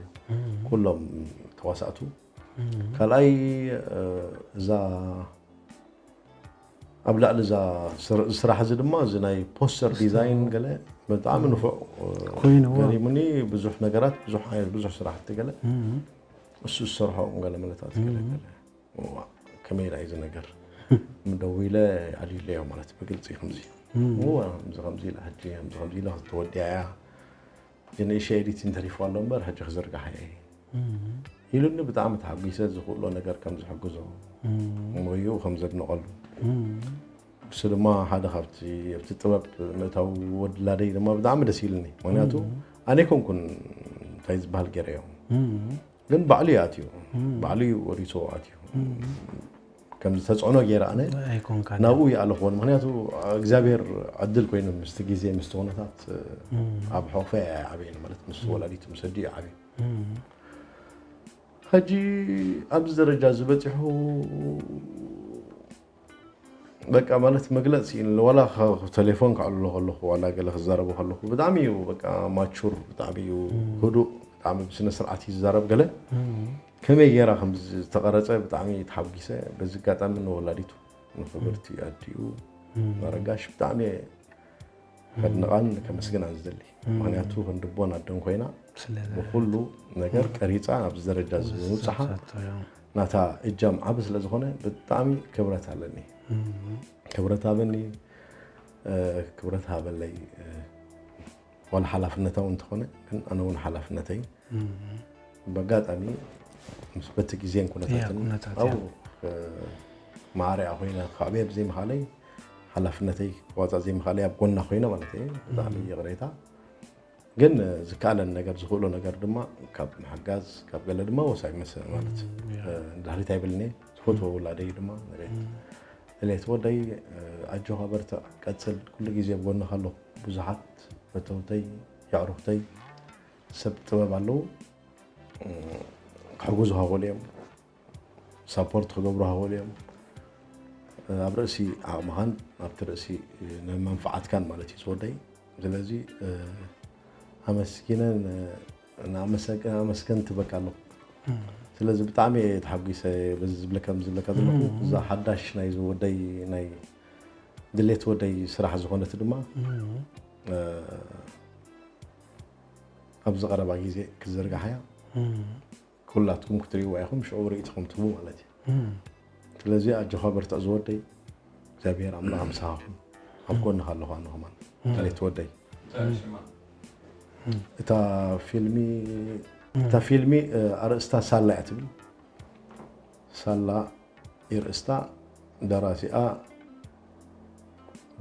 ኩሎም ተዋሳእቱ። ካልኣይ እዛ ኣብ ላዕሊ እዛ ስራሕ እዚ ድማ እዚ ናይ ፖስተር ዲዛይን ገለ ብጣዕሚ ንፉዕ ኮይኑ ገሪሙኒ። ብዙሕ ነገራት፣ ብዙሕ ዓይነት፣ ብዙሕ ስራሕቲ ገለ እሱ ዝሰርሖም ገለ መለታት ገለ ገለ ከመይ ዳይ እዚ ነገር ምደው ኢለ ኣልዩለዮ፣ ማለት ብግልፂ ከምዚ ከምዚ ኢለ ሕጂ ከምዚ ከምዚ ኢለ ተወዲያ እያ፣ ንእሽተይ ኤዲቲን ተሪፍዋ ኣሎ እምበር ሕጂ ክዝርግሓ እየ ኢሉኒ። ብጣዕሚ ተሓጒሰ፣ ዝኽእሎ ነገር ከም ዝሕግዞ ሞይኡ ከም ዘድንቐሉ። እሱ ድማ ሓደ ካብቲ ኣብቲ ጥበብ ምእታው ወዲ ላደይ ድማ ብጣዕሚ ደስ ኢልኒ። ምክንያቱ ኣነ ኮንኩን እንታይ ዝበሃል ገይረዮ፣ ግን ባዕሉ እዩ ኣትዩ፣ ባዕሉ እዩ ወሪሶ ኣትዩ። ከም ዝተፅዕኖ ገይረ ኣነ ኣይኮንካ ናብኡ ይኣለኽዎን። ምክንያቱ እግዚኣብሔር ዕድል ኮይኑ ምስቲ ግዜ፣ ምስቲ ኩነታት ኣብ ሕቑፈ እየ ዓብየ፣ ማለት ምስ ወላዲቱ ምስ ኣዲኡ ዓብየ። ሕጂ ኣብዚ ደረጃ እዚ በፂሑ በቃ፣ ማለት መግለፂ የለን። ዋላ ቴሌፎን ከዕልሎ ከለኹ፣ ዋላ ገለ ክዛረቦ ከለኹ ብጣዕሚ እዩ በቃ ማቹር፣ ብጣዕሚ እዩ ህዱእ፣ ብጣዕሚ ብስነ ስርዓት እዩ ዝዛረብ። ገለ ከመይ ጌራ ከም ዝተቐረፀ ብጣዕሚ ተሓጒሰ። በዚ ኣጋጣሚ ንወላዲቱ፣ ንክብርቲ ኣዲኡ ኣረጋሽ ብጣዕሚ እየ ከድንቓን ከመስግናን ዝደሊ። ምክንያቱ ክንዲ ኣቦን ኣደን ኮይና ብኩሉ ነገር ቀሪፃ ኣብዚ ደረጃ እዚ ብምብፅሓ ናታ እጃም ዓቢ ስለ ዝኾነ ብጣዕሚ ክብረት ኣለኒ። ክብረት ሃበኒ፣ ክብረት ሃበለይ። ዋላ ሓላፍነታ እውን እንተኾነ፣ ግን ኣነ እውን ሓላፍነተይ ብኣጋጣሚ ምስ በቲ ግዜን ኩነታትን ኣብኡ ማዕረኣ ኮይነ ክዕብየ ብዘይምኽኣለይ፣ ሓላፍነተይ ክዋፃእ ዘይምኽኣለይ ኣብ ጎና ኮይነ ማለት እየ። ብጣዕሚ ይቕሬታ። ግን ዝከኣለን ነገር፣ ዝኽእሎ ነገር ድማ ካብ ምሕጋዝ፣ ካብ ገለ ድማ ወሳኝ መሰ-፣ ማለት፣ እ፣ ድሕሪት ኣይብልን እየ። ዝፈትዎ ውላደይ ድማ ንሬት። ድሌት ወደይ፣ እ፣ ኣጆኻ በርትዕ፣ ቀጽል፣ ኩሉ ግዜ ኣብ ጎንኻ ኣለኹ። ብዙሓት ፈተውተይ፣ የዕሩኽተይ፣ ሰብ ጥበብ ኣለዉ። እ፣ ክሕግዙኻ ይኽእሉ እዮም። ሳፖርት ክገብሩ ሃወል እዮም። ኣብ ርእሲ ዓቕምኻን ኣብቲ ርእሲ ንመንፍዓትካን ማለት እዩ ዝወደይ። ስለዚ፣ እ፣ ኣመስጊነ ን-፣ ንኣመሰግ-፣ ኣመስገንቲ በቃ ኣለኹ። ስለዚ ብጣዕሚ እየ ተሓጒሰ በዚ ዝብለካ፣ ዝብለካ ዘለኹ። እዛ ሓዳሽ ናይ ዝወደይ፣ ናይ ድሌት ወደይ ስራሕ ዝኾነት ድማ፣ እ፣ ኣብዚ ቀረባ ግዜ ክዝርግሓ እያ። ኩላትኩም ክትርእይዋ ኢኹም፣ ሽዑ ርእይቶኹም ትህቡ ማለት እዩ። ስለዚ ኣጆኻ በርትዕ ዝወደይ፣ እግዚኣብሔር ኣምላኽ ምሳኻ ይኹን፣ ኣብ ጎንኻ ኣለኹ ኣነ ከማን። ድሌት ወደይ። እታ ፊልሚ፣ እታ ፊልሚ፣ እ፣ ኣርእስታ ሳላ እያ ትብል። ሳላ ይርእስታ፣ ደራሲኣ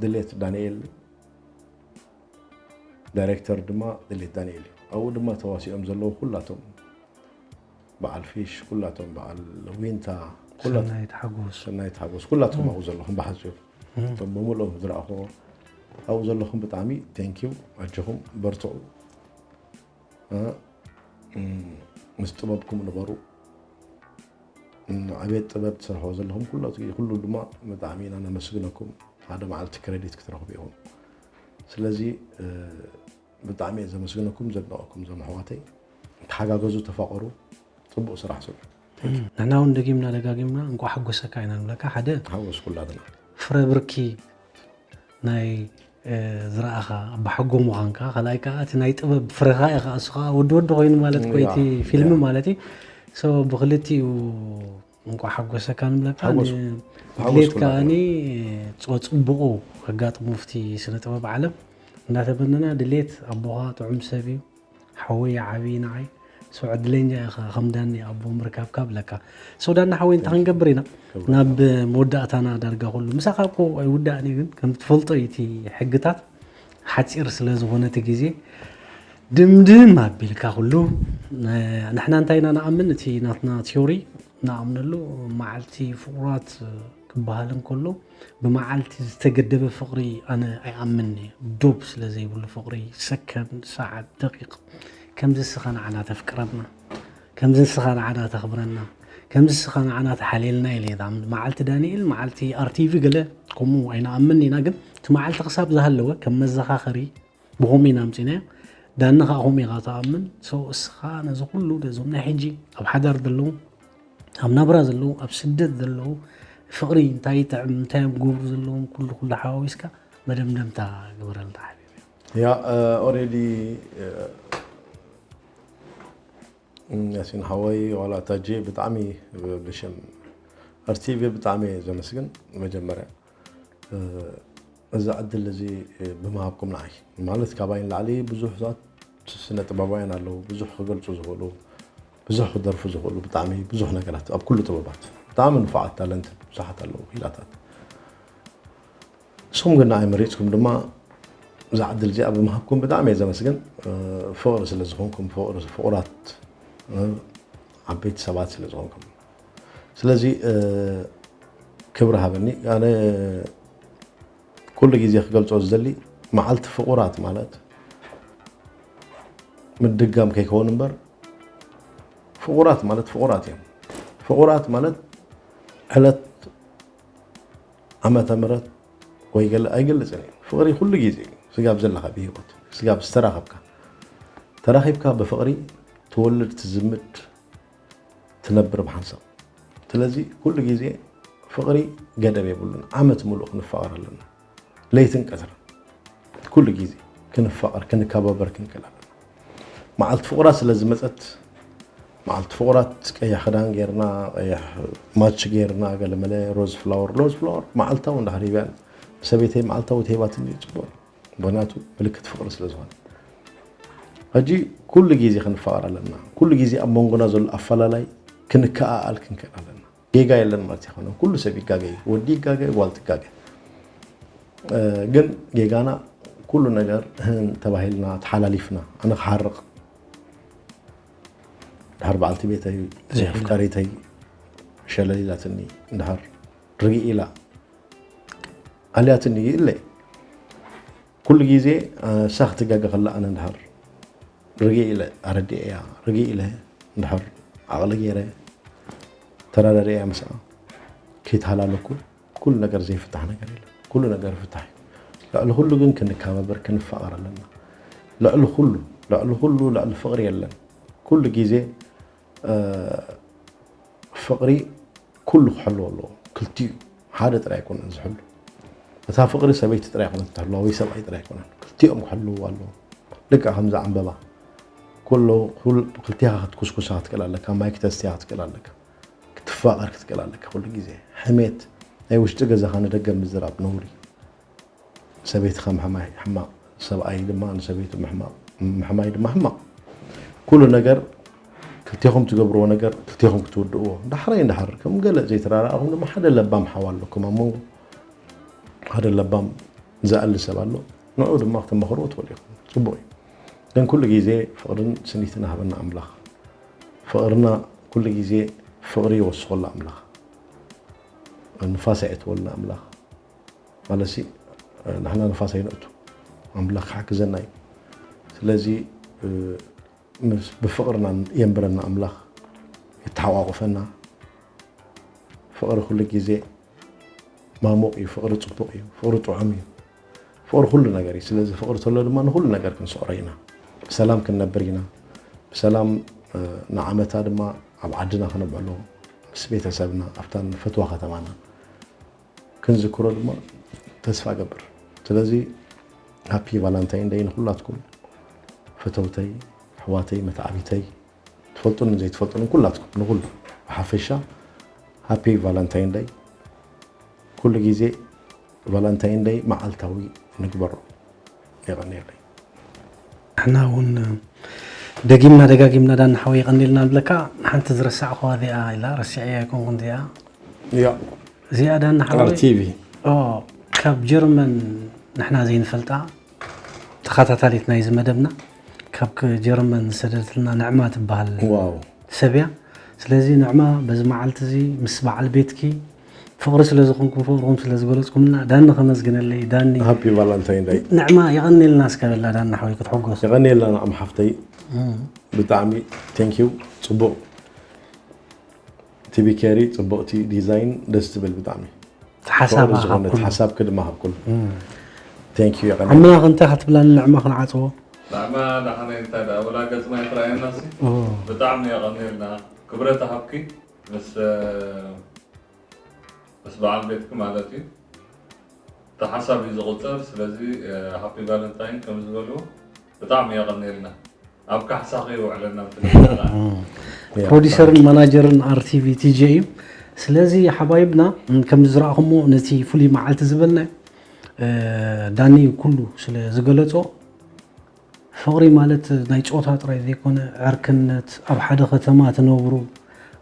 ድሌት ዳንኤል፣ ዳይሬክተር ድማ ድሌት ዳንኤል እዩ። ኣብኡ ድማ ተዋሲኦም ዘለዉ ኩላቶም፣ በዓል ፊሽ፣ ኩላቶም፣ በዓል ዊንታ፣ ኩላቶም፣ ሰናይት ሓጎስ። ሰናይት ሓጎስ፣ ኩላቶም ኣብኡ ዘለኹም ብሓጺሩ፣ እቶም ብምልኦም ዝረኣኹዎ ኣብኡ ዘለኹም ብጣዕሚ ቴንኪው፣ ኣጆኹም በርትዑ። እ፣ እም፣ ምስ ጥበብኩም ንበሩ። እም፣ ዕቤት ጥበብ ትሰርሕዎ ዘለኹም ኩሉ፣ ኩሉ ድማ ብጣዕሚ ኢና ነመስግነኩም። ሓደ መዓልቲ ክሬዲት ክትረኽቡ ኢኹም። ስለዚ፣ እ፣ ብጣዕሚ እየ ዘመስግነኩም፣ ዘድንቐኩም እዞም ኣሕዋተይ። ተሓጋገዙ፣ ተፋቐሩ፣ ጽቡቕ ስራሕ ስርሑ። ንሕና እውን ደጊምና ደጋጊምና እንቋዕ ሓጎሰካ ኢና ንብለካ። ሓደ ሓጎስ ኩላትና። ፍረ ብርኪ ናይ፣ እ፣ ዝረኣኻ ኣባሓጎ ምዃንካ፣ ካልኣይ ከኣ እቲ ናይ ጥበብ ፍረኻ ኢኻ፣ እሱ ከኣ ወዲ ወዲ ኮይኑ ማለት እኮ ያ፣ እቲ ፊልም ያ። ማለት እዩ። ሶ ብክልቲኡ እንቋዕ ሓጎሰካ ንብለካ። ሓጎስ። ን-፣ ሓጎስ ድሌት ኩላትና። ከኣኒ ጾ-፣ ጽቡቑ ከጋጥሙ ኣብቲ ስነ ጥበብ ዓለም እንዳተመነና፣ ድሌት ኣቦኻ ጥዑም ሰብ እዩ። ሓወይ ዓብዪ ንዓይ። ሶ ዕድለኛ ኢኻ ከም ዳኒ ኣቦ ምርካብካ ብለካ። ሶ ዳኒ ሓወይ እንታይ ክንገብር ኢና? ክብረት ናብ መወዳእታና ዳርጋ ኩሉ። ምሳኻ እኮ ኣይውዳእን እዩ፣ ግን ከም ትፈልጦ እዩ እቲ ሕግታት ሓጺር ስለ ዝኾነ እቲ ግዜ ድምድም ኣቢልካ ኩሉ። እ፣ ንሕና እንታይ ኢና ንኣምን? እቲ ናትና ቲዮሪ ንኣምነሉ መዓልቲ ፍቑራት ክበሃል እንከሎ ብመዓልቲ ዝተገደበ ፍቕሪ ኣነ ኣይኣምንን እየ። ዶብ ስለ ዘይብሉ ፍቕሪ፣ ሰከንድ፣ ሰዓት፣ ደቂቕ፣ ከምዚ እስኻ ንዓና ተፍቅረና፣ ከምዚ እስኻ ንዓና ተኽብረና፣ ከምዚ ስኻ ንዓና ተሓልየልና ኢለ እየ። መዓልቲ ዳንኤል፣ መዓልቲ ኣርቲቪ ገለ ከምኡ ኣይንኣምን ኢና፣ ግን እቲ መዓልቲ ክሳብ ዝሃለወ ከም መዘኻኸሪ ብኸምኡ ኢና ኣምጺናዮ። ዳኒ ኸኣ ከምኡ ኢኻ ትኣምን። So እስኻ ነዚ ኩሉ ነዞም ናይ ሕጂ ኣብ ሓዳር ዘለዉ፣ ኣብ ናብራ ዘለዉ፣ ኣብ ስደት ዘለዉ ፍቕሪ እንታይ ይጥዕም፣ እንታይ እዮም ክገብሩ ዘለዎም፣ ኩሉ ኩሉ ሓዋዊስካ መደምደምታ ግበረልና ሓቢቢ። ያ ኦሬዲ ያሲን ሓወይ ዋላ ታጂ ብጣዕሚ ብሽም ኣርቲቪ ብጣዕሚ እየ ዘመስግን። መጀመርያ እዚ ዕድል እዚ ብምሃብኩም ንዓይ ማለት ካባይ ንላዕሊ ብዙሕታት ስነ ጥበባውያን ኣለዉ፣ ብዙሕ ክገልፁ ዝኽእሉ፣ ብዙሕ ክደርፉ ዝኽእሉ፣ ብጣዕሚ ብዙሕ ነገራት ኣብ ኩሉ ጥበባት ብጣዕሚ ንፉዓት ታለንት ብዙሓት ኣለዉ፣ ክኢላታት። ንስኹም ግን ንዓይ መሪፅኩም ድማ እዛ ዕድል እዚኣ ብምሃብኩም ብጣዕሚ እየ ዘመስግን። ፍቕሪ ስለ ዝኾንኩም፣ ፍቕሪ ፍቑራት ዓበይቲ ሰባት ስለ ዝኾንኩም፣ ስለዚ ክብሪ ሃበኒ። ኣነ ኩሉ ግዜ ክገልፆ ዝደሊ መዓልቲ ፍቑራት ማለት ምድጋም ከይከውን እምበር ፍቑራት ማለት ፍቑራት እዮም። ፍቑራት ማለት ዕለት ዓመተ ምህረት ወይ ገለ ኣይገልፅን እዩ። ፍቕሪ ኩሉ ግዜ እዩ። ስጋብ ዘለኻ ብሂወት ስጋብ ዝተራኸብካ ተራኺብካ ብፍቕሪ ትወልድ ትዝምድ ትነብር ብሓንሳብ። ስለዚ ኩሉ ግዜ ፍቕሪ ገደብ የብሉን። ዓመት ሙሉእ ክንፋቐር ኣለና። ለይትን ቀትርን ኩሉ ግዜ ክንፋቐር ክንከባበር ክንክእል ኣለና። መዓልቲ ፍቑራት ስለ ዝመፀት መዓልቲ ፍቑራት ቀይሕ ክዳን ጌርና ቀይሕ ማች ጌርና ገለመለ ሮዝ ፍላወር ሮዝ ፍላወር መዓልታዊ እንዳሕሪብያን ሰበይተይ መዓልታዊ ተሂባትኒ እዩ ፅቡቕ። ምክንያቱ ምልክት ፍቕሪ ስለ ዝኾነ ሕጂ ኩሉ ግዜ ክንፋቐር ኣለና። ኩሉ ግዜ ኣብ መንጎና ዘሎ ኣፈላላይ ክንከኣኣል ክንክእል ኣለና። ጌጋ የለን ማለት ኣይኮነን። ኩሉ ሰብ ይጋገ እዩ። ወዲ ይጋገ፣ ጓል ትጋገ። ግን ጌጋና ኩሉ ነገር ህን ተባሂልና ተሓላሊፍና ኣነ ክሓርቕ ድሓር በዓልቲ ቤተይ ኣፍቃሪተይ ሸለል ኢላትኒ ድሓር ርግእ ኢላ ኣልያትኒ ይእለ ኩሉ ግዜ እሳ ክትጋገ ከላ ኣነ ድሓር ርግእ ኢለ ኣረዲኤያ ርግእ ኢለ እንድሕር ዓቕሊ ገይረ ተረዳዲኤያ ምስኣ ከይተሃላለኩ ኩሉ ነገር ዘይፍታሕ ነገር የለን። ኩሉ ነገር ይፍታሕ እዩ። ልዕሊ ኩሉ ግን ክንከባበር ክንፋቐር ኣለና። ልዕሊ ኩሉ ልዕሊ ኩሉ ልዕሊ ፍቕሪ የለን። ኩሉ ግዜ ፍቕሪ ኩሉ ክሕልዎ ኣለዎ። ክልቲኡ ሓደ ጥራይ ኣይኮነን ዝሕሉ። እታ ፍቕሪ ሰበይቲ ጥራይ ኣይኮነት ትሕልዋ ወይ ሰብኣይ ጥራይ ኣይኮነን። ክልቲኦም ክሕልውዋ ኣለዎም። ልክዕ ከምዛ ዕምበባ ኩሉ ክልቲኻ ክትኩስኩሳ ክትክእል ኣለካ፣ ማይ ክተስትያ ክትክእል ኣለካ፣ ክትፋቐር ክትክእል ኣለካ። ኩሉ ግዜ ሕሜት ናይ ውሽጢ ገዛኻ ንደገ ምዝራብ ነውሪ። ሰበይትኻ ምሕማይ ሕማቕ፣ ሰብኣይ ድማ ንሰበይቱ ምሕማይ ድማ ሕማቕ። ኩሉ ነገር ክልቴኹም ትገብርዎ ነገር ክልቴኹም ክትውድእዎ። ዳሕራይ እንዳሓር ከም ገለ ዘይተራራእኹም ድማ ሓደ ለባም ሓው ኣለኩም ኣብ መንጎ ሓደ ለባም ዝኣሊ ሰብ ኣሎ። ንዑ ድማ ክተመኽርዎ ትኽእሉ ኢኹም። ጽቡቕ እዩ። ግን ኩሉ ግዜ ፍቕርን ስኒትን ሃበና ኣምላኽ። ፍቕርና ኩሉ ግዜ ፍቕሪ ይወስኸሉ ኣምላኽ። ንፋስ ኣየእትወልና ኣምላኽ። ማለት ሲ ንሕና ንፋስ ኣይነእቱ ኣምላኽ ክሓግዘና እዩ። ስለዚ ብፍቕርና የንብረና ኣምላኽ፣ የተሓቋቁፈና። ፍቕሪ ኩሉ ግዜ ማሙቕ እዩ። ፍቕሪ ጽቡቕ እዩ። ፍቕሪ ጥዑም እዩ። ፍቕሪ ኩሉ ነገር እዩ። ስለዚ ፍቕሪ ተሎ ድማ ንኩሉ ነገር ክንስዕሮ ኢና። ብሰላም ክንነብር ኢና። ብሰላም ንዓመታ ድማ ኣብ ዓድና ክነብዕሎ ምስ ቤተሰብና ኣብታ ንፈትዋ ከተማና ክንዝክሮ ድማ ተስፋ እገብር። ስለዚ ሃፒ ቫላንታይን ደይ ንኩላትኩም ፈተውተይ፣ ኣሕዋተይ፣ መተዓቢተይ፣ ትፈልጡን ዘይትፈልጡን ኩላትኩም ንኩሉ ብሓፈሻ ሃፒ ቫላንታይን ደይ። ኩሉ ግዜ ቫላንታይን ደይ መዓልታዊ ንግበሮ። የቐንየለይ። ንሕና እውን ደጊምና ደጋጊምና ዳና ሓወይ የቐንየልና ንብለካ። ሓንቲ ዝረሳዕኹዋ እዚኣ ኢላ ረሲዐያ ኣይኮንኩን እዚኣ ያ እዚኣ ዳና ሓወይ ኣርቲቪ ኦ፣ ካብ ጀርመን ንሕና ዘይንፈልጣ ተኸታታሊት ናይዚ መደብና ካብ ከ- ጀርመን ዝሰደደትና ንዕማ ትበሃል ዋው ሰብ እያ። ስለዚ ንዕማ በዚ መዓልቲ እዚ ምስ በዓል ቤትኪ ፍቕሪ ስለ ዝኾንኩም ፍቕርኹም ስለ ዝገለጽኩምልና ዳኒ ከመስግነለይ። ዳኒ ሃፒ ቫላንታይን ደይ። ንዕማ የቐንየልና እስከ በላ ዳኒ ሓወይ ክትሕጎስ። የቐንየልና ንዓም ሓፍተይ ብጣዕሚ ቴንኪው። ጽቡቕ ቲቪ ኬሪ ጽቡቕቲ ዲዛይን ደስ ትብል ብጣዕሚ። ሓሳብ ዝኾነት ሓሳብኪ ድማ ሃብኩል። Thank you የቐኒ። ኣምላኽ እንታይ ክትብላኒ ንዕማ ክንዓጽዎ። ንዕማ ደሓነይ እንታይ ደኣ ወላ ገጽና ይትረኣየና ሲ ብጣዕሚ የቐንየልና። ክብረት ሃብኪ ምስ ምስ በዓል ቤትኪ ማለት እዩ። እቲ ሓሳብ እዩ ዝቑጸር። ስለዚ ሃፒ ቫለንታይን ከም ዝበልዎ ብጣዕሚ የቐንየልና። ኣብ ካሕሳኺ ይውዕለና። ፕሮዲሰርን ማናጀርን ኣርቲቪ ቲጂ እዩ። ስለዚ ሓባይብና ከም ዝረኣኹሞ ነቲ ፍሉይ መዓልቲ ዝበልና ዳኒ ኩሉ ስለ ዝገለጾ ፍቕሪ ማለት ናይ ጾታ ጥራይ ዘይኮነ ዕርክነት ኣብ ሓደ ከተማ ትነብሩ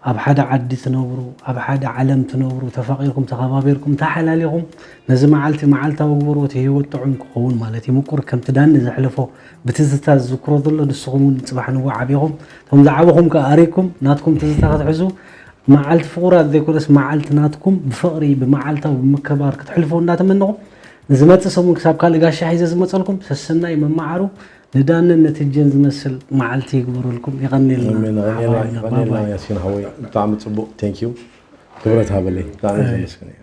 ኣብ ሓደ ዓዲ ትነብሩ ኣብ ሓደ ዓለም ትነብሩ ተፋቒርኩም ተኸባቢርኩም ተሓላሊኹም ነዚ መዓልቲ መዓልታዊ ግበሩ እቲ ህይወት ጥዑም ክኸውን ማለት እዩ። ምቁር ከምቲ ዳኒ ዘሕለፎ ብትዝታ ዝዝክሮ ዘሎ ንስኹም እውን ጽባሕ ንግሆ ዓቢኹም እቶም ዝዓበኹም ከኣ ኣሪኩም ናትኩም ትዝታ ክትሕዙ መዓልቲ ፍቑራት ዘይኮነስ መዓልቲ ናትኩም ብፍቕሪ ብመዓልታዊ ብምክብባር ክትሕልፉ እንዳተመነኹም ንዝመጽእ ሰሙን ክሳብ ካልእ ጋሻ ሒዘ ዝመጸልኩም ሰሰናይ መማዓሩ ንዳንን ነትጀን ዝመስል መዓልቲ ይግበረልኩም። የቐንየልና ኣሜን። የቐንየልና ሓባይብና። የቐንየልና ባባይ። ያሲን ሓወይ ብጣዕሚ ጽቡቕ። Thank you ክብረት ሃበለይ ብጣዕሚ ዘመስግን እየ።